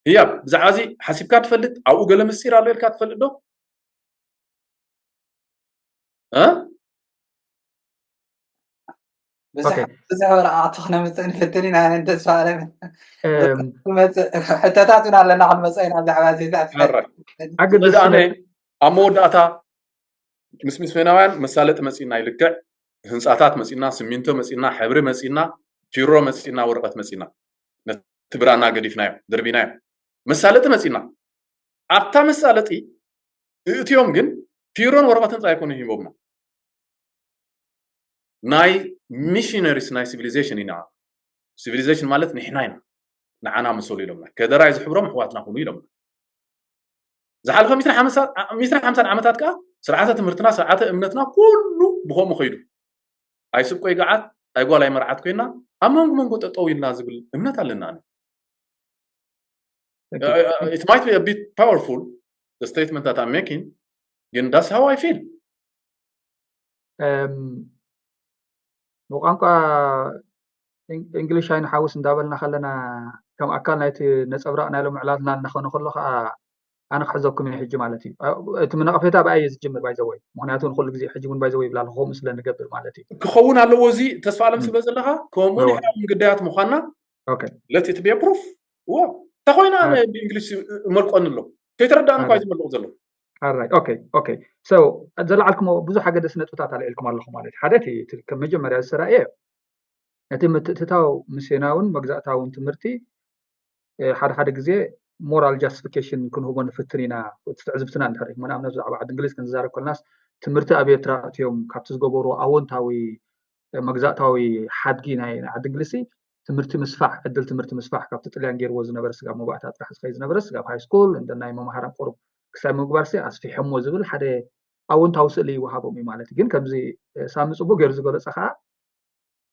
ህያብ ብዛዕባ እዚ ሓሲብካ ትፈልጥ ኣብኡ ገለ ምስጢር ኣሎ ኢልካ ትፈልጥ ዶ ብዙሕ ወረቃቅቲ ክነምፅእ ንፍትን ኢና ነን ተስፋ ኣለም ሕቶታት እውን ኣለና ክንመፀ ኢና ብዛዕባ ኣብ መወዳእታ ምስ ምስሜናውያን መሳለጢ መፂና ይልክዕ ህንፃታት መፂና ስሚንቶ መፂና ሕብሪ መፂና ፒሮ መፂና ወረቀት መፂና ነቲ ብራና ገዲፍናዮ ደርቢናዮ መሳለጢ መፂና ኣብታ መሳለጢ እእትዮም ግን ፒሮን ወረቐትን ጥራይ ኣይኮኑ ሂቦምና ናይ ሚሽነሪስ ናይ ሲቪሊዜሽን ኢና ሲቪሊዜሽን ማለት ንሕና ኢና ንዓና ምሰሉ ኢሎምና ከደራይ ዝሕብሮም ኣሕዋትና ኩኑ ኢሎምና ዝሓለፈ ሚስራ ሓምሳን ዓመታት ከዓ ስርዓተ ትምህርትና ስርዓተ እምነትና ኩሉ ብኸምኡ ከይዱ ኣይስብ ቆይ ገዓት ኣይ ጓል ኣይመርዓት ኮይና ኣብ መንጎ መንጎ ጠጠው ኢልና ዝብል እምነት ኣለና። It might be a bit powerful, the statement that I'm making, ግን that's how I feel. ብቋንቋ እንግሊሽ ኣይንሓውስ እንዳበልና ከለና ከም ኣካል ናይቲ ነፀብራቕ ናይ ሎም ዕላልና እናኾነ ከሎ ከዓ ኣነ ክሕዘኩም እየ ሕጂ ማለት እዩ። እቲ ምነቐፌታ ብኣየ ዝጅምር ባይዘወይ፣ ምክንያቱ ንኩሉ ግዜ ሕጂ እውን ባይዘወይ ይብላ ከምኡ ስለ ንገብር ማለት እዩ። ክኸውን ኣለዎ፣ እዚ ተስፋ ኣለም ስለ ዘለካ ከምኡ ንሕና እውን ግዳያት ምኳንና let it be a proof። እዎ እንተኮይና ብእንግሊሽ መልቆኒ ኣሎ፣ ከይተረዳእኒ እኳ ዝመልቕ ዘሎ። ኦኬ ኦኬ። ዘለዓልኩሞ ብዙሕ ኣገደሲ ነጥብታት ኣልዒልኩም ኣለኹ ማለት እዩ። ሓደ እቲ ከም መጀመርያ ዝሰራየ እቲ ምትእትታው ምስዮናውን መግዛእታውን ትምህርቲ ሓደ ሓደ ግዜ ሞራል ጃስቲፊኬሽን ክንህቦ ንፍትን ኢና። እቲ ትዕዝብትና እንድሕር ኢኹም ንኣብነት ብዛዕባ ዓዲ እንግሊዝ ክንዛረብ ከለናስ ትምህርቲ ኣብ ኤርትራ ኣእትዮም ካብቲ ዝገበሩ ኣወንታዊ መግዛእታዊ ሓድጊ ናይ ዓዲ እንግሊዝ ትምህርቲ ምስፋሕ ዕድል ትምህርቲ ምስፋሕ ካብቲ ጥልያን ገይርዎ ዝነበረ ስጋብ መባእታ ጥራሕ ዝኸይ ዝነበረ ስጋብ ሃይ ስኩል እንደ ናይ መምሃራን ቁሩብ ክሳብ ምግባር ሲ ኣስፊሖሞ ዝብል ሓደ ኣወንታዊ ስእሊ ይወሃቦም እዩ ማለት እዩ። ግን ከምዚ ሳሚ ፅቡቅ ገይሩ ዝገለፀ ከዓ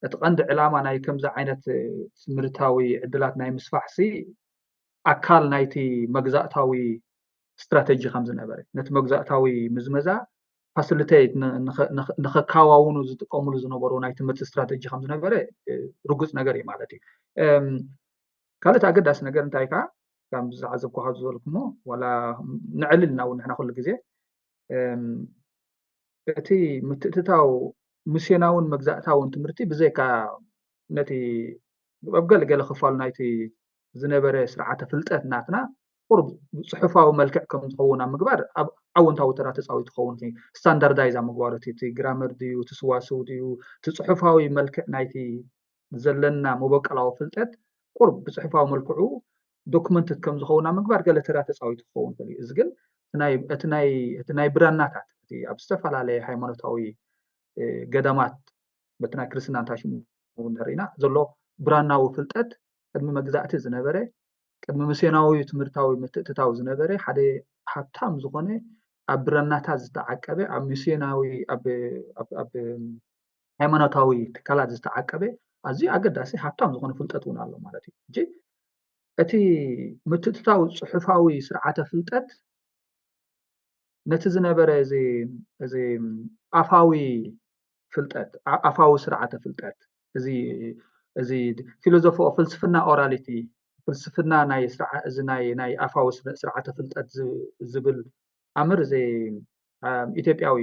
እቲ ቀንዲ ዕላማ ናይ ከምዚ ዓይነት ትምህርታዊ ዕድላት ናይ ምስፋሕ ሲ ኣካል ናይቲ መግዛእታዊ ስትራተጂ ከም ዝነበረ ነቲ መግዛእታዊ ምዝመዛ ፋሲሊቴት ንኸካዋውኑ ዝጥቀምሉ ዝነበሩ ናይ ትምህርቲ ስትራተጂ ከም ዝነበረ ርጉፅ ነገር እዩ ማለት እዩ። ካልእቲ ኣገዳሲ ነገር እንታይ ከዓ ከም ዝዓዘብኩ ካብ ዝበልኩሞ ዋላ ንዕልል ኢና እውን ንሕና ኩሉ ግዜ እቲ ምትእትታው ምስዮናውን መግዛእታውን ትምህርቲ ብዘይካ ነቲ ኣብ ገለገለ ክፋሉ ናይቲ ዝነበረ ስርዓተ ፍልጠት ናትና ቁሩብ ብፅሑፋዊ መልክዕ ከም ዝኸውን ኣብ ምግባር ኣብ ኣወንታዊ ተራ ተፃዊቱ ክኸውን ስታንዳርዳይዝ ኣብ ምግባሩ እቲ ግራመር ድዩ እቲ ስዋስው ድዩ እቲ ፅሑፋዊ መልክዕ ናይቲ ዘለና መበቀላዊ ፍልጠት ቁሩብ ብፅሑፋዊ መልክዑ ዶክመንትድ ከም ዝኸውን ኣብ ምግባር ገለ ተራ ተፃዊቱ ክኸውን ይኽእል እዩ። እዚ ግን እቲ ናይ ብራናታት እቲ ኣብ ዝተፈላለየ ሃይማኖታዊ ገዳማት በቲ ናይ ክርስትና እንታይ ሽሙ እውን ንርኢና ዘሎ ብራናዊ ፍልጠት ቅድሚ መግዛእቲ ዝነበረ ቅድሚ ምስዮናዊ ትምህርታዊ ምትእትታው ዝነበረ ሓደ ሃብታም ዝኾነ ኣብ ብራናታት ዝተዓቀበ ኣብ ምስዮናዊ ኣብ ሃይማኖታዊ ትካላት ዝተዓቀበ ኣዝዩ ኣገዳሲ ሃብታም ዝኾነ ፍልጠት እውን ኣሎ ማለት እዩ። ሕጂ እቲ ምትእትታው ፅሑፋዊ ስርዓተ ፍልጠት ነቲ ዝነበረ እዚ ኣፋዊ ፍልጠት ኣፋዊ ስርዓተ ፍልጠት እዚ እዚ ፊሎዞፎ ፍልስፍና ኦራሊቲ ፍልስፍና ናይ እዚ ናይ ኣፋዊ ስርዓተ ፍልጠት ዝብል ኣምር እዚ ኢትዮጵያዊ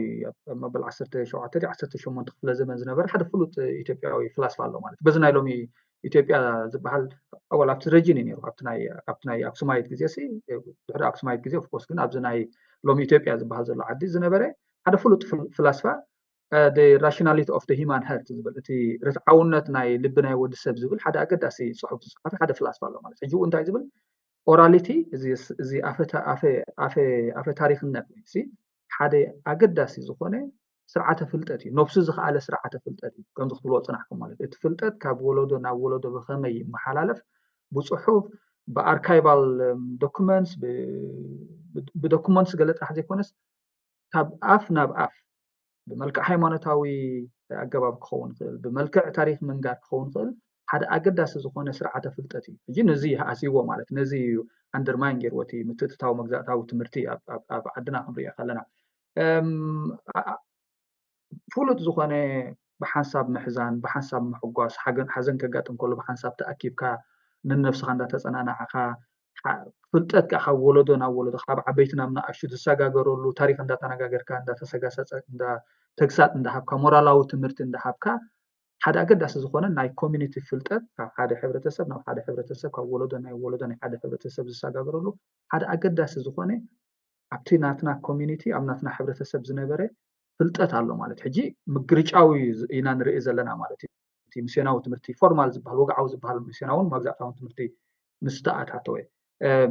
መበል ዓሰርተ ሸውዓተ ዓሰርተ ሸሞንተ ክፍለ ዘመን ዝነበረ ሓደ ፍሉጥ ኢትዮጵያዊ ፍላስፋ ኣሎ ማለት በዚ ናይ ሎሚ ኢትዮጵያ ዝበሃል ኣወል ኣብቲ ረጂን እዩ ነሩ ኣብቲ ናይ ኣክሱማይት ግዜ ድሕሪ ኣክሱማይት ግዜ ኦፍኮርስ ግን ኣብዚ ናይ ሎሚ ኢትዮጵያ ዝበሃል ዘሎ ዓዲ ዝነበረ ሓደ ፍሉጥ ፍላስፋ ራሽናሊቲ ኦፍ ሂማን ሀርት ዝብል እቲ ርትዓውነት ናይ ልቢ ናይ ወዲ ሰብ ዝብል ሓደ ኣገዳሲ ፅሑፍ ዝፅሓፈ ሓደ ፍላስፋ ኣሎ ማለት ሕጂ እንታይ ዝብል ኦራሊቲ እዚ ኣፈ ታሪክነት ሓደ ኣገዳሲ ዝኾነ ስርዓተ ፍልጠት እዩ። ነብሱ ዝኸኣለ ስርዓተ ፍልጠት እዩ። ከምዚ ክትብልዎ ፅናሕኩም ማለት እቲ ፍልጠት ካብ ወለዶ ናብ ወለዶ ብኸመይ ይመሓላለፍ ብፅሑፍ ብኣርካይቫል ዶኩመንትስ ብዶኩመንትስ ገለ ጥራሕ ዘይኮነስ ካብ ኣፍ ናብ ኣፍ ብመልክዕ ሃይማኖታዊ ኣገባብ ክኸውን ይኽእል፣ ብመልክዕ ታሪክ ምንጋር ክኸውን ይኽእል ሓደ ኣገዳሲ ዝኾነ ስርዓተ ፍልጠት እዩ። ሕጂ ነዚ ኣስይዎ ማለት ነዚ እዩ ኣንደርማይን ገይርዎ እቲ ምትእትታዊ መግዛእታዊ ትምህርቲ ኣብ ዓድና ክንሪኦ ከለና ፍሉጥ ዝኾነ ብሓንሳብ ምሕዛን ብሓንሳብ ምሕጓስ ሓዘን ከጋጥም ከሎ ብሓንሳብ ተኣኪብካ ንነብስኻ እንዳተፀናናዕኻ ፍልጠት ከዓ ካብ ወለዶ ናብ ወለዶ ካብ ዓበይቲ ናብ ንኣሽቱ ዝሰጋገረሉ ታሪክ እንዳተነጋገርካ እንዳተሰጋሰፀ ተግሳጥ እንዳሃብካ ሞራላዊ ትምህርቲ እንዳሃብካ ሓደ ኣገዳሲ ዝኾነ ናይ ኮሚኒቲ ፍልጠት ካብ ሓደ ሕብረተሰብ ናብ ሓደ ሕብረተሰብ ካብ ወለዶ ናይ ወለዶ ናይ ሓደ ሕብረተሰብ ዝሰጋገረሉ ሓደ ኣገዳሲ ዝኾነ ኣብቲ ናትና ኮሚኒቲ ኣብ ናትና ሕብረተሰብ ዝነበረ ፍልጠት ኣሎ ማለት ሕጂ ምግርጫዊ ኢና ንርኢ ዘለና ማለት እዩ። እቲ ሚስዮናዊ ትምህርቲ ፎርማል ዝበሃል ወግዓዊ ዝበሃል ሚስዮናውን መግዛእታውን ትምህርቲ ምስ ተኣታተወ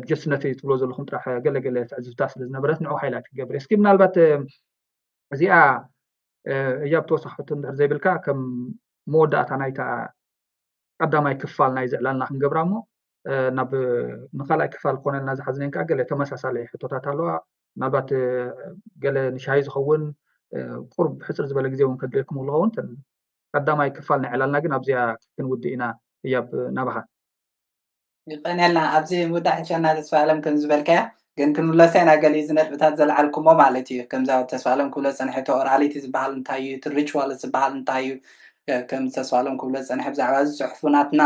ጀስት ነቲ ትብሎ ዘለኹም ጥራሕ ገለገለ ትዕዝብታ ስለ ዝነበረት ንዑ ሃይላይት ክገብር እስኪ ምናልባት እዚኣ እያ ብተወሳኺ ሕቶ እንድሕር ዘይብልካ ከም መወዳእታ ናይታ ቀዳማይ ክፋል ናይ ዝዕላልና ክንገብራ እሞ ናብ ንካልኣይ ክፋል ክኾነልና ዝሓዝነን ከዓ ገለ ተመሳሳሊ ሕቶታት ኣለዋ ምናልባት ገለ ንሻሂ ዝኸውን ቁርብ ሕፅር ዝበለ ግዜ እውን ከድልየኩም ዝኸውን ቀዳማይ ክፋል ናይ ዕላልና ግን ኣብዚኣ ክንውድእ ኢና። እያብ ናባኻ። ይቀንየልና። ኣብዚ ምውዳእ ሕሸና ተስፋ ኣለም ከም ዝበልካያ ግን ክንብለሰ ኢና ገሊኡ ነጥብታት ዘልዓልኩሞ ማለት እዩ። ከምዛ ተስፋ ኣለም ክብሎ ፀንሐ እቲ ኦራሊቲ ዝበሃል እንታይ እዩ፣ እቲ ሪቹዋል ዝበሃል እንታይ እዩ፣ ከም ተስፋ ኣለም ክብሎ ፀንሐ ብዛዕባ እዚ ፅሑፉ ናትና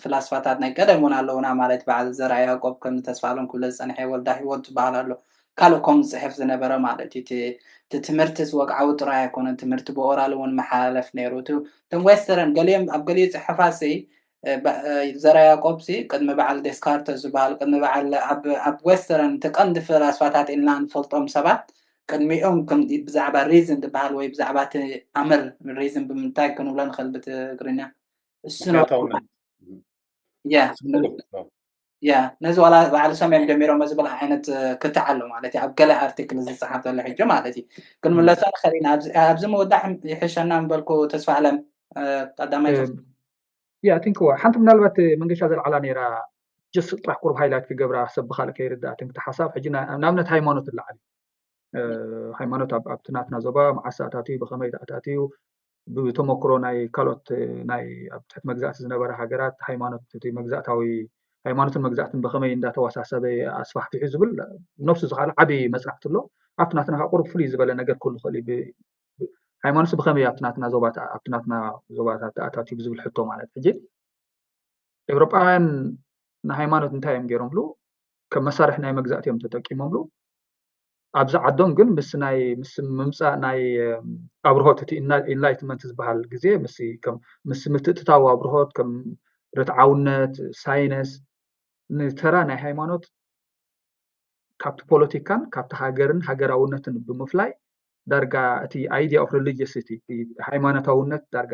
ፍላስፋታት ናይ ቀደም እውን ኣለውና ማለት በዓል ዘርኣ ያዕቆብ ከም ተስፋ ኣለም ክብሎ ዝፀንሐ ወልዳ ህይወት ዝበሃል ኣሎ። ካልእ ከም ዝፅሕፍ ዝነበረ ማለት እዩ። እቲ ትምህርቲ ወግዓዊ ጥራይ ኣይኮነን፣ ትምህርቲ ብኦራል እውን መሓላለፍ ነይሩ። እቶም ዌስተረን ገሊኦም ኣብ ገሊኡ ፅሑፋት ዘርኣ ያዕቆብ ሲ ቅድሚ በዓል ዴስካርተ ዝበሃል ቅድሚ በዓል ኣብ ዌስተረን እቲ ቀንዲ ፈላስፋታት ኢልና ንፈልጦም ሰባት ቅድሚኦም ብዛዕባ ሪዝን ዝበሃል ወይ ብዛዕባ እቲ ኣምር ሪዝን ብምንታይ ክንብሎ ንኽእል ብትግርኛ እሱ ያ ነዚ ዋላ በዓል ሰሜን ጀሚሮም ዝብል ዓይነት ክትዕ ኣሎ ማለት እዩ። ኣብ ገለ ኣርቲክል ዝፀሓፍ ዘሎ ሕጂ ማለት እዩ። ክንምለሶ ንኽእል ኢና። ኣብዚ ምውዳእ ይሕሸና ምበልኩ ተስፋ ኣለም ቀዳማይ ያ ቲንክ ሓንቲ ምናልባት መንገሻ ዘልዓላ ነይራ ጀስ ጥራሕ ቁርብ ሃይላይት ክገብራ ሰብ ብካልእ ከይርዳእ ቲንክ ሓሳብ ሕጂ ንኣብነት ሃይማኖት ኣለዓል ሃይማኖት ኣብቲ ናትና ዞባ መዓስ ኣታትዩ ብከመይ ኣታትዩ ብተመክሮ ናይ ካልኦት ናይ ኣብ ትሕቲ መግዛእቲ ዝነበረ ሃገራት ሃይማኖት እቲ መግዛእታዊ ሃይማኖትን መግዛእትን ብከመይ እንዳተዋሳሰበ ኣስፋሕፊሑ ዝብል ነፍሱ ዝካለ ዓብዪ መፅናዕቲ ኣሎ። ኣብቲ ናትና ቁሩብ ፍሉይ ዝበለ ነገር ክህሉ ይኽእል እዩ። ሃይማኖት ብከመይ ኣብቲ ናትና ዞባታ ኣብቲ ናትና ዞባታት ኣታትዩ ብዝብል ሕቶ ማለት ሕጂ ኤውሮጳውያን ንሃይማኖት እንታይ እዮም ገይሮምሉ? ከም መሳርሒ ናይ መግዛእቲ እዮም ተጠቂሞምሉ። ኣብዚ ዓዶም ግን ምስ ናይ ምስ ምምፃእ ናይ ኣብርሆት እቲ ኢንላይትመንት ዝበሃል ግዜ ምስ ከም ምስ ምትእትታው ኣብርሆት ከም ርትዓውነት ሳይነስ ንተራ ናይ ሃይማኖት ካብቲ ፖለቲካን ካብቲ ሃገርን ሃገራውነትን ብምፍላይ ዳርጋ እቲ idea of religiosity ሃይማኖታውነት ዳርጋ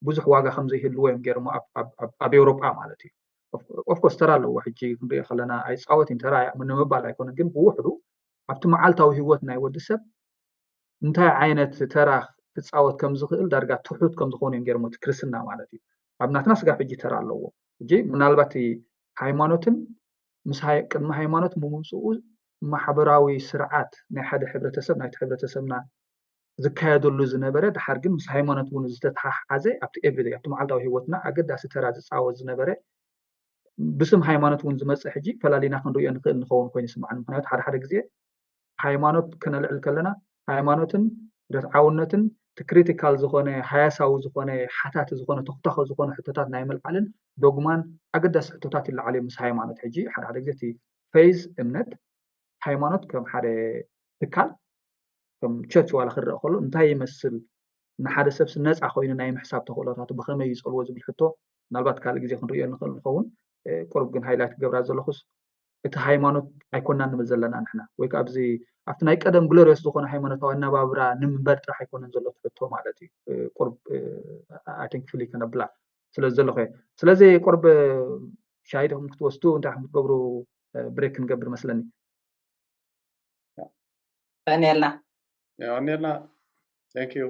ብዙሕ ዋጋ ከም ዘይህልዎ እዮም ገይሮሞ ኣብ ኤውሮጳ ማለት እዩ። ኦፍኮርስ ተራ ኣለዎ ሕጂ ክንሪኦ ከለና ኣይፃወትን ተራ ንምባል ኣይኮነን ግን ብውሕዱ ኣብቲ መዓልታዊ ህይወት ናይ ወዲ ሰብ እንታይ ዓይነት ተራ ክፃወት ከም ዝኽእል ዳርጋ ትሑት ከም ዝኾኑ እዮም ገይሮሞ እቲ ክርስትና ማለት እዩ። ኣብ ናትና ስጋብ ሕጂ ተራ ኣለዎ። ሕጂ ምናልባት ሃይማኖትን ምስ ቅድሚ ሃይማኖት ብምምፅኡ ማሕበራዊ ስርዓት ናይ ሓደ ሕብረተሰብ ናይቲ ሕብረተሰብና ዝካየደሉ ዝነበረ ድሓር ግን ምስ ሃይማኖት እውን ዝተተሓሓዘ ኣብቲ ኤቭሪደይ ኣብቲ መዓልታዊ ህይወትና ኣገዳሲ ተራ ዝፃወት ዝነበረ ብስም ሃይማኖት እውን ዝመፅእ ሕጂ ፈላሊና ክንሪኦ ንኽእል ንኸውን ኮይኑ ይስምዓኒ። ምክንያቱ ሓደ ሓደ ግዜ ሃይማኖት ክነልዕል ከለና ሃይማኖትን ርትዓውነትን እቲ ክሪቲካል ዝኾነ ሃያሳዊ ዝኾነ ሓታቲ ዝኾነ ተኽታኸ ዝኾነ ሕቶታት ናይ ምልዓልን ዶግማን ኣገዳሲ ሕቶታት ይለዓል እዮም ምስ ሃይማኖት። ሕጂ ሓደ ሓደ ግዜ እቲ ፌዝ እምነት ሃይማኖት ከም ሓደ ትካል ከም ቸርች ዋላ ክረአ ከሎ እንታይ ይመስል ንሓደ ሰብስ ነፃ ኮይኑ ናይ ምሕሳብ ተኽእሎታቱ ብኸመይ ይፀልዎ ዝብል ሕቶ ምናልባት ካልእ ግዜ ክንሪኦ ንኽእል ንኸውን። ቁሩብ ግን ሃይላይት ክገብራ ዘለኹስ እቲ ሃይማኖት ኣይኮና ንብል ዘለና ንሕና ወይ ከዓ ኣብዚ ኣብቲ ናይ ቀደም ግሎሪዮስ ዝኾነ ሃይማኖታዊ ኣነባብራ ንምንበር ጥራሕ ኣይኮነን ዘሎ ትሕቶ ማለት እዩ። ቁርብ ኣይንክ ፍሊ ከነብላ ስለ ዘለኹ ስለዚ ቁርብ ሻሂ ዲኹም ክትወስዱ እንታይ ኹም ክትገብሩ ብሬክ ክንገብር መስለኒ። ቀንየልና ቀንየልና። Thank you።